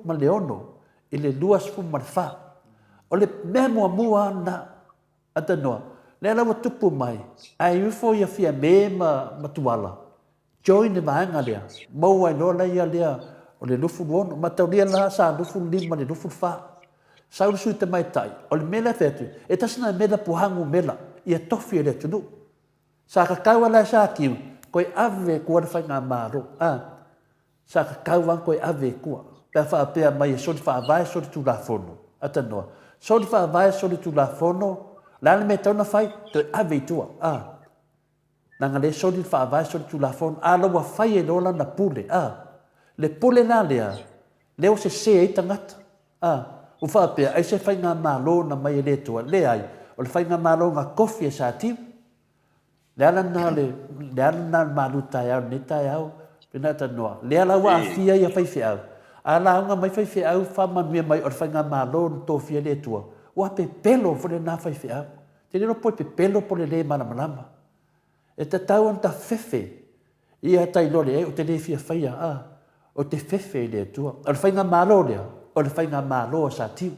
S3: i le 24. O le mea muamua lena Atanoa, lea la ua tupu mai, ae ifo ia Fiame ma, ma Tuala, join le vaega lea, maua ai loa laia lea o le 26, mataulia la sa 25 i le 24. Sau le sui tamaitai, o le mea lea fai atu, e tasi na mela puaha numela, ia tofi e le atunuu. Sa kakau a la e Satiu, koe ave kua le faigamalo, a. Sa tatau lava ona toe ave i tua pe a faapea mai e soli faavae, soli tulafono. Atanoa. Soli faavae, soli tulafono, o le a le mea e tatau ona fai? Toe ave i tua. A. Leaga lea e soli le faavae, soli tulafono. A la ua fai e loa lana pule. A. Le pule la lea, lea ua sese ai tagata. A. Ua faapea, ai se faigamalo na mai e le Atua? Leai. O le faigamalo na tofi e Satiu. Le ala lena o le, le ala lena o le malu taeao lenei taeao, pena tanoa. Lea la ua afia ia faifeau. A lauga mai faifeau faamanuia mai o le faigamalo na tofia le Atua, ua pepelo foi lena faifeau. Te le iloa po e pepelo po o le le malamalama. E tatau ona ta fefe ia ta iloa leai ou te le fia faia, a, ou te fefe i le Atua. O le faigamalo lea, o le faigamalo a Satiu.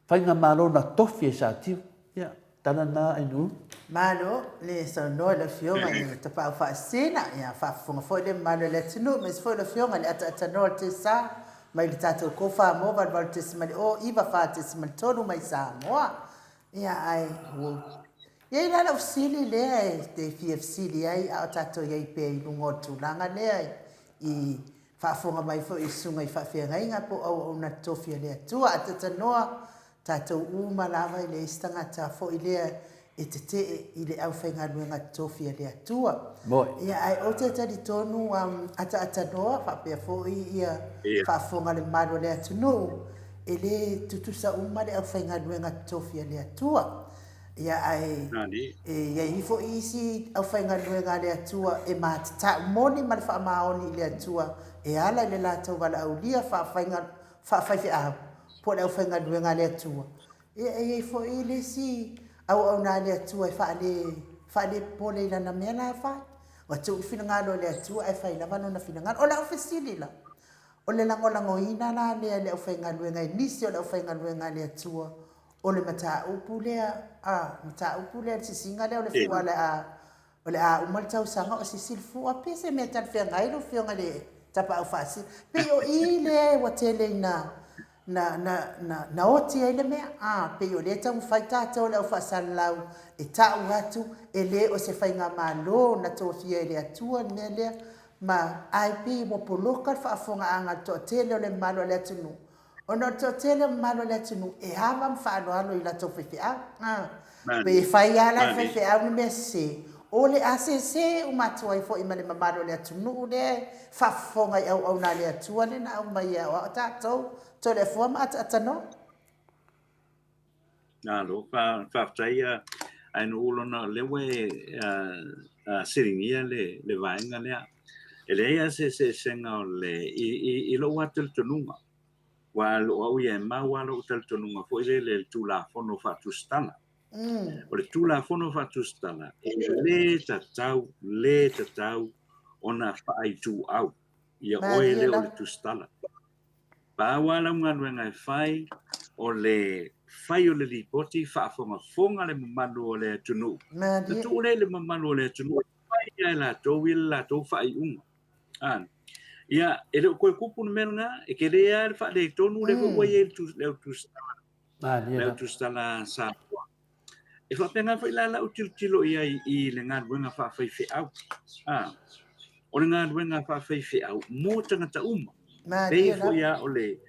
S3: Faigamalo na tofi e Satiu. Ia, tala na Ainuu.
S2: Malo le saunoa i le Afioga i le Tapaau Faasisina, ia faafofoga foi le mamalu o le atunuu aemaise foi le Afioga i le Ataatanoa o le Tesa mai le tatou Kofa mo 88.0 94.3 mai Samoa. Ia ae ua i ai la lau fesili lea e te fia fesili ai a o tatou i ai pea i luga o le tulaga lea i Faafofoga mai foi i susuga i faafeagaiga po o auauna totofi a le Atua. Atatanoa tatou uma lava e leai se tagata foi lea e tetee i le aufaigaluega totofi a le Atua. Ia ae ou te talitonu ataatanoa faapea foi ia faafofoga le mamalu o le atunuu e le tutusa uma le aufaigaluega totofi a le Atua. Ia ae e i ai foi isi aufaigaluega a le Atua e matatau moni ma le faamaoni i le Atua e ala i le latou valaaulia faafaifeau po o le aufaigaluega a le Atua. Ia e i ai foi le isi Auauna a le Atua e faale, faale popole i lana mea la e fai. Ua tuu le finagalo i le Atua ae fai lava lona finagalo. O lau fesili la, o le lagolagoina la lea e le aufaigaluega e nisi o le aufaigaluega a le Atua o le mataupu lea, a, mataupu lea, le sisiga lea o le fua o le a, o le a uma le tausaga o sisi le fua, pe se mea talafeagai lau Afioga i le Tapaau Faasili. Pei o i lea ua tele ina na, na, na, na oti ai le mea, a, pei o lea e taumafai tatou le au faasalalau e ta'u atu, e le o se faigamalo na tofia e le Atua le mea lea, ma, ae pei ua poloka le faafofogaaga a le toatele o le mamalu o le atunuu, ona o le toatele o le mamalu o le atunuu e ava ma faaaloalo i latou faifeau, a, pei e fai lava la e faifeau le mea sese, o le a sese uma atu ai foi ma le mamalu o le atunuu lea e faafofoga i auauna a le Atua lea na aumai e aoao tatou, Toleafoa ma Ataatanoa.
S4: Malo, faafetai Ainuu lona o lea ua e siligia le vaega lea. E leai lava se eseesega o le, i lou lava talitonuga, aua o au ia e mau lava lou talitonuga foi lele i le Tulafono Faatusitala. O le Tulafono Faatusitala, e le tatau, le tatau ona faaituau ia oe lea o le tusitala. Pau lava lau galuega e fai, o le fai o le lipoti, faafogafoga le mamalu o le atunuu. Na tuu lea i le mamalu o le atunuu e fai lava e latou ia le latou faaiuga. A, ia, e le o toe tupu le mea lena, e tele lava le faaletonu lea foi ua i ai le au tusitala, le au tusitala Samoa. E faapena foi la lau tilotilo i ai i le galuega faafaifeau. A, o le galuega faafaifeau mo tagata uma. Pei foi lava o le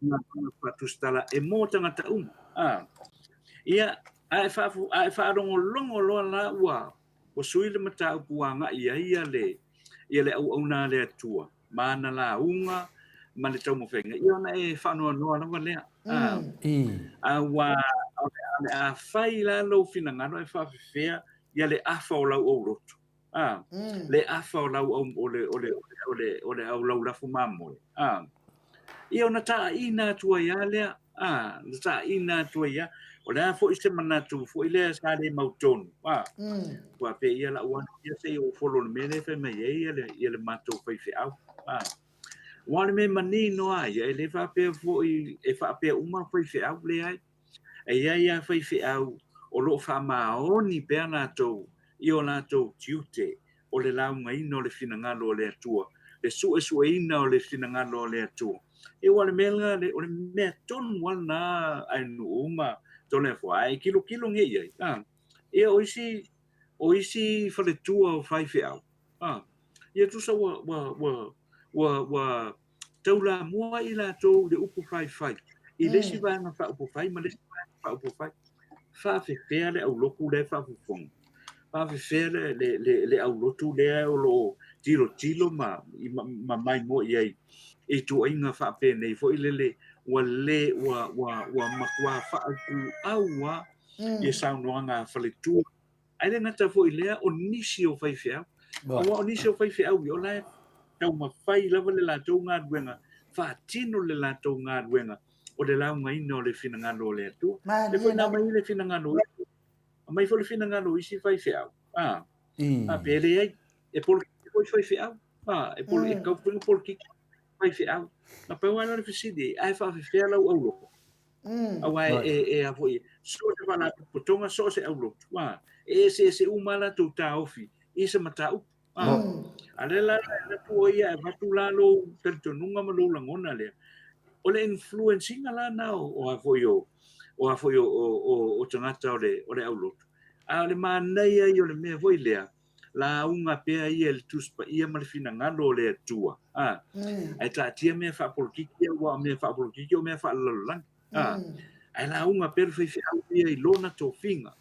S4: galuega faatusitala e mo tagata uma. A, ia, a e, faa, a e faalogologo loa la ua, ua sui le mataupu ua agai i ai ia le, ia le auauna a le Atua ma ana lauga ma le taumafaiga, ia ona e faanoanoa lava lea. A, aua o le a fai la lou finagalo e faafefea ia le afa o lau aulotu. A, le afa o lau au, o le, o le, o le, o le au lau lafu mamoe. A, ia ona taaiina atu ai lava lea. A, na taaiina atu ai lava. O le a foi se manatu foi lea sa le mautonu. A, ua faapea ia lau anu ia se i ou folo i le mea lea e fai mai ai ia le, ia le matou faifeau. A, aua o le mea manino lava ia, e le faapea foi e faapea uma faifeau, leai. E i ai lava faifeau o lo o faamaoni pea latou i o latou tiute o le laugaina o le finagalo o le Atua, le suesueina o le finagalo o le Atua. E aua o le mea lena, o le mea tonu lava lena a nuu ma Toleafoa, a e tilotilo nei i ai, a, ia o isi, o isi faletua o faifeau, a, ia tusa ua, ua, ua, ua, ua taulamua i latou i le upu faifai, i le isi vaega faaupufai ma le isi vaega faaupufai. Faafefea le aulotu lea e faafofoga? Faafefea le, le, le, le aulotu lea o lo o tilotilo ma, ma maimoa i ai i tuuaiga faapenei foi lele ua le, ua, ua, ua matua faaituau lava ia saunoaga a faletua. Ae le gata foi i lea, o nisi o faifeau. Aua o nisi o faifeau ia, o la e taumafai lava le latou galuega, faatino le latou galuega o le laugaina o le finagalo o le Atua. Lea foi na aumai ai le finagalo, aumai foi le finagalo o isi faifeau, a, a pe leai, e polokiki foi faifeau, a, e, polo, e tau foi na polokiki faifeau. Na pau lava le fesili, ae faafefea lau aulotu? Aua e, e, e a foi, so o se faalapotopotoga, so o se aulotu, a, e eseese uma lava latou taofi i se mataupu. A, a lea la e alu atu oe ia e avatu la lou talitonuga ma lou lagona lea, o le influence ina la na o, o a foi o, o a foi o, o, o, o tagata o le, o le aulotu. A o le manaia ia o le mea foi lea, lauga pea ia i le Tusi Paia ma le finagalo o le Atua. A, ae taatia mea faapolokiki ia, aua o mea faapolokiki o mea faalelalolagi. A, ae lauga pea le faifeau ia i lona tofiga.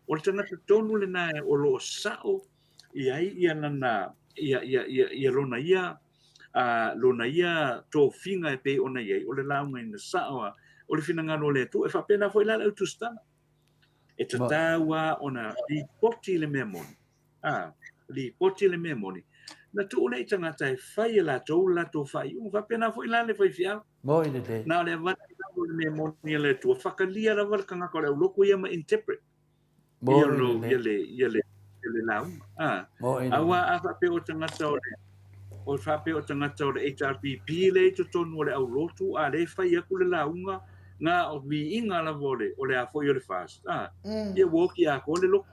S4: O le tagata tonu lena o lo o sao i ai ia lana, ia, ia, ia, ia lona ia, a, lona ia tofiga e pei ona i ai, o le laugaina sao a, o le finagalo o le Atua. E faapena foi la le au tusitala. E tatau lava ona lipoti le mea moni. A, lipoti le mea moni. Na tuu lea i tagata e fai e latou le latou faaiuga. Faapena foi la le faifeau.
S3: Moi lelei.
S4: Na o le avatu i lalo o le mea moni a le Atua, fakalia lava le tagata o le aulotu ia ma interpret. Ia lo ia le ia le ia le lauga. Ah. Aua a faapea o tagata o le o faapea o tagata o le HRPP le i totonu o le aulotu a le fai atu le lauga na o viiga lava o le o le a foi o le FAST. Ah. Ia ua oti atoa le lotu.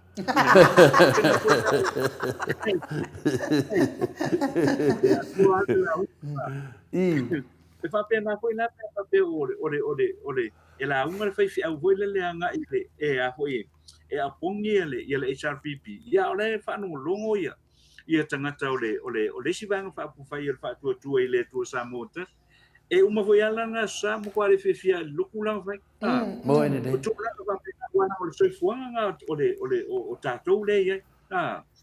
S4: E faapena foi la pe a faapea o le o le o le o le e lauga le faifeau foi lele agai i le e a foi e apogi ia le ia le HRPP ia o la e faalogologo ia ia tagata o le o le o le isi vaega faaupufai o le Faatuatua i le Atua Samoa Tasi e uma foi lava lana aso sa matua le fiafia i le lotu lana fai.
S3: Mo e lelei.
S4: O tulaga faapena aua o le soifuaga na o le o le o tatou lea e i ai.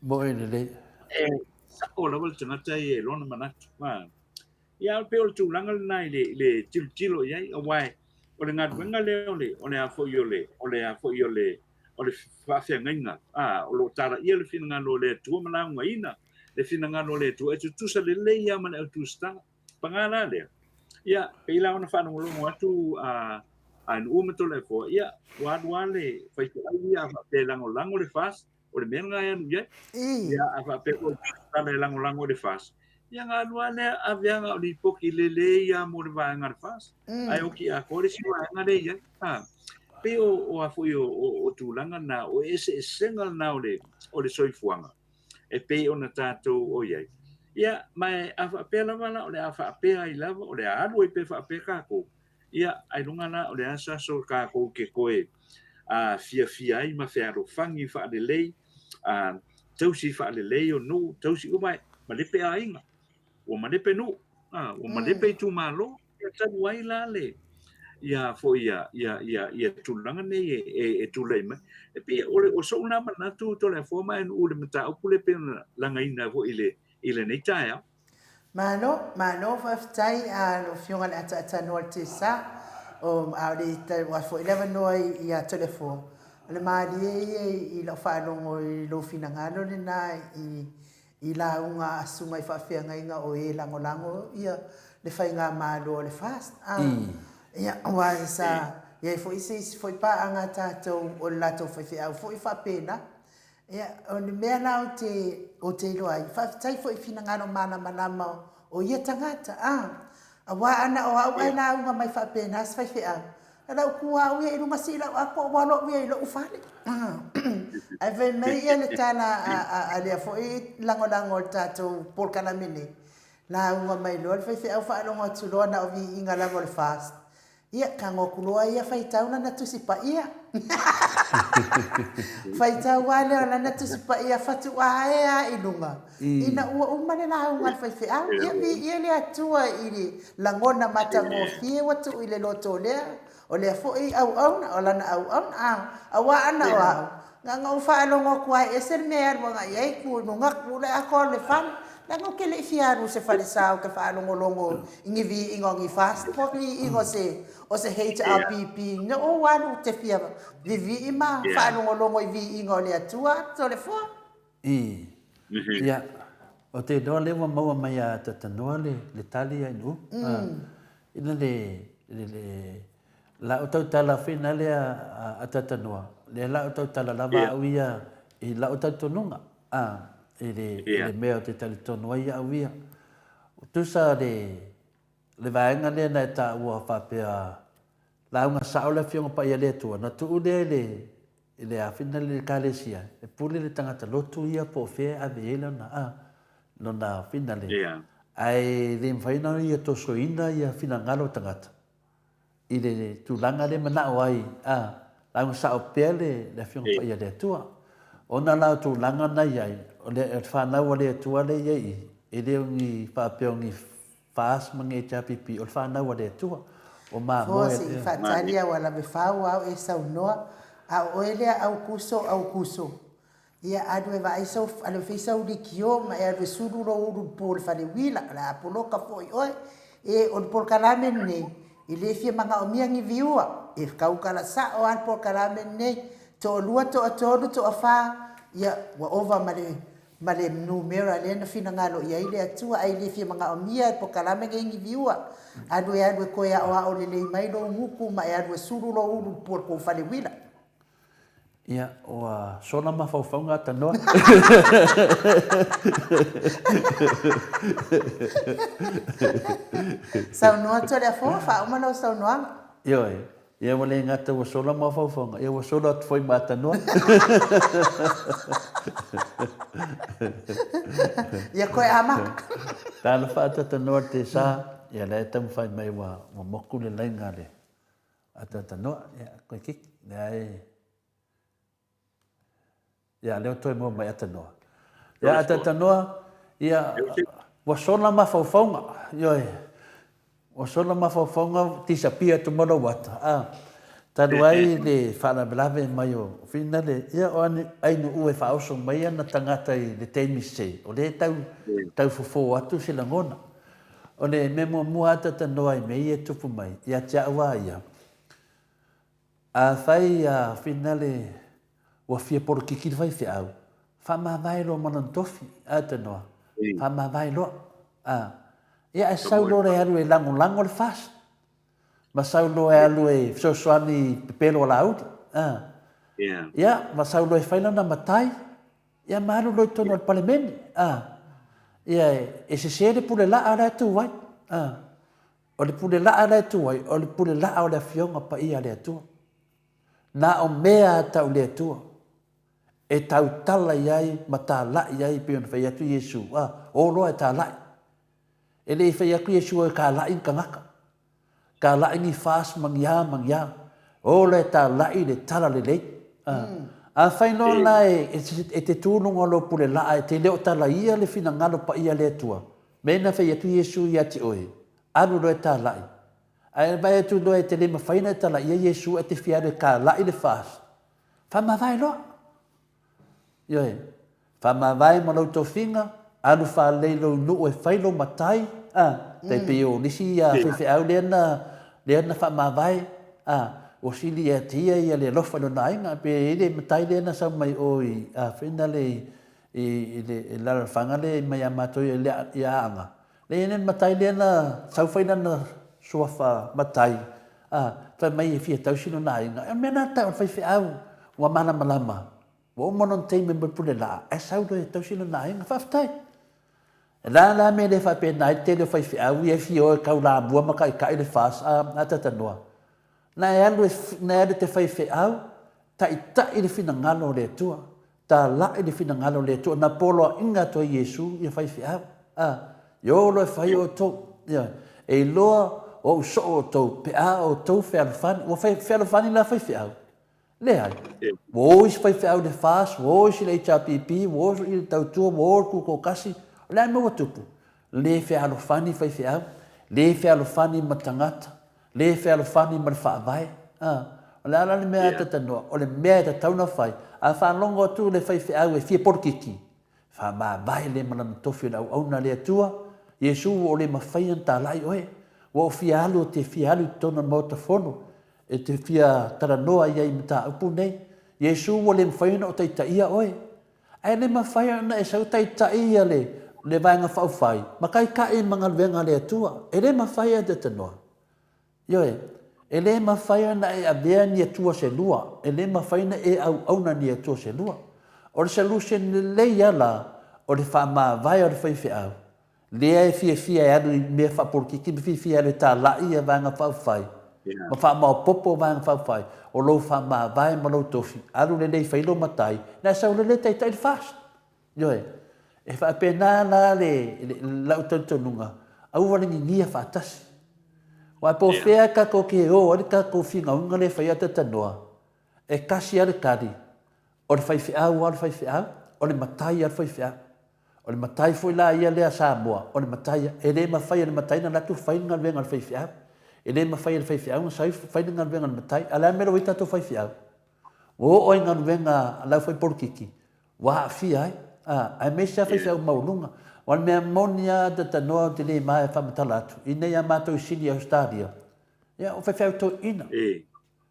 S3: Mo e lelei.
S4: E sao lava le tagata ia i lona manatu. Ia e pei o le tulaga lena i le i le tilotilo i ai aua o le galuega lea o le o le a foi o le o le a foi o le o le faafeagaiga a o lo o talaia le finagalo o le Atua ma laugaina le finagalo o le Atua e tutusa lelei lava ma le autusitala. Paga la lea, ia pei la ona faalogologo atu a a Nu'u ma Toleafoa, ia ua alu lava le faifeau ia a faapea e lagolago le FAST, o le mea lena e alu i ai. Ia, a faapea foi o le e lagolago i le FAST, ia ona alu lava lea ave lava na o lipoti lelei lava mo le vaega a le FAST, ae oti atoa le isi vaega lea e i ai. A, pei o, o a foi o, o, o tulaga na, o eseesega na o le, o le soifuaga e pei ona tatou o i ai. Ia, ma a faapea lava la o le a faapea ai lava, o le a alu ai pea faapea tatou, Ia, ailoga la o le a se aso tatou te toe fiafia ai ma fealofani faalelei, tausi faalelei o nuu, tausi uma, malepe aiga, ua malepe nuu, ua malepe itumalo. Ia talu ai la le ia foi ia ia ia ia tulaga nei e e, e tulai mai. E pei o le o so'u lena manatu Toleafoa ma e nuu le mataupu lea pei ona lagaina foi i le i lenei taeao.
S2: Malo, malo faafetai a lau Afioga i le Ataatanoa o le TSA, o, a o le aua foi le avanoa ia Toleafoa, o le malie ia i lau faalogo i lou finagalo lena i, i lauga a susuga i faafeagaiga o e lagolago ia le faigamalo a le FAST. A, ia, aua sa i ai foi se isi foi paaga a tatou o le latou faifeau foi faapena. Ia, o le mea la ou te, ou te iloa ai, faafetai foi i finagalo malamalama o ia tagata, a, aua ana o au ae lauga mai faapena se faifeau, o lau tu au ia i luga sii lau ato ua alu au ia i lou fale. Ae fai mai ia le tala a, a, a lea foi lagolago o le tatou polokalame nei, lauga mai loa le faifeau faalogo atu loa na o viiga lava o le FAST. Ia, tago atu loa ia faitau lana Tusi Paia. Faitau lava lea o lana Tusi Paia fatuae lava i luga, ina ua uma le lauga a le faifeau. Ia, viia le Atua i le lagona matagofie ua tuu i le loto lea, o lea foi auauna, o lana auauna. A, aua ana o au, na ona ou faalogo atu lava e ese le mea e alu agai i ai, tu i luga, tu le atoa o le fale. Leaga ou te le i fia alu i se falesa ou te faalogologo i ni viiga o ni FAST po o ni viiga o se, o se HRPP. Na ou alu ou te fia vivii ma faalogologo i viiga o le Atua, Toleafoa.
S3: I. Ia, ou te iloa lea ua maua mai ia Tatanoa le, le tali ia Inu. Ina le, le, le, la ou tautala foi na lea a Tatanoa, lea la ou tautala lava au ia i lau talitonuga. A, i le, i le mea ou te talitonu ai au ia. Tusa le, le vaega lea na e taua faapea, lauga sao le Afioga Paia le Atua, na tuu lea i le, i le afina le Ekalesia, e pule le tagata lotu ia po o fea e ave i ai lana, a, lona fina le. Ae le mafai ona ia tosoina ia finagalo o tagata. i le tulaga lea e manao ai, a, lauga sao pea le, le Afioga Paia a le Atua. Ona la o tulaga na i ai, o le, o le fanau a le Atua lea e i ai i, e le o ni faapea o ni FAST ma ni HRPP, o le fanau a le Atua. O
S2: Foa
S3: mamoe
S2: se i faatali au ala mefau au e saunoa, a o oe lea Aukuso, Aukuso. Ia alu e vaai sau, alu e fai sau likio ma e alu e sulu lou ulu i le po o le fale uila, o le a poloka foi oe. E, o le polokalame lenei, e le fia manaomia ni viua, e tautala sao lava le polokalame lenei, toalua, toatolu, toafa, ia, ua ova ma le, ma le numera lea na finagalo i ai le Atua, ae le fia manaomia e le polokalame lenei ni viua. Alu e alu e toe aoao lelei mai lou gutu ma e alu e sulu lou ulu i le po o le tou fale uila.
S3: Ia, ua sola mafaufauga Tanoa.
S2: Saunoa Toleafoa, faauma lau saunoaga.
S3: Ioe, ia ua le gata ua sola mafaufauga, ia ua sola atu foi ma Tanoa.
S2: Ia koe amata.
S3: Talofa ata Tanoa i te sa, ia lea e taumafai mai ua moku le laina a le Atatanoa, ia, koe kiki, lea e, ia, lea o toe mua mai Atanoa. Ia, Atatanoa, ia, ua sola mafaufauga, ioe, ua sola mafaufauga, disappear atu ma lou ata, a, talu ai le faalavelave mai o Finale, ia, o Ainuu e faaoso mai ana tagata i le taimi sese, o lea e tau, tau fofo atu se lagona. O le mea muamua Atatanoa i mea ia e tupu mai, ia te au a ia, afai a finale ua fia polokiki le faifeau, faamavae loa ma lona tofi, Atatanoa, faamavae loa. A, ia ae sau loa e alu e lagolago le FAST, ma sau loa e alu e fesoasoani i pepelo a Laauli, a, ia, ma sau loa e fai lana matai, Ia ma alu loa i totonu o le Palemene, a. Ia e sese le pule laa la e tu ai, a. O le pule laa la e tu ai, o le pule laa o le Afioga Paia a le Atua. Na o mea a tau le Atua e tautala i ai ma talai ai pei ona fai atu Iesu, a, o loa e talai. E le i fai atu Iesu e talai ni tagata. Talai ni FAST ma ni a ma ni a. O la e talai le tala lelei. Afai loa la e te tu luga o lou pule laa e te le o talaia le finagalo paia a le Atua, mea na fai atu Iesu ia te oe, alu loa e talai. Ae vaai atu loa e te le mafai ona e talaia Iesu ae te fia alu e talai le FAST, faamavae loa. Ioe. Faamavae ma lou tofiga, alu faalelei lou nuu e fai lou matai, a, tai pei o nisi ia faifeau lea na, lea na faamavae, a, ua sili ia te ia ia le alofa i lona aiga, pe i ai le matai lea na sau mai o i, a, whaina le i, i, i le lalafaga lea mai ia matou i, i Aaga, lea i ai le matai lea na sau fai lana suafa matai, a, fai mai e fia tausi lona aiga. O le mea lena tau o le faifeau ua malamalama, Ua uma lona taimi mai pule laa, ae sau loa e tausi lona aiga. Faafetai. E la la mea le faapena ai le tele o faifeau ia e fia o e taulamua ma taitai le FAST a, a tatanoa. Na e alu e, na e alu e te faifeau, taitai le finagalo o le Atua. Talai le finagalo o le Atua. Na poloaiga atu ai Iesu ia faifeau. A, e o loa e fai outou. Ia, e iloa o ou soo outou pe a outou fealofani. Ua fealofani la faifeau. Leai. Ua o isi faifeau i le FAST, ua o isi i le HRPP, ua o i le Tautua, ua o i le Tutoatasi. O le a le mea ua tupu? Le fealofani faifeau, le fealofani ma tagata, le fealofani ma le Faavae. A, o le a la le mea a Tatanoa? O le mea e tatau ona fai, a faalogo atu le faifeau e fia polokiki, Faamavae le ma lana tofi o le auauna a le Atua, Iesu ua o le mafai ona talai oe, ua ou fia alu ou te fia alu i totonu o le Maota Fono e te fia talanoa i ai i mataupu nei. Iesu ua le mafai ona ou taitaia oe. Ae le mafai ona e sau taitai ia le, le Vaega Faaupufai ma taitai ma galuega a le Atua. E le mafai e te noa. Ioe, e le mafai ona e avea ni Atua se lua, e le mafai ona e auauna ni Atua se lua. O le solution lelei lava la, o le faamavae o le faifeau, lea e fiafia e alu i mea faapolokiki ma fiafia e alu e talai ia Vaega Faaupufai, ma faamaopoopo Vaega Faaupufai, o lou faamavae ma lou tofi, alu lelei fai lou matai, na e sau lelei taitai le FAST. Ioe. E faapena la le, le, lau talitonuga, aua le gigia faatasi. Aua po o fea tatou te o ai le tatou finauga lea e fai atatanoa, e tasi lava le tali, o le faifeau lava o le faifeau, o le matai lava le faifeau. O le matai foi la ia lea Samoa, o le matai, e le mafai e le matai ona alu atu fai le galuega a le faifeau. E le mafai e le faifeau ona sau fai le galuega a le matai. A o le a le mea la ua i ai tatou faifeau? Ua oo ai galuega a le aufaipolitiki, ua aafia ai, a, aemaise lava faifeau maualuga. Aua o le mea moni lava Tatanoa ou te le ma e faamatala atu, i nei a matou i Sini i Ausetalia, ia o faifeau toeaina.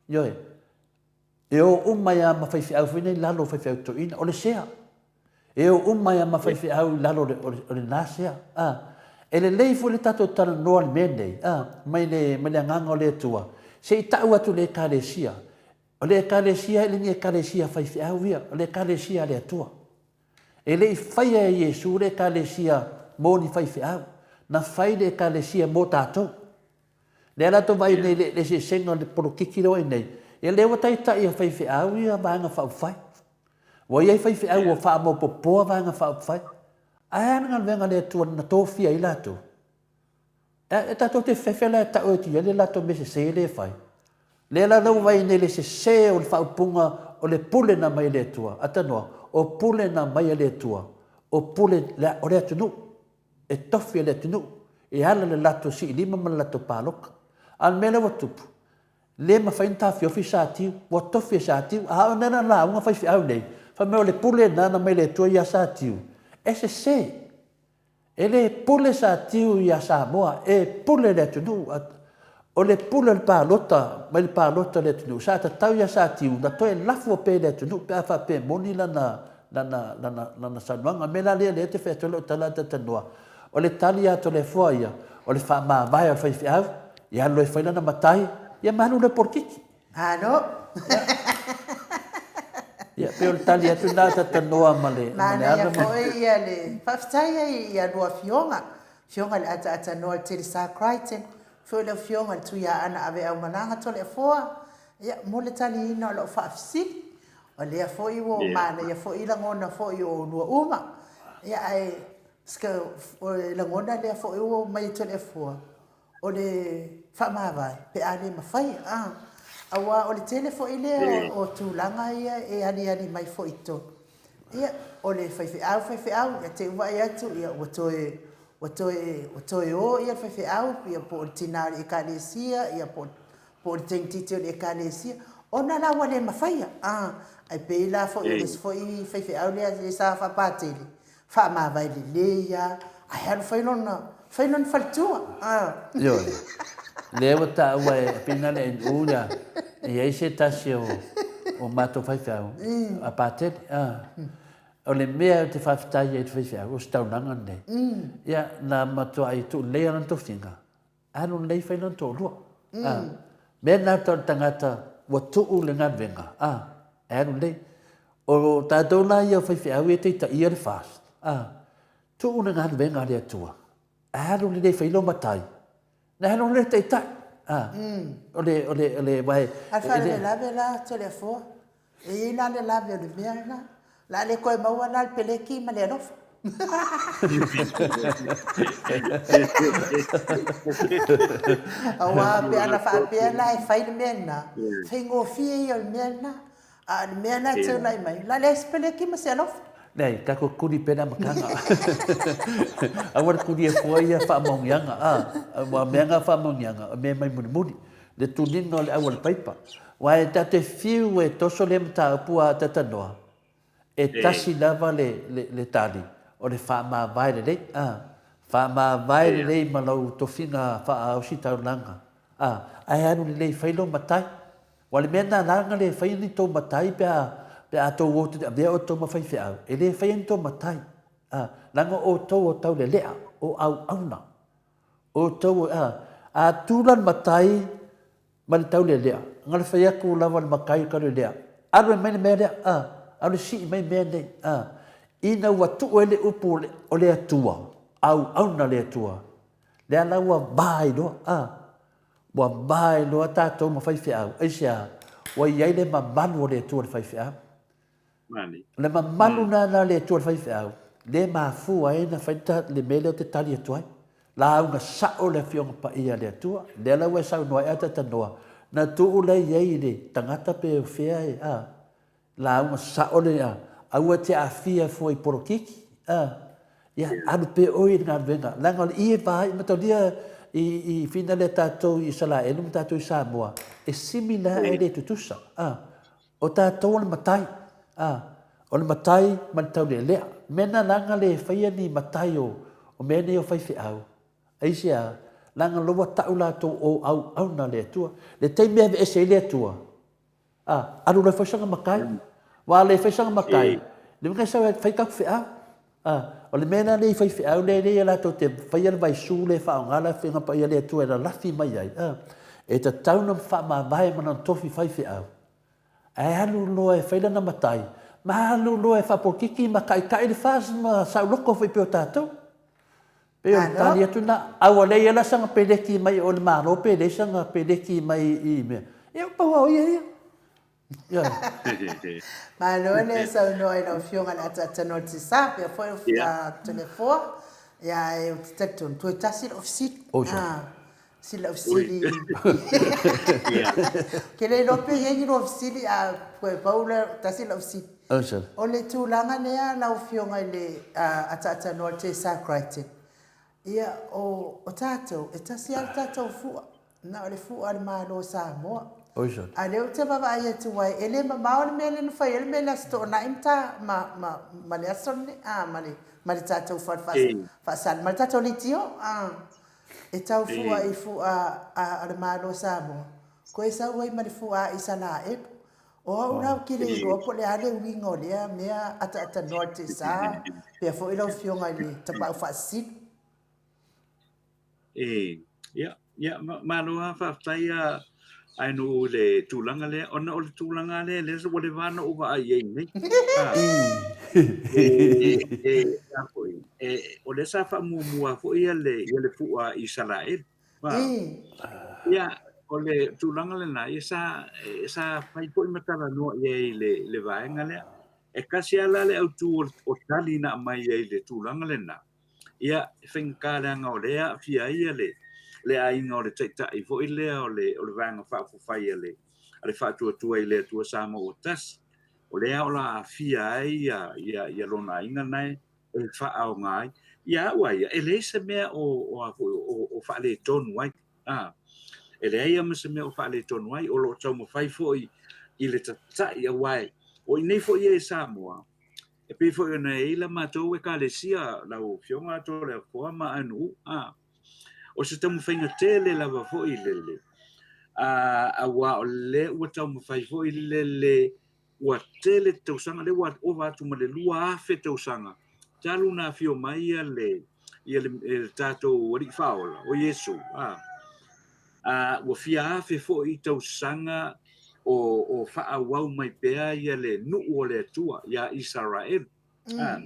S3: Ioe. E o uma ai lava ma faifeau foi nei i lalo o faifeau toeaina. O le sea. E o uma ai lava ma faifeau i lalo o lena sea. A, e lelei foi le tatou talanoa i le mea nei, a, mai le, mai le agaga o le Atua, se i tau atu i le Ekalesia. O le Ekalesia e le ni Ekalesia faifeau ia, o le Ekalesia a le Atua. E le i faia e Iesu le Ekalesia mo ni faifeau, na fai le Ekalesia mo tatou. Lea la tou vaai nei i le eseesega o le polokiki lea ua i ai nei, ia lea ua taitai e faifeau ia Vaega Faaupufai. Ua i ai faifeau ua faamaopoopoa Vaega Faaupufai. Ae a le galuega a le Atua na tofia ai latou? E tatou te fefe la e tau atu i ai le latou mea sese lea e fai. Lea la ua vaai nei le sese o le faaupuga o le pule na mai e le Atua. Atanoa, o pule na mai e le Atua, o pule o le atunuu, e tofi e le atunuu, e ala le latou siilima ma le latou paloka. A o le mea lea ua tupu, le mafai ona taofiofi Satiu, ua tofi e Satiu, a oo nei la lauga faifeau nei, fai mai o le pule lena na mai le Atua ia Satiu, e sese. E le pule Satiu ia Samoa, e pule le atunuu. O le pule o le palota, mai le palota a le atunuu, sa tatau ia Satiu na toe lafo pea i le atunuu pe a faapea e moni lana, lana, lana, lana saunoaga. O le mea la lea, lea ou te fai atu ai lau tala talatalanoa, o le tali a Toleafoa ia, o le faamavae o le faifeau, ia alu loa e fai lana matai, ia ma alu loa e polokiki.
S2: Malo.
S3: Ia, pei o le tali atu lena a Tanoa ma le ma le
S2: Manaia foi ia le faafetai ai i a lua afioga, afioga i le Ataatanoa le Telesa Crichton, foi le afioga i le Tuiaana Aveaumalaga Toleafoa, ia mo le taliina o lau faafesili. O lea foi ua manaia foi lagona foi o oulua uma. Ia ae o le lagona lea foi ua aumai e Toleafoa, o le faamavae pe a le mafai a. Aua o le tele foi lea o tulaga ia e aliali mai foi i totonu. Ia, o le faifeau faifeau, ia te i ua vaai atu ua toe ua toe ua toe o le faifeau ia po o le tina o le Ekalesia ia po o le teineitiiti o le Ekalesia, ona la ua le mafaia. Ae pei la foi o le isi foi faifeau lea sa faapatele, faamavae lelei lava ae alu fai lona fai lona faletua.
S3: Ioe. Lea ua taua e Pina le NU ia, e i ai se tasi o, o matou faifeau, a Patele. O le mea ou te faafetai ai i le faifeau, o se taulaga lenei. Ia, na matuai tuulelei lana tofiga, alu lelei fai lona toalua. Mea lena o le tagata ua tuu le galuega, e alu lelei. O tatou la ia o faifeau ia e taitaia le FAST, tuu le galuega a le Atua, alu lelei fai lou matai, na alu lelei taitai. O le, o le, o le, aua e...
S2: A o le faalavelave la Toleafoa, E i ai la le lave o le mea lena. O le a le toe maua la le peleki ma le alofa. Aua pe ana faapea la e fai le mea lena, faigofie ia o le mea lena. A o le mea la e tulai mai, o le a leai se peleki ma se alofa.
S3: Leai, tatou tuli pea le amataga. Aua le tulia fua ia faamaoniaga, a, aua o mea na o faamaoniaga, o mea mai mulimuli. Le tuliga o le au a le paipa. Aua e ta te fiu e toso lea mataupu a Tatanoa, e tasi lava le, le, le tali, o le faamavae lelei, a, faamavae lelei ma lau tofiga faa-ositaulaga, a, ae alu lelei fai lou matai. Aua o le mea lena leaga le faia ni tou matai pe a, pe a tou o te avea outou ma faifeau, e le faia ni tou matai, a, leaga o outou o taulelea, o auauna. Outou, a, a tu la le matai ma le taulelea, na le fai atu lava le matai i le taulelea, alu e mai le mea lea, a, alu e sii mai mea nei, a. Ina ua tuu ai le upu o le, o le Atua, auauna le Atua, lea la ua va ai loa, a, ua va ai loa tatou ma faifeau, aisea? Ua i ai le mamalu o le Atua i le faifeau. O le mamalu lena na le Atua i le faifeau, lea e mafua ai ona fai le mea lea ou te tali atu ai. Lauga sao le Afioga Paia a le Atua, lea la ua e saunoa ai a Tatanoa, na tuu lea i ai i le tagata pe o fea e, a, lauga sao le, a, aua e te aafia fua i polokiki, a, ia, alu pea oe i le galuega, leaga o le ie vaai, mataulia i, i fina lea tatou i Isalaelu ma tatou i Samoa, e simi la e le tutusa, a, O tatou o le matai, a, o le matai ma le taulealea. Mea na leaga le faia ni matai o, o mea nei o faifeau. Aisea? Leaga lo ua tau latou o auauna le Atua. Le taimi e aveese ai le Atua, a, alu loa e fai sana matai. Ua le fai sana matai, le uiga e sau e fai taku feau. A, o le mea la lea i faifeau lea lea latou te faia le vaisu lea e faaaoga le Afioga Paia a le Atua e lalafi mai ai, a, e tatau ona faamavae ma lona tofi faifeau. Ae alu loa e fai lana matai, ma alu loa e faapolokiki ma kaikaʻi le FAS ma sauloko foi pei o tatou. Pei o le tali atu lena, a ua leai la sana peleki mai o le Malo pe leai sana peleki mai i mea, ia pau lava o ia ia. Ioe.
S2: Malo le saunoa i lau Afioga i le Ataatanoa o le Tisa, faapea foi Toleafoa. Ia, ae ou te talitonu, toe tasi lau fesili. Si lau fesili. Ke le iloa pe i ai ni lua fesili, a toe pau lea, tasi lau fesili. O le tulaga lea lau Afioga i le Ataatanoa o le Tesa Crichton, ia, o tatou, e tasi lava le tatou fua, na o le fua a le Malo o Samoa. A o lea ou te vaavaai atu ai, e le mamao le mea lea na fai ai le mea i le Aso Toonai ma ma le aso lenei, ma le tatou fale faasala, ma le tatou leitio. E tau fua i fua a le Malo o Samoa, koe sau ai ma le fua a Isalaelu. O au la ou te le iloa po o le a le uiga o lea mea ataatanoa i le Tesa, pea foi lau Afioga i le Tapaau Faasisina.
S4: E, ia, ia, malo lava, faafetai a Aenu i le tulaga lea, ona o le tulaga lea, lea ua leva ona ou vaai i ai nei. E, o lea sa faamuamua foi ia le, ia le fua Isaraelu. Ia, o le tulaga lena, ia sa, sa fai foi ma talanoa i ai i le, le vaega lea. E tasi lava la le autu o tali na aumai ai i le tulaga lena, ia, e faigata leaga o lea e aafia ai ia le, le aiga o le taitai foi lea o le, o le Vaega Faaupufai a le, a le Faatuatua i le Atua Samoa ua Tasi. O lea o le a aafia ai ia, ia, ia lona aiga lena e, e faaaoga ai. Ia au a ia, e leai se mea o, o, a foi, o, o faaletonu ai. A, e leai lava ma se mea o faaletonu ai, o lo o taumafai foi i le tatai, aua e, o i inei foi ia i Samoa, e pei foi ona e i ai la matou Ekalesia, lau Afioga Toleafoa ma Anu'u, a, o se taumafaiga tele lava foi lele, a, aua o lea ua taumafai foi lele ua tele tausaga, lea ua ova atu ma le 2,000 tausaga talu ona afio mai ia le, ia le, le tatou Alii Faaola, o Iesu, a, a, ua fia afe foi tausaga o, o faaauau mai pea ia le nuu o le Atua ia Isaraelu. A,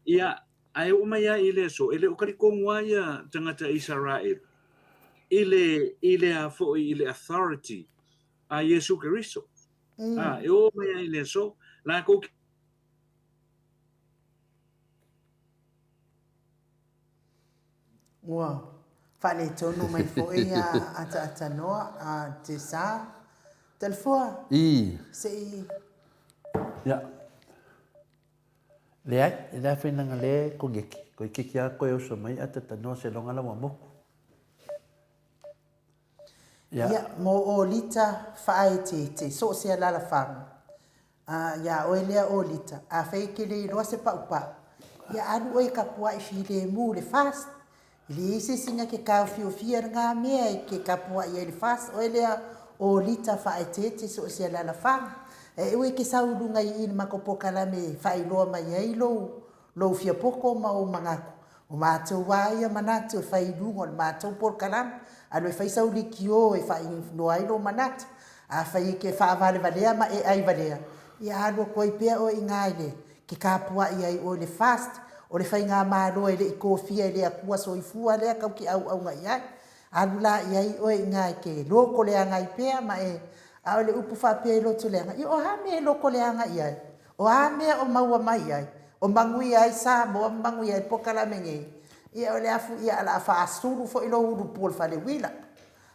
S4: ia, ae oo mai lava i le aso, e le o talitonu lava ia tagata Isaraelu i le, i le a foi, i le authority a Iesu Keriso. A, e oo mai lava i le aso, latou
S2: Ua faaletonu mai foi a ataatanoa a Tesa. Talifoa, se i...
S3: Ia. Leai, e leai whainanga le kongeki. Koe kiki a koe oso mai atatanoa se longa la ua moku.
S2: Ia. Ia, mo Olita faaeteete, so o se alalafaga. A, iā ʻoe lea Olita, afai e ke le iloa se paʻupaʻu, ia alu ʻoe e kapuaʻi filemu i le FAST. E leai se isi na ke kāofiofia i ngā mea e ke kapuaʻi ai i le FAST, ʻoe lea Olita faaeteete so o se alalafaga. E ʻeu e ke sau i luga i i le makou polokalame e faailoa mai ai lou lou fiapoko ma ou manatu. O matou a ia manatu e fai i luga o le matou polokalame, alu e fai sau likiō e faailoa ai lou manatu. Afai e ke faavalevalea ma e ʻai valea, ia alu aku ai pea ʻoe i ngā i le ke kapuaʻi ai ʻoe i le FAST, o le faigamalo e le i kofia e le Akua soifua lea kau ke ʻauʻauga i ai. Alu la i ai ʻoe i ngā i ke lokoleaga ai pea ma e ʻaʻole upu faapea i lotoleaga, ia o hā mea e lokoleaga i ai? O a mea o maua mai ai, o manuia ai Samoa ma manuia ai polokalame nei, ia o le afu ia a la faasulu foi lou ulu pu o le fale uila.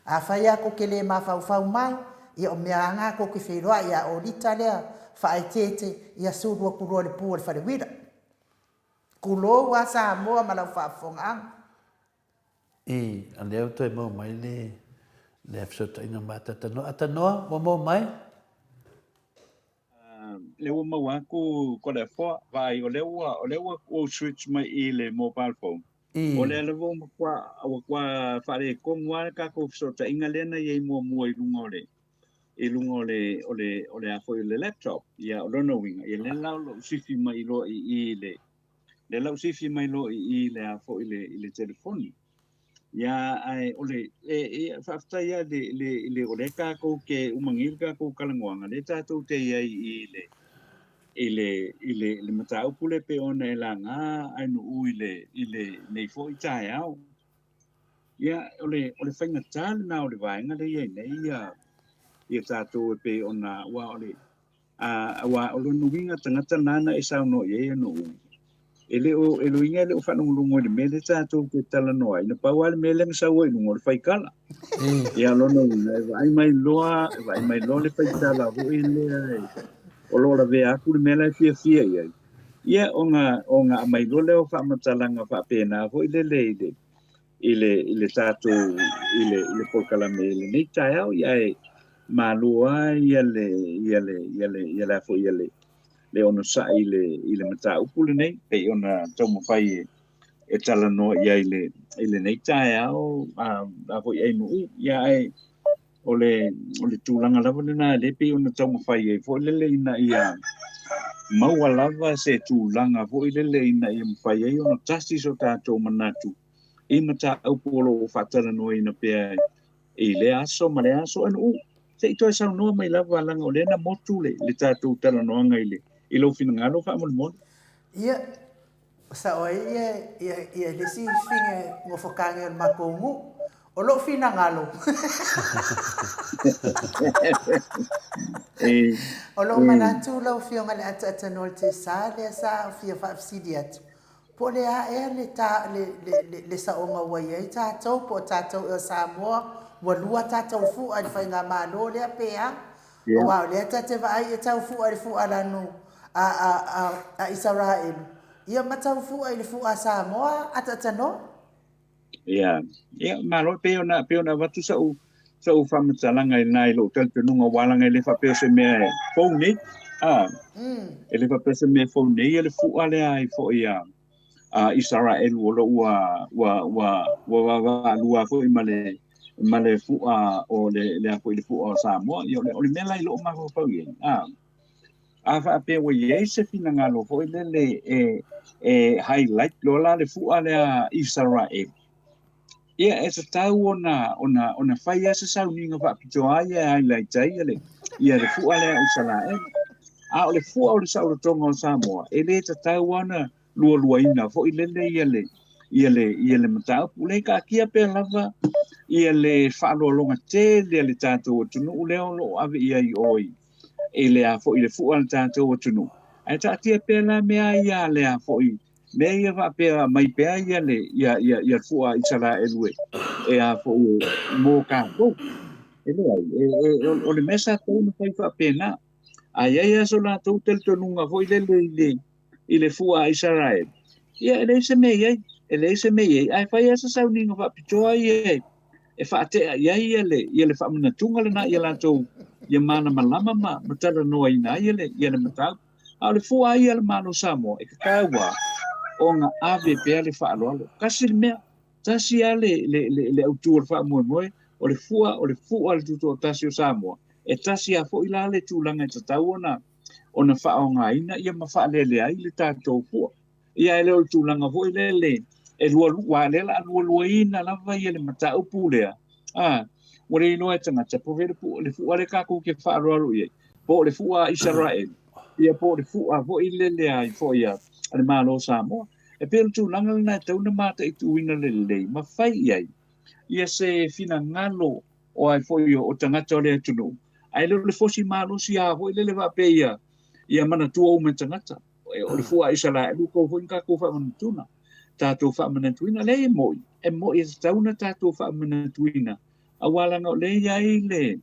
S2: Afai a kou ke le mafaufau mai, ia o mea aga kou ke feiloai ia olita lea faaeteete ia sulu aku loa le pu o le fale uila. Kulou a Samoa ma lau faafofogaaga.
S3: I, a lea ua toe maua mai le, le fesootaiga ma Atatanoa. Atanoa, ua maua mai?
S4: Lea ua maua atu Toleafoa, vaai o lea ua o lea ua ou switch mai i le mobile phone. O lea lava ua matua ua matua faaletonu lava le tatou fesootaiga lea na i ai muamua i luga o le i luga o le o le o le a foi o le laptop. Ia o lona uiga, ia lea la o lou sifi mai loa i i le lea la ua sifi mai loa i i le a foi le i le telefoni. Ia, ae o le, e, e, faafetai lava i le, i le, o lea tatou te umagi le tatou talanoaga, lea tatou te i ai i le, i le, i le, le mataupu lea pei ona e laga Ainuu i le, i lenei foi taeao. Ia, o le, o le faigata lena o le vaega lea e i ai nei ia, ia tatou e pei ona, aua o le, aua o lona uiga tagata nāna e saunoa i ai Ainuu, e le o, e lona uiga e le o faalogologo i le mea lea tatou te talanoa ai, na pau lava le mea lea na sau ai i luga o le faitala. Ia lona uiga e vaai mai loa, e vaai mai loa le faitala foi lea o lo o lavea atu le mea la e fiafia i ai. Ia ona, ona aumai loa lea o faamatalaga faapena foi lele i le, i le, i le tatou, i le, i le polokalame i lenei taeao, ia ae malo lava ia le, ia le, ia le, ia le a foi, ia le, le onosai i le, i le mataupu lenei, pei ona taumafai e, e talanoa i ai i le, i lenei taeao, a, a foi Ainuu, ia ae o le, o le tulaga lava lena lea pei ona taumafai ai foi lele ina ia maua lava se tulaga foi lele ina ia mafai ai ona tasi so tatou manatu i mataupu o lo o faatalanoaina pea i lea aso ma lea aso. Ainuu, se i toe saunoa mai lava leaga o lea na motu le, le tatou talanoaga i le, i lou finagalo faamolemole.
S2: Ia, sao ai ia, ia, ia le isi fine gofokange o le matou nuu. O lou finagalo. O lou manatu lau Afioga i le Ataatanoa i le Tesa lea sa fia faafesili atu, Po o le a ea le ta, le, le, le, le saoga ua i ai tatou, po o tatou ea o Samoa, ua lua tatou fu'a i le faigamalo lea pe a? Yeah. Aua o lea ta te vaai e tau fu'a i le fu'a lanu a, a, a, a Isaraelu, ia ma tau fu'a i le fu'a a Samoa, ataatanoa.
S4: Ia, ia, malo, pei ona, pei ona avatu sa'u, sa'u faamatalaga i lena i lou talitonuga, aua leaga e le faapea o se mea e fou nei, a, e le faapea o se mea e fou nei ia le fu'a lea ai foi a, a Isaraelu o lo o ua, ua, ua, ua vaavaalua foi ma le, ma le fu'a o le, le a foi le fu'a o Samoa. Ia, o le, o le mea la i lou mafaufau i ai, a, A faapea ua i ai se finagalo foi lele e, e highlight loa la le fu'a lea a Isaraelu, ia e tatau ona, ona, ona fai lava se sauniga faapitoa ia e highlight ai ia le, ia le fu'a lea a Isaraelu. A o le fu'a o le saolotoga o Samoa, e le tatau lava ona lualuaina foi lele ia le, ia le, ia le mataupu. Lea e taatia pea lava ia le faaaloaloga tele a le tatou atunuu lea o lo o ave i ai i o i, i le a foi le fua a le tatou atunuu. Ae taatia pea la mea ia a le a foi, mea ia faapea aumai pea ia le, ia, ia, ia le fua a Isaraelu e, e a foi e, mo tatou. E leai, e, e, o, o le mea sa tatau ona fai faapena. A i ai lava so latou talitonuga foi lele i le, i le fua a Isaraelu, ia e leai se mea i ai, e leai se mea i ai, ae fai lava se sauniga faapitoa ia e, e faatea i ai ia le, ia le faamanatuga lena ia latou ia malamalama ma, ma talanoaina ai ia le, ia le mataupu. A o le fua ia a le Malo o Samoa, e tatau lava ona ave pea le faaaloalo. Tasi le mea, tasi lava le, le, le, le autu o le faamoemoe, o le fua, o le fua a le Tutoatasi o Samoa, e tasi lava foi la le tulaga e tatau ona, ona faaaogaina ia ma faalele ai le tatou fua. Ia e le o le tulaga foi lele e lualua, aua o lea o le a lualuaina lava ia le mataupu lea, a, ua le iloa e tagata po o fea le fua, le fua lea tatou te faaaloalo i ai, po o le fua a Isaraelu, ia po o le fua foi lele a foi a le Malo o Samoa. E pei o le tulaga lena e tatau ona mataituina lelei ma fai i ai ia se finagalo o ai foi o tagata o le atunuu, ae le o le fosi malosi lava foi lele faapea ia, ia manatua uma e tagata. O le fua a Isaraelu tou foi na tatou faamanatuna, tatou faamanatuina. Leai e moni, e moni e tatau ona tatou faamanatuina, aua leaga o lea e i ai le,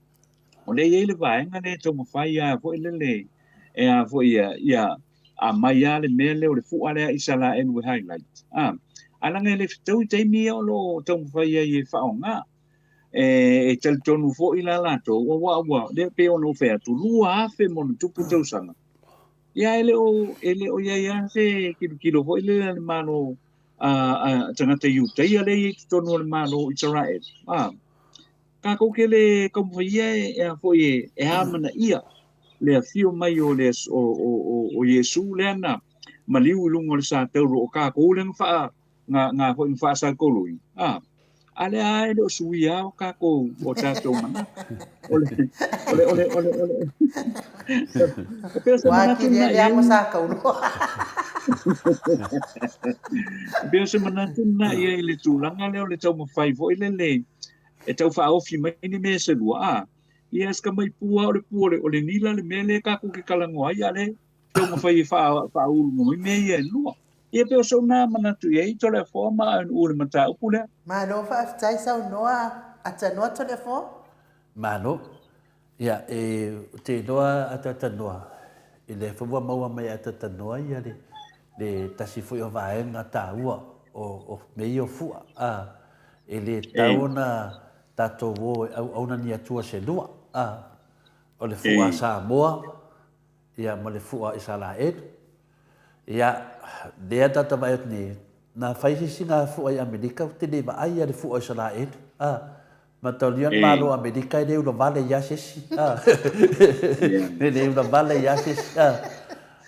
S4: o lea e i ai le vaega lea e taumafai lava foi lele e a foi ia, ia aumai lava le mea lea o le fua lea a Isaraelu e highlight. A, ae leaga e le fetaui taimi ia o lo o taumafai ai e faaaoga. E, e talitonu foi la latou, aua ua, lea pei ona ou fai atu, 2000 ma ona tupu tausaga. Ia e le o, e le o i ai lava se tilotilo foi lea a le Malo a, a tagata Iutaia lea e i ai i totonu o le Malo o Isaraelu. A, tatou te le taumafai e, e a foi e, e amanaia le afio mai o, le, o, o, o, o Iesu lea na maliu i luga o le satauro o tatou lea na faa, na, na foi na faasautoloina. A, A lea lava e le o suia lava o tatou, o tatou manatu. O le, o le, o le, o le, o le, e pei o se manatu lena i ai. E pei o se manatu lena i ai i le tulaga lea o le taumafai foi lele e tau faaofi mai ni mea se lua, a, ia si tamai pu lava o le pu o le, o le nila le mea lea tatou te talanoa ai, a o lea taumafai e faaulu mai mea ia e lua. Ia pei o sou na manatu i ai Toleafoa ma ANU le mataupu lea.
S2: Malo faafetai saunoa Atanoa Toleafoa.
S3: Malo. Ia, e, ou te iloa Atatanoa, i lea foi ua maua mai e Atatanoa ia le, le tasi foi o vaega taua o, o mea ia o fua. A, e le tatau ona tatou o e auauna ni Atua se lua. A, o le fua a Samoa, ia ma le fua a Isaraelu. Ia, lea tata vaai atu nei, na fai se isi fua i Amerika, ou te le vaai ia le fua o Isaraelu. A, mataulia le Malo o Amerika e le ula vale ia se isi. A, e le ula vale ia se isi. A,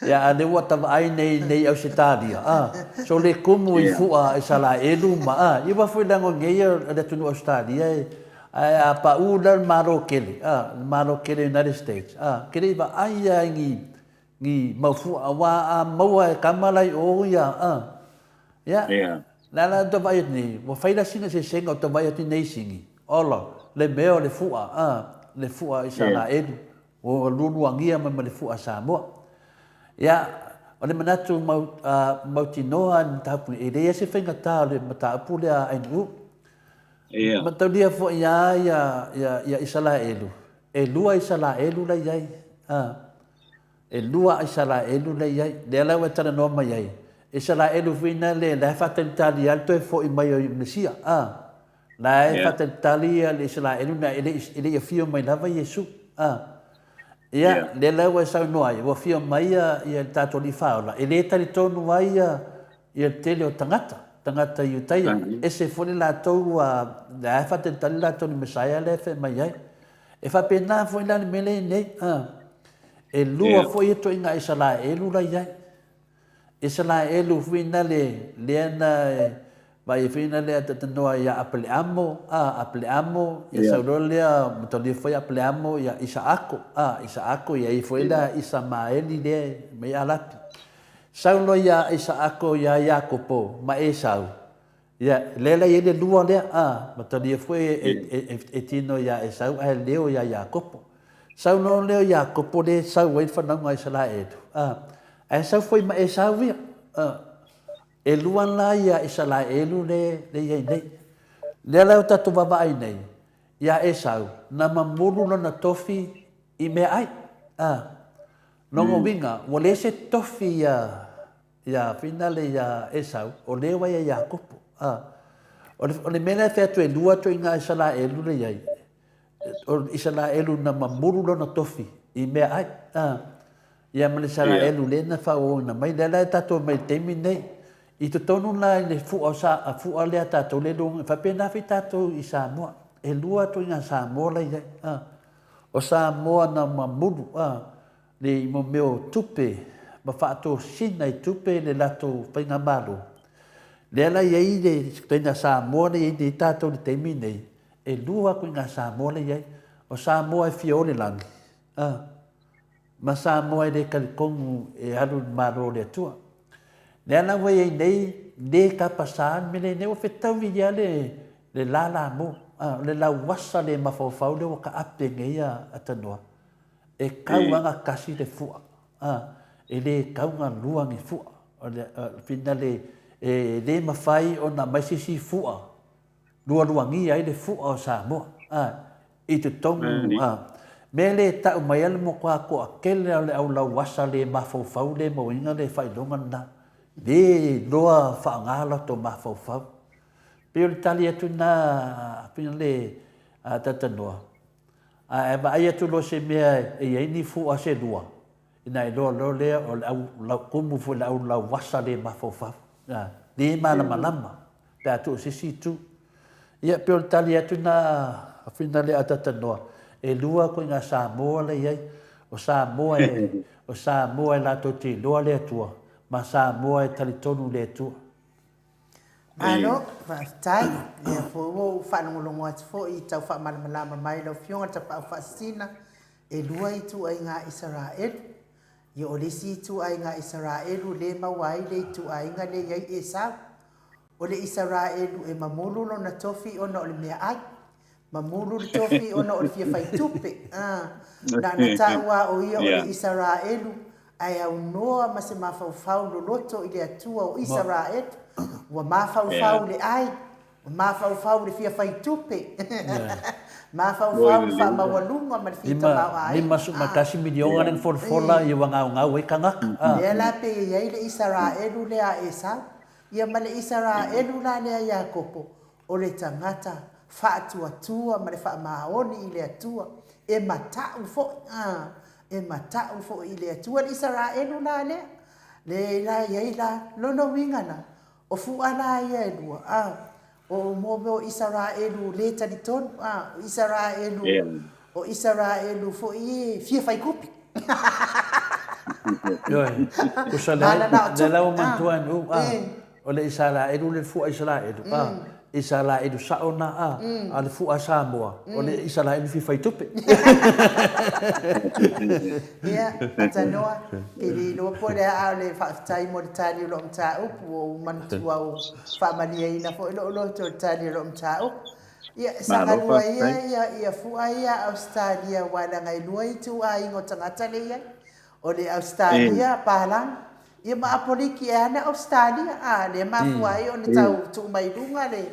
S3: ia, a lea ua ta vaai nei, nei Ausetalia. A, so le kumu i fua a Isaraelu ma, a, ia ua foi leaga o nei le atunuu Ausetalia e, Ae a paʻu la le Malo kele, a, le Malo kele United States, a, ke le i vaai ia i ni, ni mau fua, auā a maua e kama la i o ia, a. Ia,
S4: Yeah.
S3: le a la ta vaai atu nei, ua fai la sina eseesega o ta vaai atu i nei sini, ola, le mea o le fua, a, le fua Isaraelu, ua lualuagia mai ma le fua Samoa. Ia, o le manatu mau, a, mautinoa i le mataupu nei, e leai se faigata o le mataupu lea a NU.
S4: Ia.
S3: Mataulia foi a ia, ia, ia Isalaelu, e lua Isalaelu la i ai. A, e lua Isalaelu la i ai. Lea la ua e talanoa mai ai, Isalaelu foi na le, la e faatalitali lava le toe foi mai o Mesia. A, la e
S4: Ia.
S3: faatalitali ia le Isalaelu na e le i, e le i afio mai lava Iesu. A, ia,
S4: Ia.
S3: lea la ua e saunoa ai, ua afio mai ia, ia le tatou Alii Faaola, e le talitonu ai ia, Ia le tele o tagata, tagata Iutaia, ese foi le latou ua, lea e faatalitali latou i le Mesaia lea e fai mai ai. E faapena foi la le mea lea e i nei, a. E lua foi ituaiga Isalaelu la i ai. Isalaelu foi na le, lea na e vaai ai foi na lea talanoa ia Apeleamo, a, Apeleamo, ia sau loa lea, mataulia foi Apeleamo ia Isaako, a, Isaako, ia i foi la Isamaeli lea mai Arapi. Sau loa ia Isaako iā Iakopo ma Esau, ia, lea la e i ai le lua lea, a, matalia foi e, e, e, e tino iā Esau ae leo iā Iakopo. Sau loa lea o Iakopo lea e sau ai le fanauga a Isaraelu, a, ae sau foi ma Esau ia, a, e lua la ia Isaraelu le, le i ai nei. Lea la o tatou vaavaai nei, iā Esau, na mamulu lona tofi i meaai, a, Lona uiga, ua leai se tofi iā, iā Finale iā Esau, o lea ua ia Iakopo. A, o le, o le mea lea e fai atu e lua ituaiga Isalaelu lea i ai, o Isalaelu na mamulu lona tofi i meaai, a, ia ma le Isalaelu lea na faaauauina mai, lea la e tatou omai i le taimi lenei. I totonu la i le fua o sa, fua lea a tatou lea e lua, e faapena foi tatou i Samoa, e lua ituaiga Samoa la i ai, a. O Samoa na mamulu a le i mo mea o tupe ma faatosina i tupe le latou faigamalo. Lea la i ai le ituaiga Samoa lea i ai nei tatou i le taimi nei, e lua ituaiga Samoa lea i ai. O Samoa e fia o le lagi, a, ma Samoa e le talitonu e alu i le Malo o le Atua. Lea la ua i ai nei, le tapasā le mea lea i nei, ua fetaui lava le, le lala mo, a, o le lauasa le mafaufau lea ua taape nei a Tanoa, e kau lava na tasi le fua, a, e le kau na lua ni fua. O le, finale, e le mafai ona aumai se isi fua lualuagia ai le fua o Samoa, a, i totonu, a, mea lea e tau mai ai le matua toatele o le au lauasa le mafaufau le mauina le faailoga lena, le iloa faaaoga latou mafaufau. Pei o le tali atu lena a Finale a Talanoa, a e vaai atu loa i se mea e i ai ni fua se lua, ina iloa loa lea o le au laukumu foi le au lauasa le mafaufau, le malamalama pe a tuu i se isi itu. Ia, pei o le tali atu lena a Finale a Talanoa, e lua ituaiga Samoa la e i ai, o Samoa e, o Samoa e latou te iloa le Atua, ma Samoa e talitonu i le Atua.
S2: Malo, faafetai. Lea foi ua ou faalogologo atu foi i tau faamalamalama mai lau Afioga i le Tapaau Faasisina, e lua ituaiga Isaraelu. Ia o le isi ituaiga Isaraelu le maua ai le ituaiga lea i ai Esau. O le Isaraelu e mamulu lona tofi ona o le meaai. Mamulu le tofi ona o le fia fai tupe. Na ona tau lava o ia o le Isaraelu, ae aunoa ma se mafaufau loloto i le Atua o Isaraelu. Ua mafaufau le ai, ua mafaufau le fia fai tupe, mafaufau le faamaualuga ma le fia tamaoaiga.
S3: 51 miliona lea na folafola ua gaugau ai tagata.
S2: Lea la pei e i ai le Isaraelu lea a Esau, ia ma le Isaraelu la lea a Iakopo, O le tagata faatuatua ma le faamaoni i le Atua, e mata'u foi, ā, e mata'u foi i le Atua le Isaraelu la lea. Le la i ai la lona uiga la, o fu'a la ia e lua, ā, o mo mea o Isaraelu le talitonu, ā, o Isaraelu, o Isaraelu foi e fia fai kupi.
S3: Ioe, tusa lea, lea la ua manatua e Nu'u, ā, O le Isaraelu le fua Isaraelu, a, Isaraelu sao na, a, a le fua Samoa, o le Isaraelu fia fai tupe.
S2: Ia, Atanoa, ke le iloa po o le a, a o le faafetai mo le tali o lou mataupu, ua ou manatua ua faamalieina foi lou loto i le tali o lou mataupu. Ia, sagalua ia, ia, ia fua ia a Ausetalia, aua leaga e lua ituaiga o tagata lea e i ai. O le Ausetalia, Palagi, ia ma Apoliki e ana Ausetalia, a, lea mafua ai ona tau tuu mai luga le,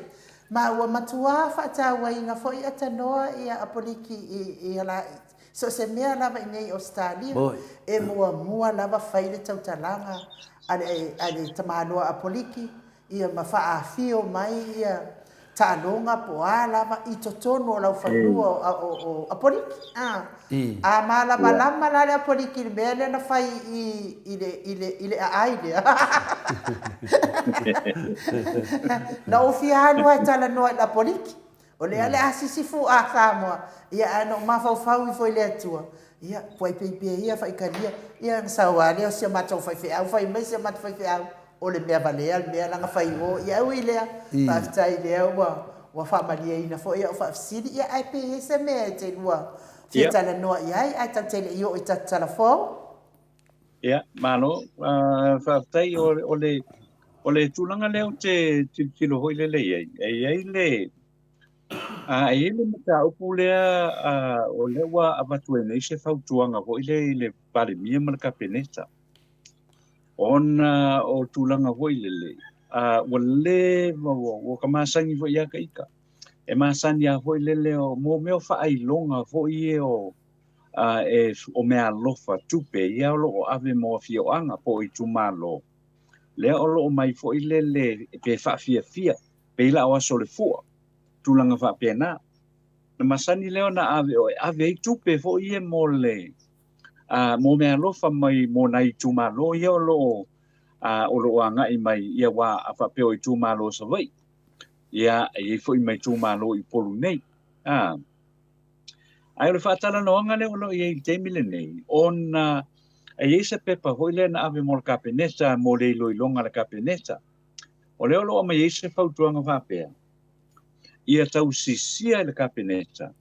S2: ma ua matuā faatauaina foi Atanoa ia Apoliki i, i ala, so o se mea lava i nei i Ausetalia, e muamua lava fai le tautalaga a le, a le tamaloa Apoliki, ia ma faaafio mai ia taaloga po o a lava i totonu o lau fanua o Apoliki. A, a malamalama la le Apoliki i le mea lea na fai i le, i le, i le aai lea. Na ou fia alu lava e talanoa i le Apoliki. O lea le a sisifu a Samoa, ia ae na ou mafaufau ifo i le Atua, ia, puai pei pea ia faitalia, ia ona sau lava lea o si a matou faifeau, fai mai si a matou faifeau, o le mea valea le mea la na fai i o, ia ui i lea, faafetai o lea ua, ua faamalieina foi au faafesili, ia ae pe i ai se mea e te lua fia talanoa i ai, ae tatou te le i oo i tatou tala fou.
S4: Ia, malo, faafetai o le, o le tulaga lea ou te tilotilo foi lele i ai, e i ai le, a, e i ai le mataupu lea a, o lea ua avatu ai nei se fautuaga foi lea i le Palemia ma le Kapeneta, ona o tulaga foi lele, a, ua leva, ua, ua ka masani foi ia ka ita. E masani lava foi lele o, mo mea o faailoga foi ia o, a, e, o meaalofa tupe ia o lo o ave mo afioaga po o itumalo, lea o lo o mai foi lele pe faafiafia, pei la o aso o le fua, tulaga faapena. Na masani lea ona ave o e ave ai tupe foi ia mo le, a, mo meaalofa mai mo nai itumalo ia o lo o, a, o lo o agai mai ia wā a faapea o itumalo o Savaii. Ia, e i ai foi ma itumalo i Upolu nei. A, Ae o le faatalanoaga lea o lo o i ai i le taimi lenei, ona e i ai se pepa foi lea na ave mo le Kapeneta mo le iloiloga a le Kapeneta. O lea o lo o aumai ai se fautuaga faapea, ia tausisia e le Kapeneta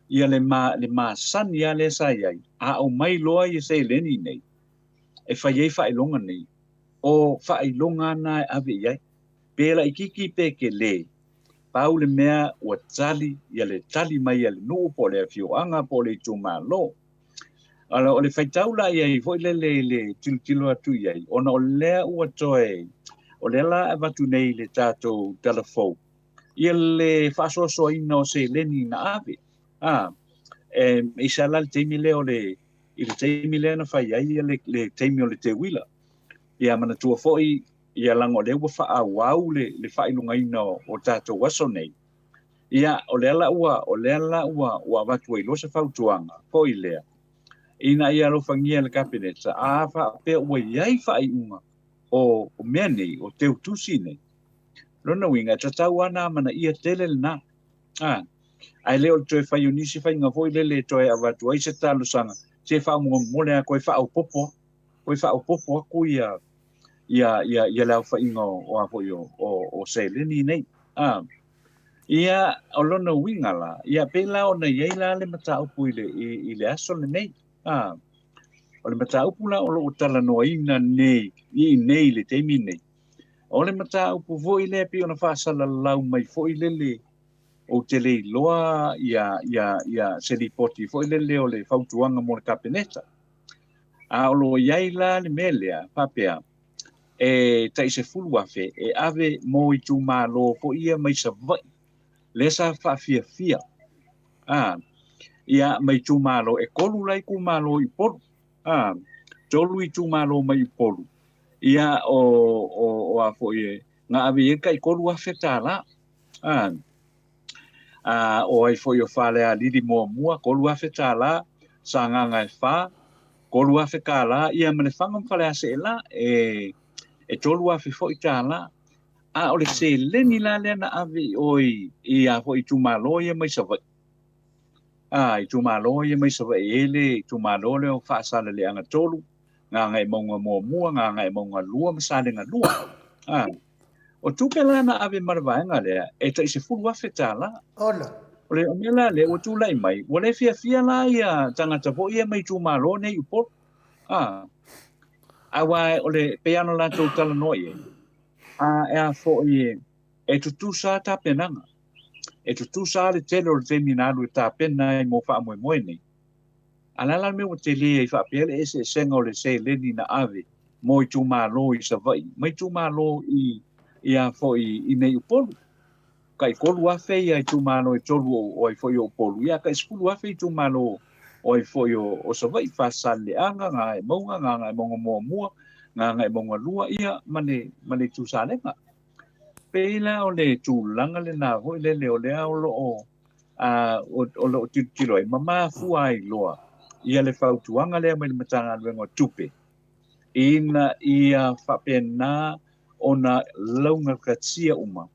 S4: ia le, ma, le masani lava lea sa i ai, a aumai loa ia seleni nei e fai ai faailoga nei, o faailoga na e ave i ai, pe laitiiti pe tele, Pau le mea ua tali ia le tali mai a le nuu po o le afioaga po o le itumalo. Ala o le faitau la i ai foi lele i le tilotilo atu i ai, ona o lea ua toe, o lea la avatu nei i le tatou tala fou, ia le faasoasoaina o seleni na ave. A, e, i se ala le taimi lea o le, i le taimi lea na fai ai ia le, le taimi o le teuila. Ia manatua foi ia leaga o lea ua faaauau le, le faailogaina o, o tatou aso nei, ia, o lea la ua, o lea la ua, ua avatu ai loa se fautuaga foi lea, ina ia alofagia e le Kapeneta, a faapea ua i ai faaiuga o, o mea nei, o teutusi nei, lona uiga, e tatau lava ona amanaia tele lena. A, ae le o le toe fai o nisi faiga foi lele e toe avatu ai se talosaga, se faamolemole lava, toe faaopoopo, toe faaopoopo atu ia. Ia, ia, ia le aofaiga o, o a foi o, o, o seleni nei. A, ia, o lona uiga la, ia pei la ona i ai la le mataupu i le, i, i le aso lenei. A, o le mataupu la o lo o talanoaina nei, i nei i le taimi nei, o le mataupu foi lea pei ona faasalalau mai foi lele, ou te le iloa ia, ia, ia se lipoti foi lele o le fautuaga mo le Kapeneta. A o lo o i ai la le mea lea, faapea, e tai 10,000 e ave mo itumalo foi ia mai Savaii, lea sa faafiafia, a, ia, ma itumalo, e tolu la itumalo i Upolu, a, tolu itumalo mai Upolu, ia, o, o, o a foi e, na ave i ai le tai $3,000, a, a, o ai foi o Falealili muamua, $3,000, Sagaga e fa, $3,000, ia ma Lefaga ma Faleaseela, e, e $3,000 foi tala. A o le seleni la lea na ave i o i, i a foi itumalo ia mai Savaii. A, itumalo ia mai Savaii e le itumalo lea o Faasaleleaga 3, Gagaemauga muamua, Gagaemauga 2 ma Salega 2. A, o tupe la na ave ma le vaega lea, e tai $10,000.
S2: Ola.
S4: O le mea la lea ua tulai mai, ua le fiafia la ia tagata foi ia mai itumalo nei i Upolu. A, aua o le, pei lava ona latou talanoa i ai, a e a foi e, e tutusa lava tapenaga. E tutusa lava le tele o le taimi na alu e tapena ai mo faamoemoe nei. A o le a la le mea ua tele ai faapea le eseesega o le seleni na ave mo itumalo i Savaii ma itumalo i, i a foi i nei Upolu? Tai 3,000 ia itumalo e tolu o, o ai foi o Upolu, ia tai 10,000 itumalo o ai foi o, o Savaii, Faasaleleaga, Gagaemauga, Gagaemauga muamua, Gagaemauga lua, ia ma le, ma le Itu Salega. Pei la o le tulaga lena foi lele o lea o lo o a, o, o lo o tilotilo ai, ma mafua ai loa ia le fautuaga lea mai le Matagaluega o Tupe, ina ia faapena ona laugatasia uma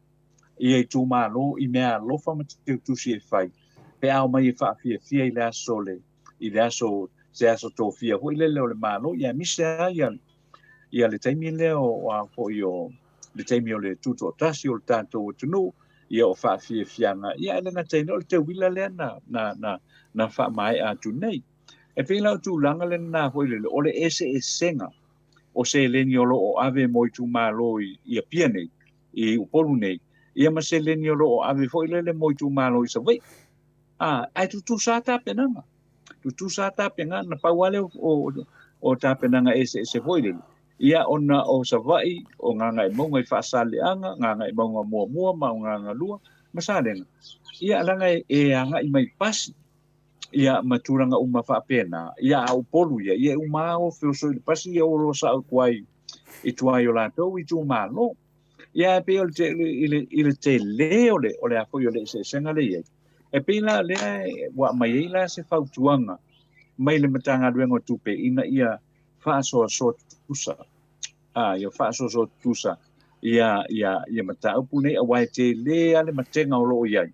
S4: ia itumalo i mea alofa ma teutusi e fai, pe a omai e faafiafia i le aso le, i le aso, se aso tofia foi lele o le Malo, ia aemaise lava ia, ia le taimi lea o, a foi o le taimi o le tutoatasi o le tatou atunuu, ia o faafiafiaga, ia e le gata i lea o le teuila lea na, na, na, na faamaea atu nei. E pei la o tulaga lena foi lele, o le eseesega o seleni o lo o ave mo itumalo i, i Apia nei, i Upolu nei, ia ma seleni o lo o ave foi lele mo itumalo i Savaii. A, ae tutusa lava tapenaga. Tutusa lava tapenaga, na pau lava lea o, o, o tapenaga eseese foi lele. Ia, ona o Savaii, o Gagaemauga i Faasaleleaga, Gagaemauga muamua ma o Gagaemauga lua, ma Salega. Ia, leaga e, e agai mai i pasi, ia ma tulaga uma faapena, ia a Upolu ia, ia e uma lava o feoso i le pasi, ia o loa sao i tua i, i tua i o latou itumalo. Ia e pei o le, i le, i le tele o le, o le a foi o le eseesega lea i ai. E pei la lea ua aumai ai la se fautuaga mai le Matagaluega o Tupe ina ia faasoasoa tutusa, a, ia faasoasoa tutusa ia, ia, ia mataupu nei, aua e tele lava le matega o lo o i ai,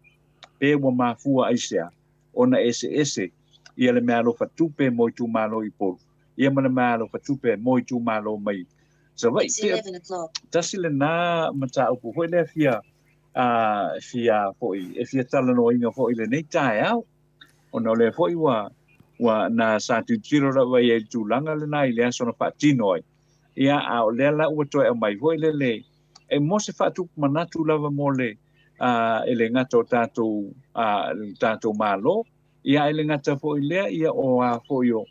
S4: pe ua mafua aisea ona eseese ia le meaalofa tupe mo itumalo i Upolu, ia ma le meaalofa tupe mo itumalo mai Savaii. Tasi lena mataupu foi lea fia, a, fia foi, e fia talanoaina foi i lenei taeao, ona o lea foi ua, ua na sa tilotilo lava i ai i le tulaga lena i le aso na faatino ai. Ia, a o lea la ua toe aumai foi lele, e mo se faatupu manatu lava mo le, a, e le gata o tatou, a, le tatou Malo, ia ae le gata foi lea, ia o a foi o,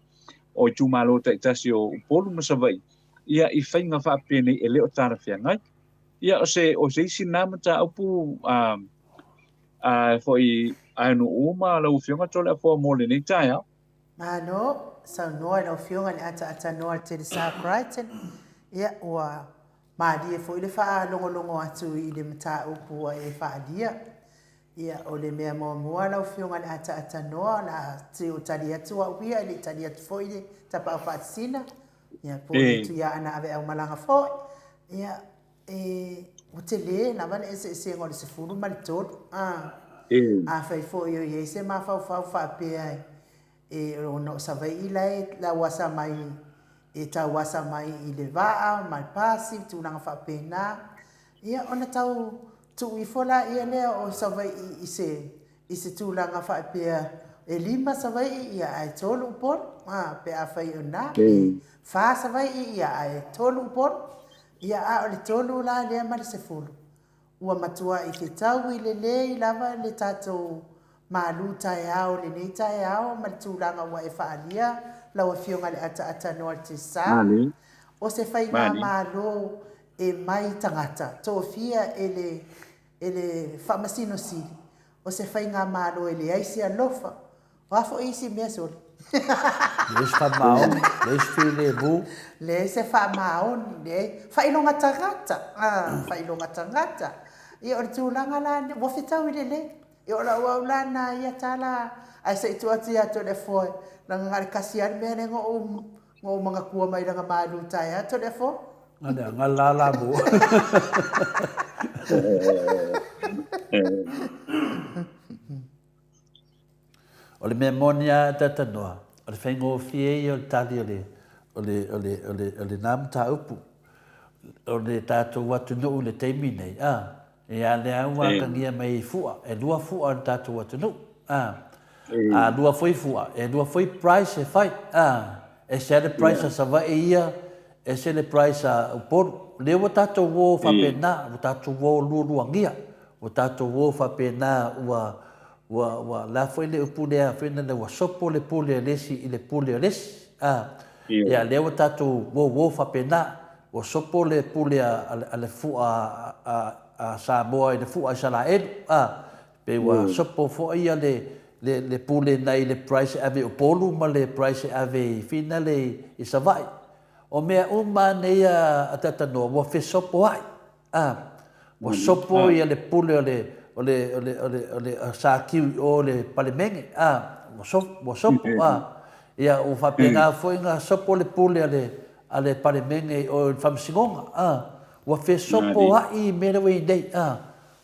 S4: o itumalo taitasi o Upolu ma Savaii, ia i faiga faapenei e le o talafeagai. Ia o se, o se isi na mataupu, a, a foi ae nuu ma lau Afioga Toleafoa mo lenei taeao.
S2: Malo, saunoa i lau Afioga i le ataatanoa i le Telesa Crichton. Ia, ua malie foi le faalogologo atu i le mataupu ua e faaalia. Ia, o le mea muamua lau Afioga i le ataatanoa, o le a tio tali atu au ia, e le i tali atu foi le Tapaau Faasisina, ia, po o le Tuiaana Aveaumalaga foi. Ia, E, ua tele lava le eseesega o le 10 ma le 3. A, afai foi o i ai se mafaufau faapea e, ona o Savaii la e lauasa mai e tauasa mai i le vaa ma le pasi, tulaga faapena. Ia ona tau tuu ifo laia lea o Savaii i se i se tulaga faapea e lima Savaii ia ae tolu Upolu, a, pe afai o na, pe fa Savaii ia ae tolu Upolu. Ia a o le tolu la lea ma le 10, ua matuai fetaui lelei lava le tatou malu taeao i lenei taeao ma le tulaga ua e faaalia lau Afioga i le Ataatatanoa i le Tiasa, o se faigamalo e mai tagata tofia e le e le Faamasino Sili, o se faigamalo e leai se alofa. O a foi isi mea sole?
S3: Leai se faamaoni, leai se filemu.
S2: Leai se faamaoni, leai. Faailoga tagata, a, faailoga tagata. Ia, o le tulaga la lea, ua fetaui lelei. Ia, o lau au la lena ia tala, ae se i tuu atu ia Toleafoa, leaga na o le tasi lava le mea lea na ou Na ou manatua mai lana malu taeao Toleafoa.
S3: Na le na la la mo. O le mea moni a tatanoa, o le faigofie ia o le tali o le o le o le o le o lena mataupu. O le tatou atunuu i le taimi nei, a, Ia lea ua atagia mai i fua, e lua fua o le tatou atunuu. A, a lua foi fua, e lua foi price e fai. A, ese lava le price a Savaii ia, ese le price a Upolu. O lea ua tatou o faapena, ua tatou o lualuagia, ua tatou o faapena ua, ua, ua, o le a foi le upu lea foi lele ua sopo le pule a le isi i le pule a le isi. A, ia lea ua tatou o o faapena. Ua sopo le pule a le fua a Samoa i le fua a Isaraelu, a, pei ua sopo foi ia le pule nai le price e ave i Upolu ma le price e ave i finale i Savaii. O mea uma a nei a Tatanoa ua fesopoai, a, ua sopo ia le pule o le o le o le o le o le Sa Kiu i o le Palemene, a, ua sopo, ua sopo, a. Ia ua faapena foi ona sopo le pule a le a le Palemene i o i le Faamasinoga, a, ua fesopoai i mea lea ua i ai nei, a,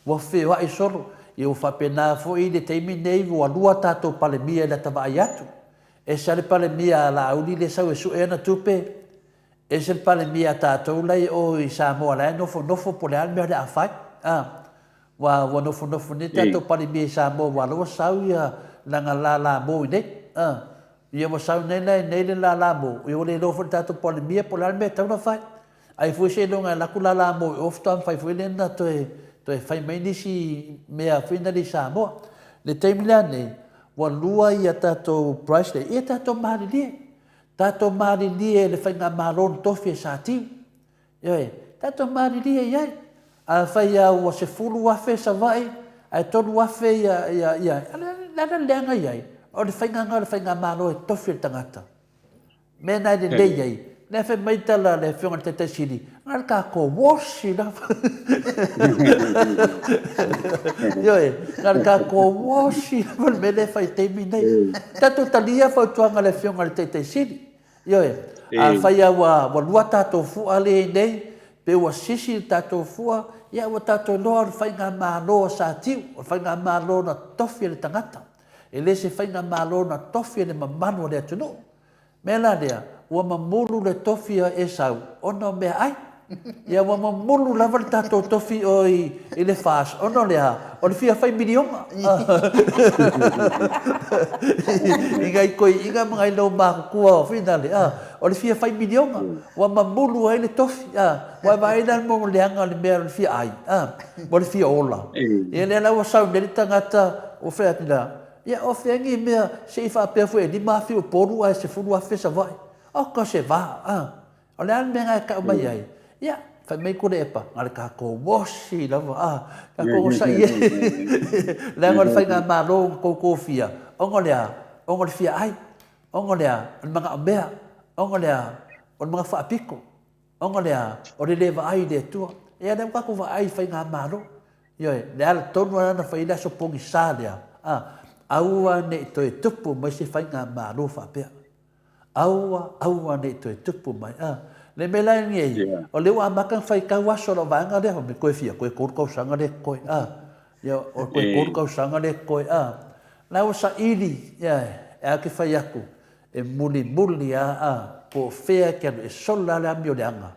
S3: ua feoai solo. Ia ua faapena foi i le taimi lenei ua lua tatou Palemia i lata vaai atu. Ese lava le Palemia a Laauli lea e sau e sue ana tupe, ese le Palemia a tatou la e i o i Samoa la e nofonofo po o le a le mea o le a fai, a. Ua, ua nofonofo nei tatou Palemia i Samoa aua o la ua sau ia lana lala mo i inei, a. Ia ua sau nei la i inei le lala mo, ia ua le iloa foi e le tatou Palemia po o le a le mea e tatau ona fai. Ai foi seiloga e alu atu lala mo i o faatoa mafai foi lea ona toe, toe fai mai nisi mea foi na le i Samoa. I le taimi la nei, ua lua ia tatou price lea, ia tatou malilie. Tatou malilie i le faigamalo na tofi e Satiu. Ioe, tatou malilie i ai. Afai lava ua 10,000 Savaii ae 3,000 ia, ia, ia, o le a le leaga i ai? O le faiga lena o le faigamalo e tofi e le tagata. Mea na e lelei ai, lea fai mai tala a le Afioga i le Taitai Sili, na o le tatou wash lava. Ioe, na o le tatou wash lava le mea lea e fai i le taimi nei. Tatou talia fautuaga a le Afioga i le Taitai Sili. Ioe, afai lava ua lua tatou fua lea i inei, pe ua sisi le tatou fua, ia ua tatou iloa o le faigamalo a Satiu, o le faigamalo na tofi e le tagata. E le se faigamalo na tofi e le mamalu o le atunuu. Mea la lea, ua mamulu le tofi a Esau ona o meaai. Ia ua mamulu lava le tatou tofi o i, i le FAS ona o le a? O le fia fai miliona. I ngai toeaiina ma ngai lou matutua o finale, a, o le fia fai miliona. Ua mamulu ai le tofi, a, ua e vaai la i le leaga o le mea o le fia ai, a, mo le fia ola. Ia lea la ua sau nei le tagata ua fai atu la, ia o fea ni mea se i faapea foi e 5,000 Upolu ae 10,000 Savaii. Oka se va, a. O le a le mea na e tau mai ai? Ia, fai mai Tuilaepa, na o le tatou osi lava, a, tatou onosai e. Leaga o le faigamalo na tou tofia, ona o le a? Ona o le fia ai, ona o le a? O le manaomea, ona o le a? O le manatu faapito, ona o le a? O le le vaai i le Atua. Ia, lea ua tatou vaai i faigamalo. Ioe, le ala tonu lava na fai ai le aso pogisa lea, a, aua ne i toe tupu mai se faigamalo faapea. Aua, aua ne i toe tupu mai. A, le mea la nei, o lea ua amata ona faitau aso o lau vaega lea, me koe fia, koe tolu tausaga lea e koe. A, ia, o koe tolu tausaga lea e koe. A, la ua saili, ia, e a ke fai atu. E mulimuli a, a, po o fea e te alu, e sola lava le amioleaga,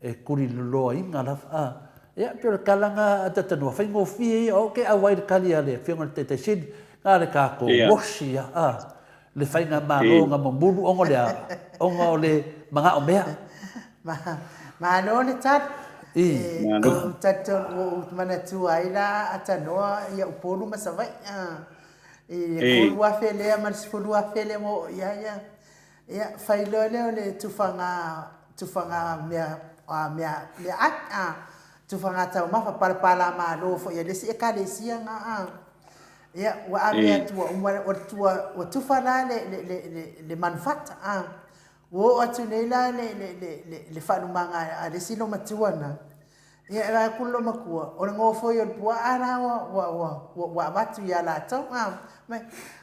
S3: e kuliloloaina lava, a. Ia, pei o le tala lena a Tatanua, faigofie ia, o au ou te auai i le tali a le Afioga i le Taitai Sili, na o le tatou osi lava, a, le faigamalo na mamulu ona o le a? Ona o le manao mea.
S2: Malo le tali. Ua ou talitonu, ua ou manatua ai la Atanoa ia Upolu ma Savaii. I le 3000 lea ma le 10,000 lea ua oo i ai. Ia, fai loa lea o le tufaga, tufaga mea, mea, meaai, tufaga taumafa, palapalamalo foi a le isi ekalesia na. Ia, ua ave atu ua uma, ua tufa la le manufata. Ua oo atu nei la le faalumaga a le isi loomatua lena, ia e vaai atu le loomatua, o le gofoi o le puaa la ua avatu ia latou.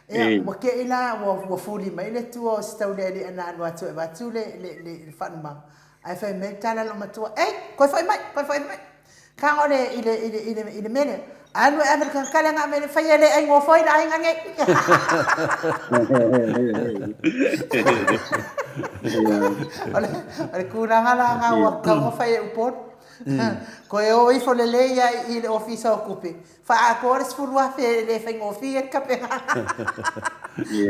S2: Ia, ua te i la ua fuli mai le tua o si taulealea na alu atu e avatu le faalumaga, ae fai mai le tala a le loomatua, Ei, toe foi mai, toe foi mai. Tago le i le i le i le i le mea lea, alu e ave le tagata lea na ave le fai e le ai gofoi le aiga nei. O le o le tulaga la na ua tatau ona fai e Upolu. Toe o ifo lelei lava i le Ofisa o Tupe, faaatoa le 10,000 e le faigofie le tapenaga.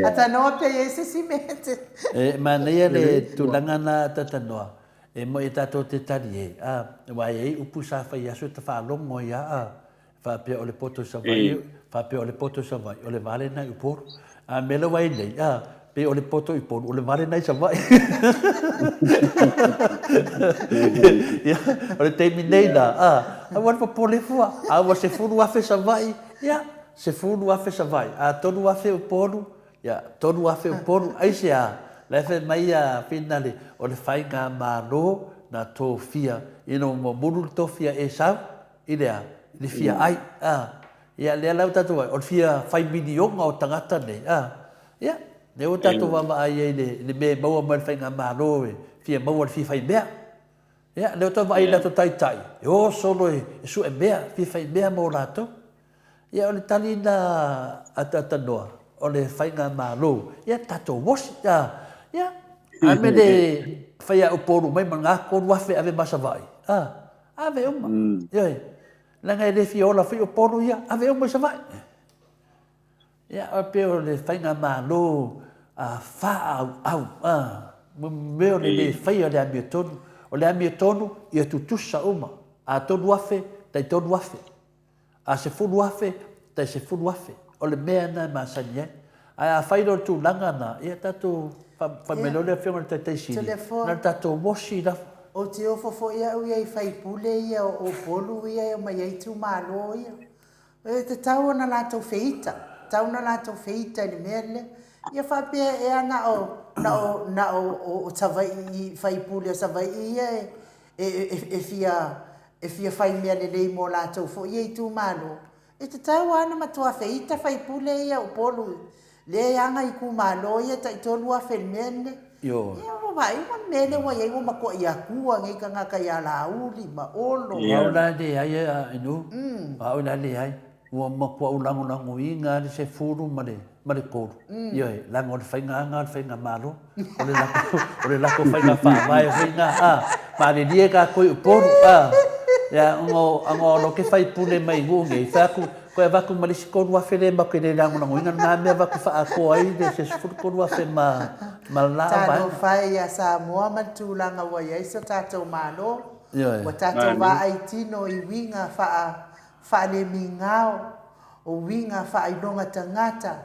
S2: Atanoa pe i ai se isi mea e te.
S3: E manaia le tulaga na Tatanoa. E moi e tatou te tali ai, a, aua e i ai upu sa fai aso e ta faalogo ai a, a, faapea o le poto i Savaii, faapea o le poto i Savaii, o le vā lena i Upolu. A mea la ua i ai nei, a, pei o le poto i Upolu, o le vā lena i Savaii. Ia, o le taimi nei la, a, aua le popole fua, a ua 10,000 Savaii, ia, 10,000 Savaii, a 3,000 Upolu, Ia, 3,000 Upolu, aisea? La e fai mai a Finale, o le faigamalo na tofia, ina ua mamulu le tofi a Esau, i le a? I le fia ai, a. Ia, lea la ua tatou vaai, o le fia fai miliona o tagata nei, a. Ia, lea ua tatou vaavaai ai i le, le mea e maua mai le faigamalo e fia maua le fia fai mea. Ia, lea ua tatou vaai i latou taitai, e o solo e sue mea, fia fai mea mo latou. Ia o le tali na a Tatanoa, o le faigamalo, ia tatou osi, a, ia, a mea le fai a Upolu mai ma na 3,000 ave ma Savaii, a, ave uma, ioe, leaga e le fia ola foi Upolu ia, ave uma i Savaii. Ia, e pei o le faigamalo a faaauau, a, mo mea o le le faia o le amiotonu, o le amiotonu ia tutusa uma, a 3,000, tai 3,000. A 10,000, tai 10,000. O le mea lena e masani ai. Ae afai loa o le tulaga lena, ia tatou fai mai loa le Afioga i le Taitai Sili, na o le tatou osi lava.
S2: Ou te ofo foi au ia i faipule ia o Upolu ia e omai ai itumalo ia. E tatau ona latou feita, tatau ona latou feita i le mea lea. Ia faapea ea na o, na o, na o, o Savaii, faipule o Savaii ia e, e, e fia e fia fai mea lelei mo latou foi ia itumalo, e tatau lava ona matua feita faipule ia o Upolu lea e aga itumalo ia tai 3000 i le mea lenei.
S3: Ioe.
S2: Ia ua vaai ua le mea lea ua i ai ua matuai atua nei tagata ia Laauli ma Olo.
S3: O au la e leai a Inu, o au la e leai. Ua matua ou lagolagoina lava le 10 ma le ma le 3. Ioe, leaga o le faiga lava lena o le faigamalo, o le latou, o le latou faiga faavae foi lena, a, malilie tatou i Upolu, a. Ia, ona o, ona o lou ke faipule mai nuu nei, fai atu, toe avatu ma le isi 3000 lea matou te le lagolagoina lena mea avatu faaatoa ai le se 13,000 ma, ma le la vaega.
S2: Talofa e ia Samoa ma le tulaga ua i ai so tatou Malo.
S3: Ioe.
S2: Ua tatou vaai tino i uiga faa, faalemigao, o uiga faailoga tagata,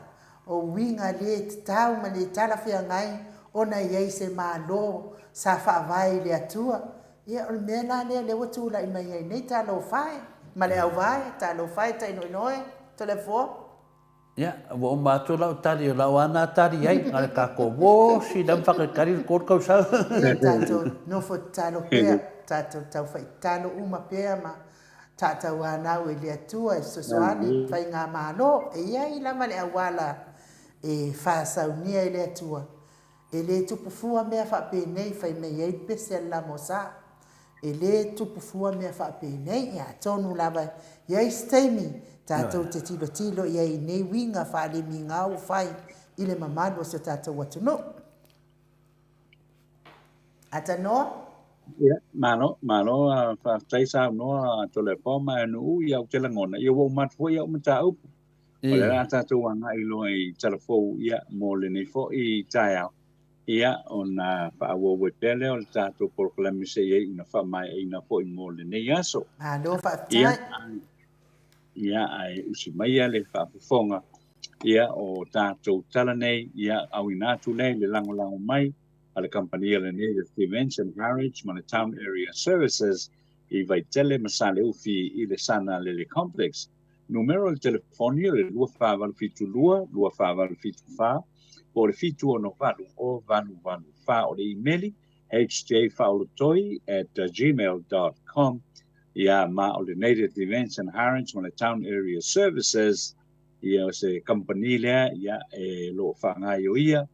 S2: o uiga le tatau ma le talafeagai ona i ai se Malo sa faavae i le Atua. Ia, o le mea la lea lea ua tulai mai ai nei, talofa e, ma le auvae, talofa e Tainoinoe, Toleafoa.
S3: Ia, ua uma atu lau tali, o lau lava na tali ai, na o le tatou osi la ma faatalitali le 3 tausaga.
S2: Ia, tatou nofo tatalo pea, tatou taufa'i tatalo uma pea ma taatauanau e le Atua e fesoasoani i faigamalo. E i ai lava le auala e faasaunia e le Atua. E le tupu fua mea faapenei, fai mai ai le pese a le lamosa. E le tupu fua mea faapenei. Ia, atonu lava i ai se taimi tatou te tilotilo i ai i nei uiga faalemigao ua fai i le mamalu o si o tatou atunuu. Atanoa?
S4: Ia, malo, malo, faafetai saunoa Toleafoa ma Nuu, ia ou te lagona, ia ua uma atu foi au mataupu. O le a tatou agai loa i tala fou, ia, mo lenei foi taeao. Ia, ona faaauau ai pea lea o le tatou polokalame seia iu ina faamaeaina foi mo lenei aso.
S2: Malo faafetai.
S4: Ia, ae usi maia le faafofoga, ia, o tatou tala nei, ia, auina atu lea i le lagolago mai a le kamupani lenei le Events and Harwich ma le Town Area Services i Vaitele ma Saleufi i le Sana Lele Complex. Numera o le telefoni o le 2472 2474 po o le 768 0884. O le imeli hjfaaolotoi@gmail.com. Ia, ma o le Native Events and Harwich ma le Town Area Services, ia, o se kamupani lea, ia, e lo o faagaoioia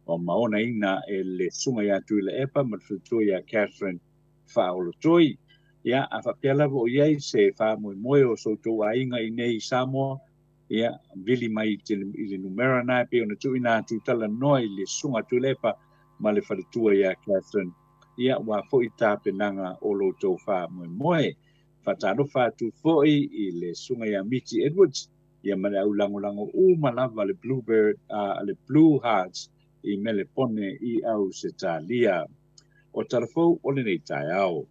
S4: o ma onaina e le susuga ia Tuilaepa ma le faletua ia Catherine Faaolotoi. Ia, a faapea lava o i ai se faamoemoe o so outou aiga i nei i Samoa, ia, vili mai i le numera na e pei ona tuuina atu talanoa i le susuga Tuilaepa ma le faletua ia Catherine, ia, ua foi tapenaga o lo outou faamoemoe. Faatalofa atu foi i le susuga ia Miti Edwards, ia ma le au lagolago uma lava le Bluebird, le Blue Hearts i Melepone i Ausetalia. O tala fou o lenei taeao.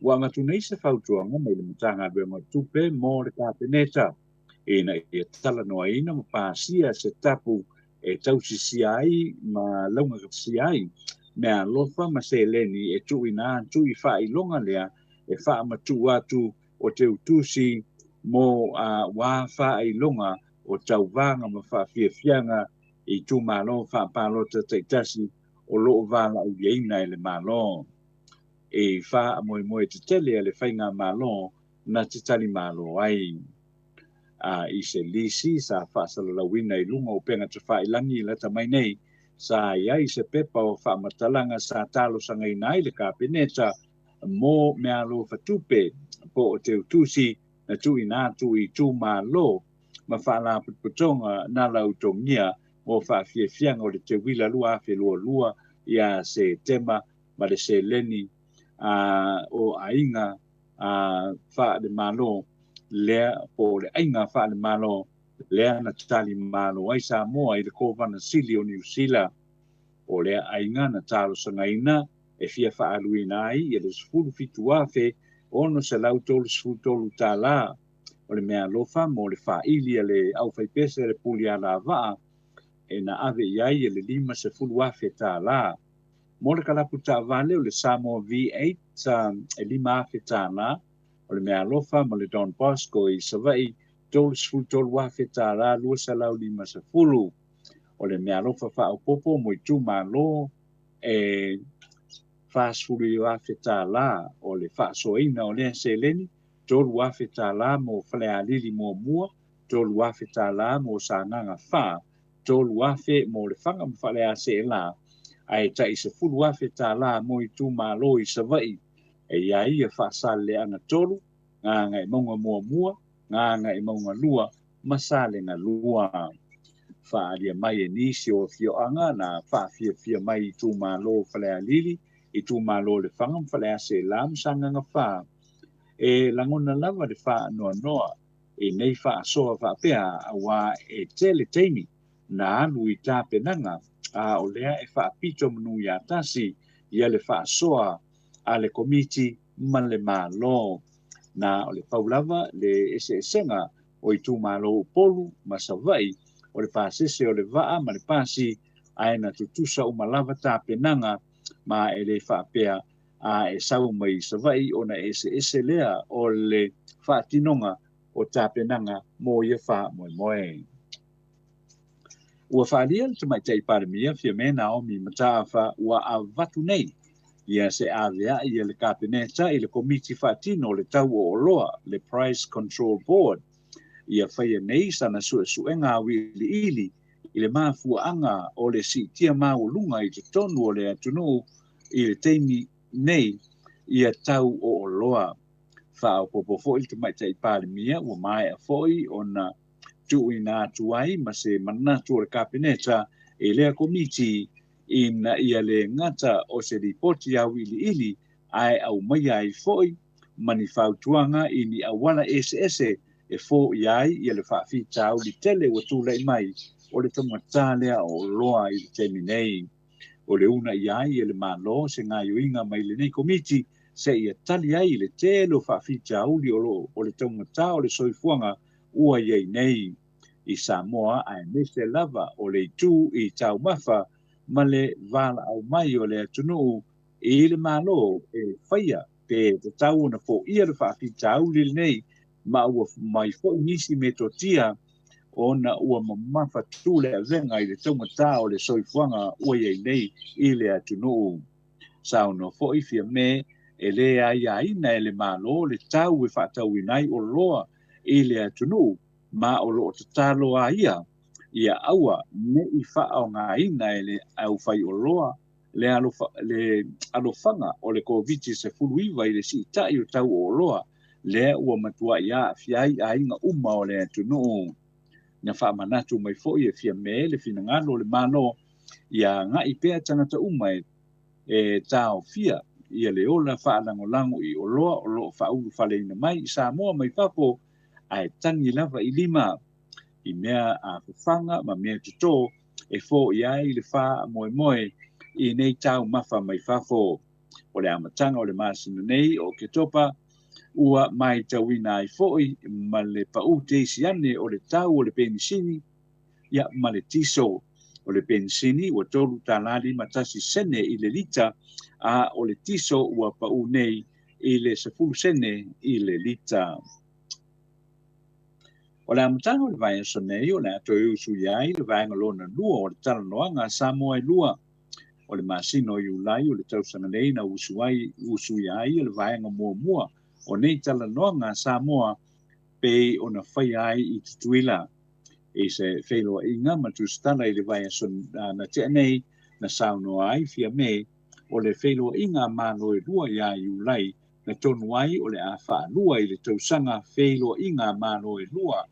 S4: Ua avatu nei se fautuaga mai le Matagaluega o Tupe mo le Kapeneta ina ia talanoaina ma pasia se tapu e tausisia ai ma laugatasia ai meaalofa ma seleni e tuuina atu i faailoga lea e faamatuu atu o teutusi mo wā faailoga o tauvaga ma faafiafiaga i itumalo faapalota taitasi o loo valaauliaina e le Malo. E faamoemoe tetele a le faigamalo na te talimalo ai. A i se lisi sa faasalalauina i luga o upega tafailagi i lata mai nei, sa i ai se pepa o faamatalaga sa talosagaina ai le Kapeneta mo meaalofa tupe po o teutusi na tuuina atu i itumalo ma faalapotopotoga na lautogia mo faafiafiaga o le teuila 2022 ia Setema ma le seleni o aiga faalemalo lea po o le aiga faalemalo lea na talimalo ai Samoa i le Kovana Sili o Niu Sila. O lea aiga na talosagaina e fia faaluina ai ia le $17,633 tālā o le meaalofa mo le faaili a le aufaipese a le puli alavaa e na ave i ai le $50,000 tālā. Mo le kalapu taavale o le Samoa V8 e $5,000 tālā, o le meaalofa mo le Don Bosco i Savaii $33,000 tālā 250. O le meaalofa faaopoopo mo itumalo e $40,000 tālā. O le faasoaina o lea seleni $3,000 tālā mo Falealili muamua, $3,000 tālā mo Sagaga 4, $3,000 mo Lefaga ma Faleaseela, ae tai $10,000 tālā mo itumalo i Savaii. E ia ia faasaleleaga 3, Gagaemauga muamua, Gagaemauga 2, ma Salega 2. Faaalia mai e nisi o afioaga na faafiafia mai itumalo Falealili, itumalo Lefaga ma Faleaseela ma Sagaga 4. E lagona lava le faanoanoa i nei faasoa faapea auā e tele taimi na alu i tapenaga a o lea e faapito manu ia tasi ia le faasoa a le komiti ma le Malo. Na o le pau lava le eseesega o itumalo Upolu ma Savaii o le pasese o le vaa ma le pasi, ae na tutusa uma lava tapenaga ma e le faapea a e sau mai Savaii ona eseese lea o le faatinoga o tapenaga mo ia faamoemoe. Ua faalia le Tamaitai Palemia Fiame Naomi Mataafa ua avatu nei ia se aveai ia le Kapeneta i le Komiti Faatino o le Tau o Oloa, le Price Control Board, ia faia nei sana suesuega auiliili i le mafuaaga o le siitia maualuga i totonu o le atunuu i le taimi nei ia tau o oloa. Faaopoopo foi le Tamaitai Palemia ua maea foi ona tuuina atu ai ma se manatu o le Kapeneta i lea komiti ina ia le gata o se lipoti auiliili ae aumaia ai foi ma ni fautuaga i ni auala eseese e foia ai ia le faafitauli tele ua tulai mai o le taugata lea o oloa i le taimi nei. O le uunaia ai e le Malo se gaoioiga mai lenei Komiti seia tali ai i le tele o faafitauli o le taugata o le soifuaga ua i ai nei i Samoa, aemaise lava o le itu i taumafa ma le valaau mai o le atunuu i le Malo e faia pe tatau ona foia le faafitauli lenei ma ua mai foi nisi metotia ona ua mamafatu le avega i le taugata o le soifuaga ua i ai nei i le atunuu. Saunoa foi Fiame e le aiaina e le Malo le tau e faatauina ai oloa i le atunuu, ma o loo tatalo a ia ia aua nei faaaogaina e le aufaioloa le alofaga o le Koviti-19 i le siitai o tau o oloa lea ua matuai aafia ai aiga uma o le atunuu. Na faamanatu mai foi e Fiame le finagalo o le Malo ia agai pea tagata uma e taofia ia le ola faalagolago i oloa o loo faaulufaleina mai i Samoa mai fafo, ae tagi lava i lima i mea a fafaga ma mea toto e foia ai le faamoemoe i nei taumafa mai fafo. O le amataga o le masina nei o Oketopa ua matauina ai foi ma le pau teisi ane o le tau o le penisini ia ma le tiso. O le penisini ua $3.51 i le lita, a o le tiso ua pau nei i le 10 sene i le lita. O le amataga o le vaiaso nei o le a toe usu i ai le vaega lona lua o le talanoaga a Samoa e lua. O le masina o Iulai o le tausaga nei na usuia ai le vaega muamua o nei talanoaga a Samoa pei ona faia ai i Tutuila. I se feiloaiga ma tusitala i le vaiaso na tea nei na saunoa ai Fiame o le feiloaiga a Malo e lua ia Iulai na tonu ai o le a faalua i le tausaga feiloaiga a Malo e lua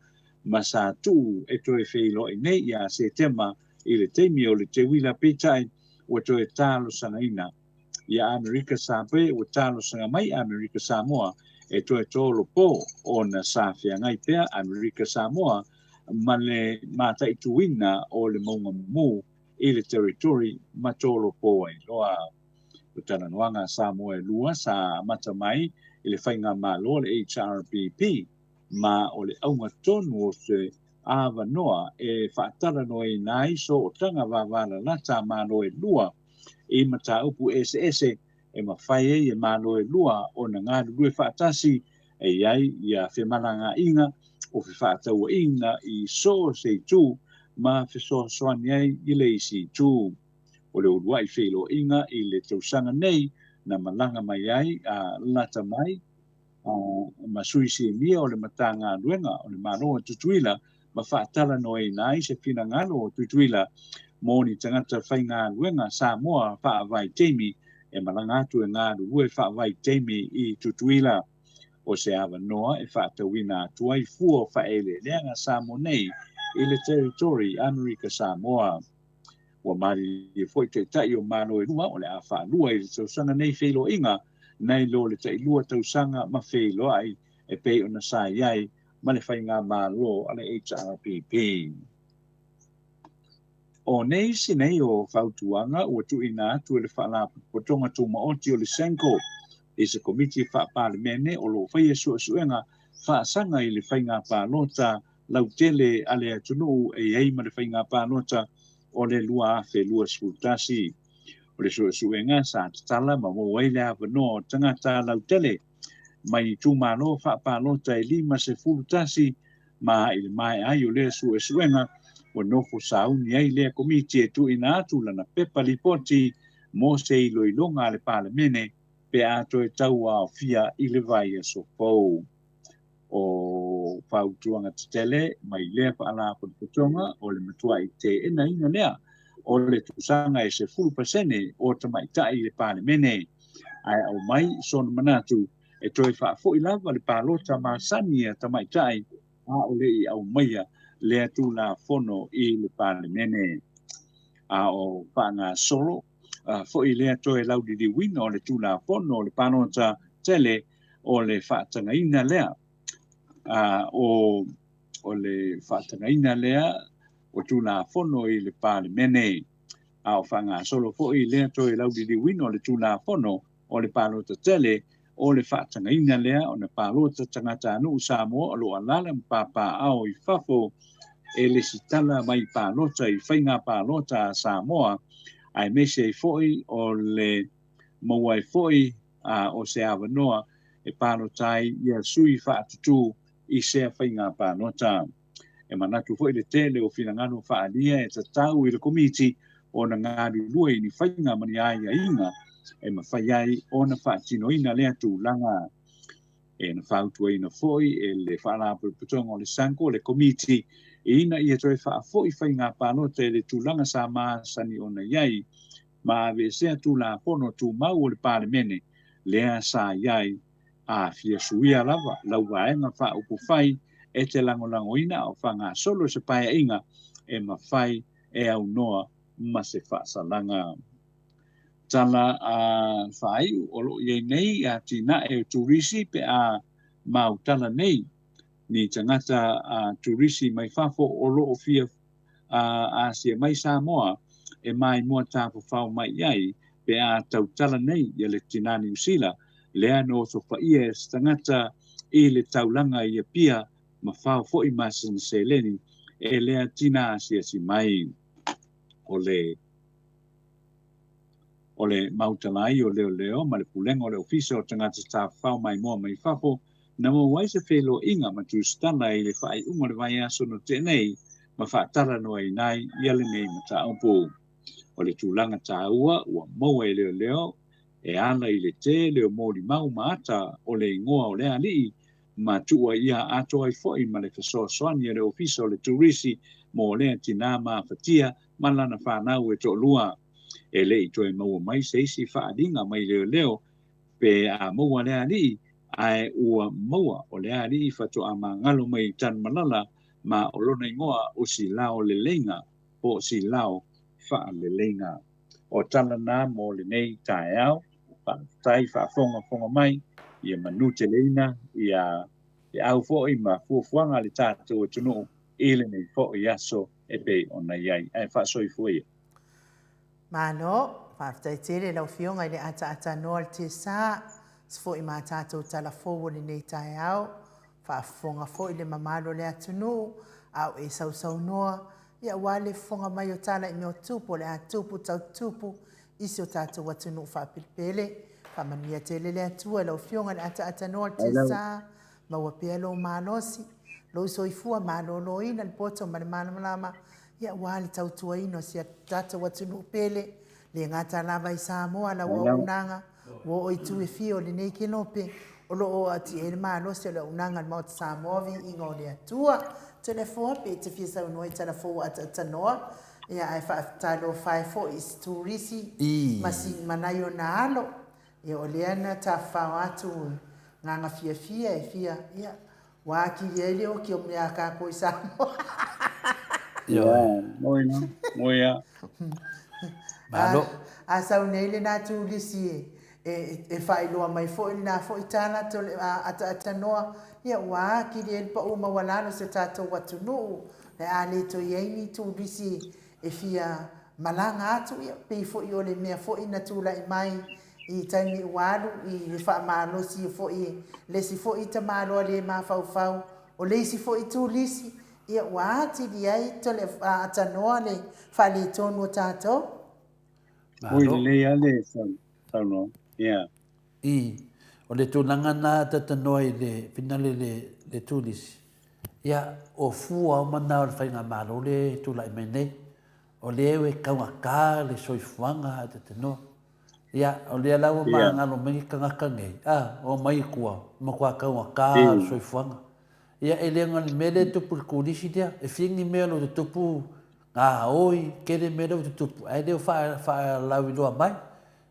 S4: ma sa tuu e toe feiloai nei ia Setema i le taimi o le teuila, peitai ua toe talosagaina ia Amerika Samoa, ua talosaga mai Amerika Samoa e toe tolopo ona sa feagai pea Amerika Samoa ma le mataituina o le mauga mu i le territory ma tolopo ai loa. O talanoaga a Samoa e lua sa amata mai i le faigamalo le HRPP ma o le auga tonu o se avanoa e faatalanoaina ai sootaga vavalalata a Malo e lua i mataupu eseese e mafai ai e Malo e lua ona galulue faatasi e i ai ia femalagaaiga o fefaatauaiga i so o se itu ma fesoasoani ai i le isi itu. O le uluai feiloaiga i le tausaga nei na malaga mai ai a lata mai ma sui sinia o le Matagaluega o le Malo o Tutuila ma faatalanoaina ai se finagalo o Tutuila mo ni tagata faigaluega Samoa faavaitaimi e malaga atu e galulue faavaitaimi i Tutuila. O se avanoa e faatauina atu ai fua o faaeleeleaga Samoa nei i le territory Amerika Samoa. Ua malilie foi taitai o Malo e lua o le a faalua i le tausaga nei feiloaiga nai lo le tailua tausaga ma feiloai e pei ona sa i ai ma le faigamalo a le HRPP. O nei si nei o fautuaga ua tuuina atu e le Faalapotopotoga Tumaoti o le SANCO i se Komiti Faapalemene o loo faia suesuega faasaga i le faiga palota lautele a le atunuu e i ai ma le faiga palota o le 2021. O le suesuega sa tatala ma maua ai le avanoa o tagata lautele mai itumalo faapalota e 51 ma i le maea ai o lea suesuega ua nofo sauni ai lea komiti e tuuina atu lana pepa lipoti mo se iloiloga a le Palemene pe a toe tauaofia i le vaiaso fou. O fautuaga tetele mai lea faalapotopotoga o le matuai teenaina lea o le tausaga e 10% o tamaitai i le Palemene, ae aumai sona manatu e toe faafoi lava le palota masani a tamaitai a o le i aumaia lea tulafono i le Palemene. A o faagasolo foi lea toe lauliliuina o le Tulafono o le Palota Tele o le faatagaina lea o o le faatagaina lea o Tulafono i le Palemene. A o faagasolo foi lea toe lauliliuina o le Tulafono o le Palota Tele o le faatagaina lea ona palota tagatanuu Samoa o lo o alaala ma papaaao i fafo e lesitala mai palota i faiga palota a Samoa, aemaise ai foi o le maua ai foi o se avanoa e palota ai ia sui faatutū i sea faiga palota. E manatu foi le tele o finagalo faaalia e tatau i le Komiti ona galulue i ni faiga ma ni aiaiga e mafai ai ona faatinoina lea tulaga. E na fautuaina foi e le Faalapotopotoga o le SANCO le Komiti ina ia toe faafoi faiga palota i le tulaga sa masani ona i ai ma aveesea Tulafono Tumau o le Palemene lea sa i ai a fia suia lava lau Vaega Faaupufai e te lagolagoina a o faagasolo se paeaiga e mafai e aunoa ma se faasalaga. Tala a faaiu o lo o i ai nei atinae o turisi pe a mautala nei ni tagata a turisi mai fafo o lo o fia asia mai Samoa e maimoa tafafao mai i ai pe a tautala nei ia le tinā Niu Sila lea na osofaia e se tagata i le taulaga i Apia ma fao foi masina seleni e lea tinā asiasi mai. O le O le mautala ai o leoleo ma le pulega o le Ofisa o Tagata Tafafao Maimoa mai Fafo na maua ai se feiloaiga ma tusitala i le faaiuga o le vaiaso na tea nei ma faatalanoaina ai ia lenei mataupu. O le tulaga taua ua maua e leoleo e ala i le tele o molimau ma ata o le igoa o le alii ma tuuaia atoa ai foi ma le fesoasoani a le Ofisa o le Turisi mo lea tinā mafatia ma lana fanau e toalua. E le i toe maua mai se isi faaaliga mai leoleo pe a maua lea alii, ae ua maua o lea alii faatoa magalo mai i Tanumalala ma o lona igoa o Silao Leleiga po o Silao Faaleleiga. O tala na mo lenei taeao. Faafetai faafogafoga mai, ia manuteleina ia feau foi ma fuafuaga a le tatou atunuu i lenei foi aso e pei ona i ai. Ae faasoifua ia.
S2: Malo, faafetai tele i lau Afioga i le ataatanoa o le tiasa, se foi ma tatou tala fou o lenei taeao, faafofoga foi le mamalu o le atunuu, a o e sausaunoa, ia aua le fofoga mai o tala i mea o tupu o le a tupu tau tupu i si o tatou atunuu faapelepele. Faamanuia tele le Atua i lau Afioga i le ataatanoa o le tiasa, maua pea lou malosi, lou soifua maloloina, le poto ma le malamalama, ia aua le tautuaina o si a tatou atunuu pele, le gata lava i Samoa lau auaunaga, ua oo i itu e fia o lenei kelope, o lo o atia ai le malosi o le auaunaga a le Maota Samoa, viiga o le Atua. Toleafoa pe e te fia saunoa i tala fou ua ataatanoa, ia ae faatalofa ai foi i si turisi ma si ma nai ona alo, ia o lea na tafafao atu gaga fiafia e fia, ia Ua atili ai le oki o mea a kākou i Samoa.
S4: Ioe. Moi no, moi a.
S3: Malo.
S2: A, a sau nei lenā turisi e, e, e faailoa mai foi lenā foi tala tole, a, ataatanoa, ia ua atili ai le paʻu maualalo o si o tatou atunuu. Le a le toe i ai ni turisi e fia malaga atu, ia pei foi o le mea foi na tulai mai i taimi ua alu i le faamalosi foi le isi foi tamaloa le mafaufau o le isi foi turisi, ia ua atili ai tole atanoa le faaletonu o tatou.
S4: Ui lelei lava le saunoaga. Yeah.
S3: I, o le tulaga na tatanoa i le finale le, le turisi, ia, o fua o mana o le faigamalo le tulai mai nei. O lea e taugata le soifuaga a tatanoa. Ia, o lea la ua magalo mai ni tagata nei, a, omai i tua, matua taugata le soifuaga. Ia, e le na o le mea lea e tupu i le turisi lea, e fia ni mea o lo o tutupu, gaoi, tele mea lea ua tutupu, ae le o faalauiloa mai.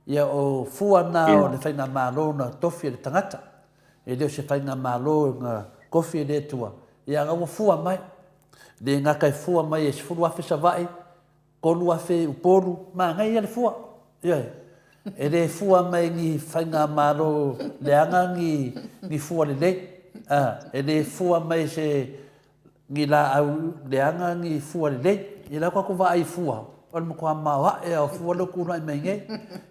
S3: Ia, o fua na o le faigamalo na tofi e le tagata, e le o se faigamalo na tofi e le Atua, ia, a ua fua mai. Le gata e fua mai e 10,000 Savaii. 3000 i Upolu, manaia le fua. Ioe. E le fua mai ni faigamalo leaga ni, ni fua lelei. A, e le fua mai se ni laau leaga ni fua lelei. Ia la tatou vaai i fua, o le matua maoae lava o fua lea ua tulai mai nei.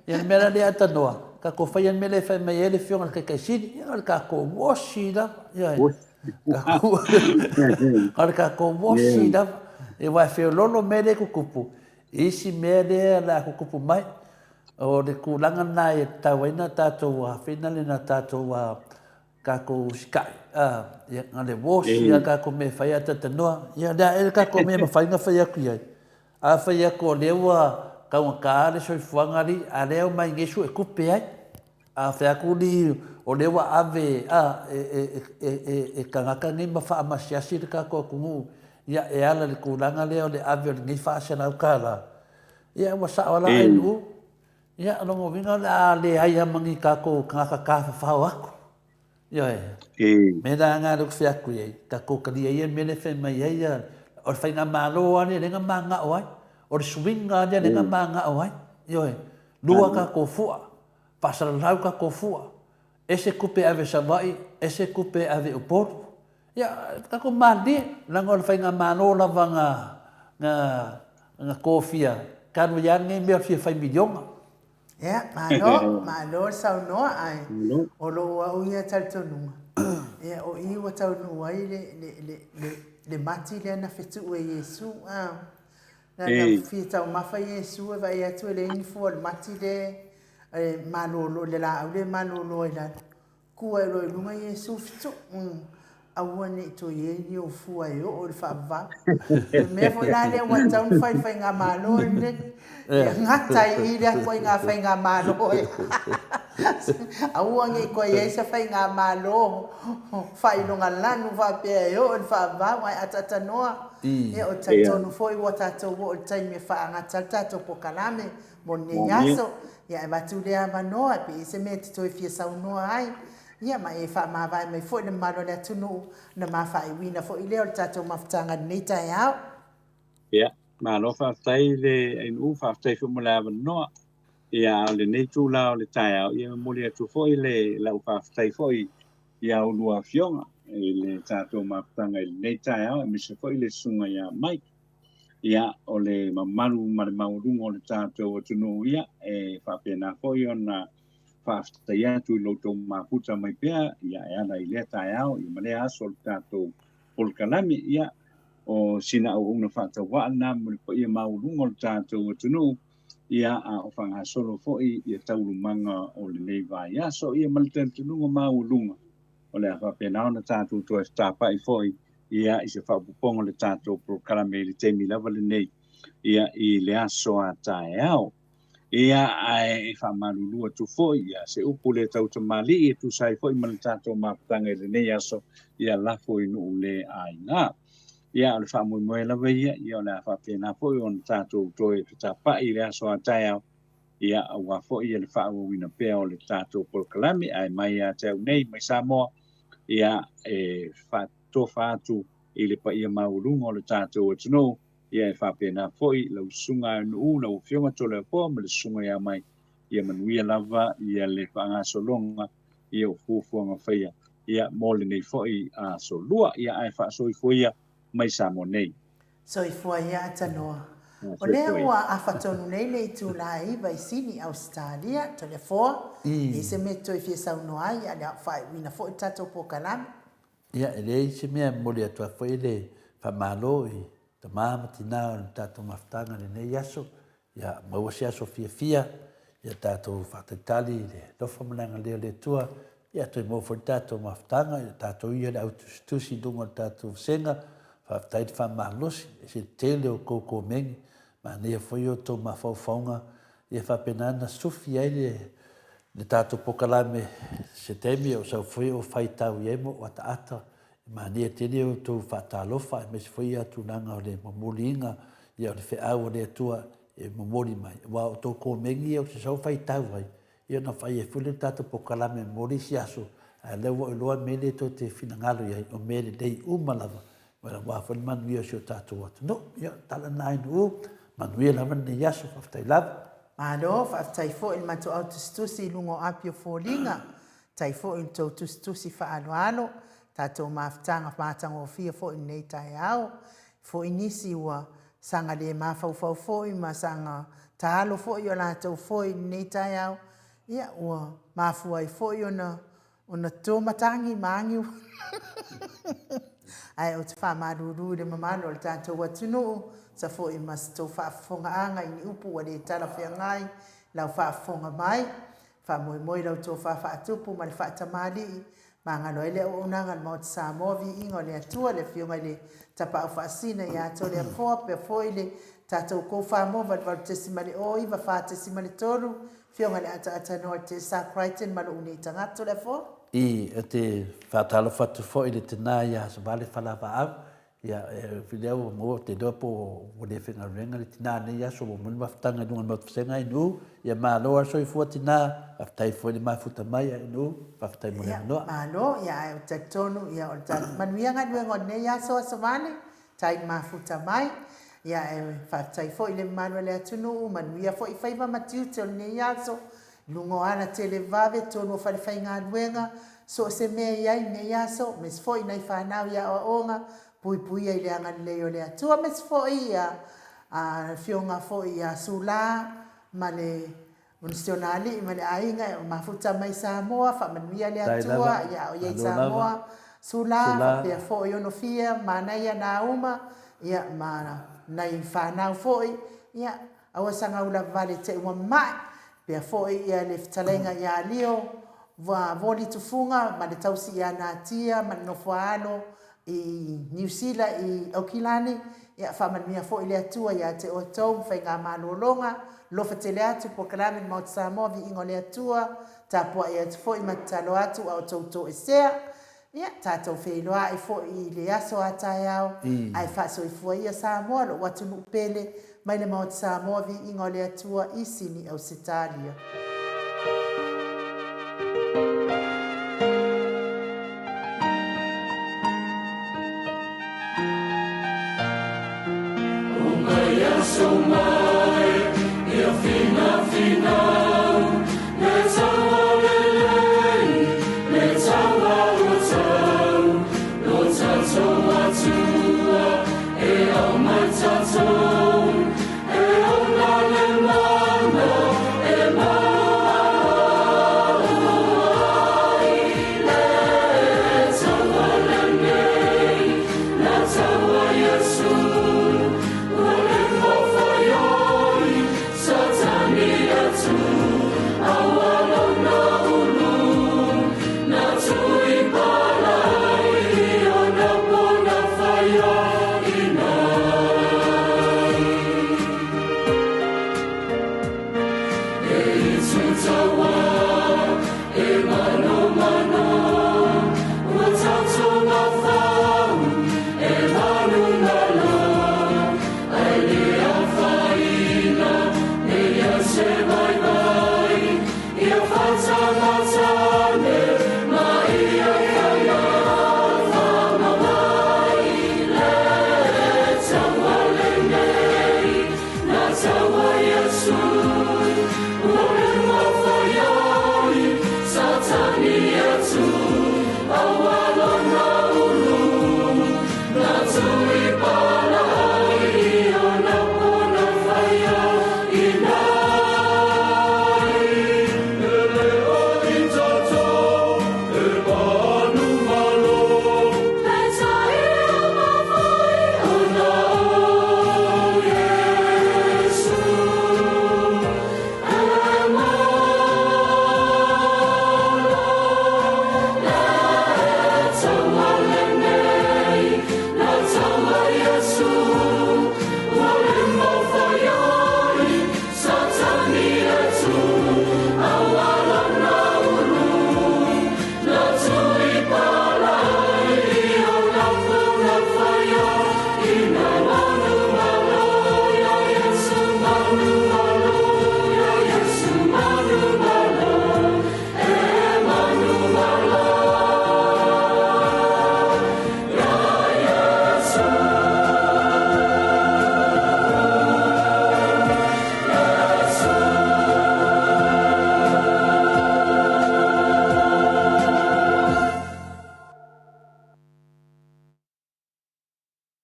S3: Ia le mea la lea Tanoa, tatou faia le mea lea e fai mai ai le Afioga i le Taitai Sili, ia o le tatou osi lava. Ioe. O le tatou osi lava. Aua e feoloolo mea lea e tutupu, isi mea lea o le a tutupu mai, o le tulaga lena e tatau ai ona tatou afina le na tatou tatou usitai, ia, na le osi lava tatou mea e fai ae talanoa, ia o le a ea le tatou mea e mafai ona fai atu i ai? A fai atu o lea ua taugata le soifuaga alii, a o lea e omai nei suetupe ai. A fai atu alii o lea ua ave a, e, e, e, e, e tagata nei ma faamasiasi le tatou atunuu, ia e ala i le tulaga lea o le ave o lenei $400, ia ua sao lava la Ainuu. Ia, o lona uiga o le a leai lava ma ni tatou tagata tafafao atu. Ioe. Mea la lena lea ou te fai atu i ai, tatou talia ia le mea lea e fai mai ai, o le faigamalo lava lea lea na mananao ai, o le suiga lava lea lea na mananao ai. Ioe. Lua tatou fua, faasalalau tatou fua, ese tupe e ave i Savaii, ese tupe e ave i Upolu. Ia, tatou malilie, leaga o le faigamalo lava na, na, na tofia, talu ai lava lenei mea o le fia fai miliona.
S2: Ia, malo, malo le saunoa, ae o lou au ia talitonuga, ia, o i ua taunuu ai le, le, le, le, le mati lea na fetuu e Iesu, a. Na, na fia taumafa Iesu e vaai atu e leai ni fua o le mati lea e malolo, le laau lea e malolo ai i lalo. Ku ai loa i luga Iesu fitu, aua ne i toe i ai ni ou fua e oo i le faavavau. O le mea foi la lea ua tatau ona fai i le faigamalo lenei, ia gata ai i i lea ituaiga faigamalo e aua ne i toe i ai se faigamalo faailoga lanu faapea e oo i le faavavau, ae ataatanoa. Ia, ou te talitonu foi ua tatou oo i le taimi e faagata ai le tatou polokalame mo lenei aso. Ia, e avatu lea avanoa pe i ai se mea e te toe fia saunoa ai, ia, ma e faamavae mai foi le mamalu o le atunuu ona ma faaiuina foi lea o le tatou mafutaga i lenei taeao.
S4: Ia, malo faafetai le Ainuu, faafetai foi mo le avanoa. Ia, a o lenei itula o le taeao, ia e momoli atu foi le lau faafetai foi i a oulua afioga i le tatou mafutaga i lenei taeao, aemaise foi le susuga ia Mike. Ia, o le mamalu ma le maualuga o le tatou atunuu, ia, e faapena foi ona faafetai atu i lo outou mafuta mai pea, ia, e ala i lea taeao, ia, ma lea aso o le tatou polokalame. Ia, o sina auauna faatauvaa lena mo le paia maualuga o le tatou atunuu, ia, a o faagasolo foi ia taualumaga o lenei vaiaso, ia, ma le talitonuga maualuga o le a faapena ona tatou toe fetapai foi ia i se faaopoopoga o le tatou polokalame i le taimi lava lenei ia i le aso a taeao. Ia ae e faamalulu atu foi ia se upu le tautamalii e tusa ai foi ma le tatou mafutaga i lenei aso ia lafo i nuu le aiga. Ia o le faamoemoe lava ia, ia o le a faapena foi ona tatou toe fetapai i le aso a taeao ia aua foi ia le faaauauina pea o le tatou polokalame ae mai ia te au nei mai Samoa ia e faatofa atu i le paia maualuga o le tatou atunuu, ia e faapena foi lau susuga Ainuu, lau Afioga Toleafoa ma le susuga ia Mai, ia manuia lava ia le faagasologa ia o fuafuaga faia ia mo lenei foi aso lua, ia ae faasoifua ia mai Samoa nei.
S2: Soifua ia Tanoa. O lea ua afa tonu nei le itula e 9 i Sini, Ausetalia, Toleafoa, e i ai se mea e toe fia saunoa ai, a o le a faaiuina foi le tatou polokalame.
S3: Ia, e leai se mea e momoli atu ai foi le faamalo i tama ma tina o le tatou mafutaga i lenei aso. Ia maua se aso fiafia, ia tatou faatalitali i le alofa ma le agalelei o le Atua, ia toe maua foi le tatou mafutaga, ia tatou ia le au tusitusi i luga o le tatou vasega, faafetai le faamalosi, ese le tele o tou komeni, manaia foi o tou mafaufauga, ia faapena ona sufi ai le le tatou polokalame se taimi o sau foi o faitau i ai ma ou ataata, e manaia tele o tou faatalofa aemaise foi ia tulaga o le momoliina ia o le feau a le Atua e momoli mai, aua o tou komeni ia ou te sau faitau ai, ia ona fai ai foi lea o le tatou polokalame mo le isi aso, a o lea ua ou iloa mea lea tou te finagalo i ai, o mea lelei uma lava, aua foi le manuia o si o tatou atunuu. Ia, tala na ai nuu, Manuia lava lenei aso, faafetai lava.
S2: Malo, faafetai foi i le matou au tusitusi i luga o api o foliga. Faafetai foi i le tou tusitusi faaaloalo, tatou mafutaga matagofie foi i lenei taeao. Foi nisi ua saga le mafaufau foi ma saga taalo foi i o latou foe i lenei taeao, ia ua mafua ai foi ona ona toto matagi ma agi ae ou te faamalulu i le mamalu o le tatou atunuu, sa foi ma se tou faafofogaaga i ni upu ua le talafeagai lau faafofoga mai. Faamoemoe i lau tofa faatupu ma le faatamalii, magalo ai le auaunaga a le Maota Samoa, Viiga o le Atua, le Afioga i le Tapaau Faasisina ia Toleafoa, pea foi le tatou Koufamoa 88.09 4.3, Afioga i le Ataatanua Tessa Crichton ma lou nei tagata Toleafoa.
S3: I, ou te faatalofa atu foi i le tina ia Savale Falavaau, ia, e lea ua maua, ou te iloa po ua le faigaluega le tina i lenei aso, ua momoli mafutaga i luga o le Maota Vasega ANU, ia malo lava le soifua tina, faafetai foi le mafuta mai ANU, faafetai mo le avanoa.
S2: Ia, malo, ia ae ou te talitonu, ia o le tatou manuia galuega o lenei aso, Aso Vale, tai mafuta mai. Ia e faafetai foi i le mamalu o le atunuu, manuia foi faiva ma tiute o lenei aso, i luga o ala televave, tonu o falefaigaluega, so o se mea e i ai i lenei aso, aemaise foi nai fanau i aoaoga, puipuia i le agalelei o le Atua, aemaise foi ia Afioga foi ia Sula ma le O si ona alii ma le aiga e mafuta mai Samoa, faamanuia le Atua ia o iai Samoa, Sula, faapea foi Onofia, Manaia, Nauma, ia ma nai fanau foi, ia aua saga ulavavale te ua mamae, faapea foi ia le fetalaiga ia Lio, Voli Tufuga ma le tausi ia Natia ma le nofo a alo i Niu Sila i Aukilani, ia faamanuia foi le Atua ia te outou ma faigamalologa, alofa tele atu polokalame le Maota Samoa, viiga o le Atua, tapuai atu foi ma tatalo atu a outou toesea, ia tatou feiloai foi i le aso a taeao, ae faasoifua ia Samoa lou atunuu pele, mai le Maota Samoa, viiga o le Atua i Sini Ausetalia.
S1: Uma ia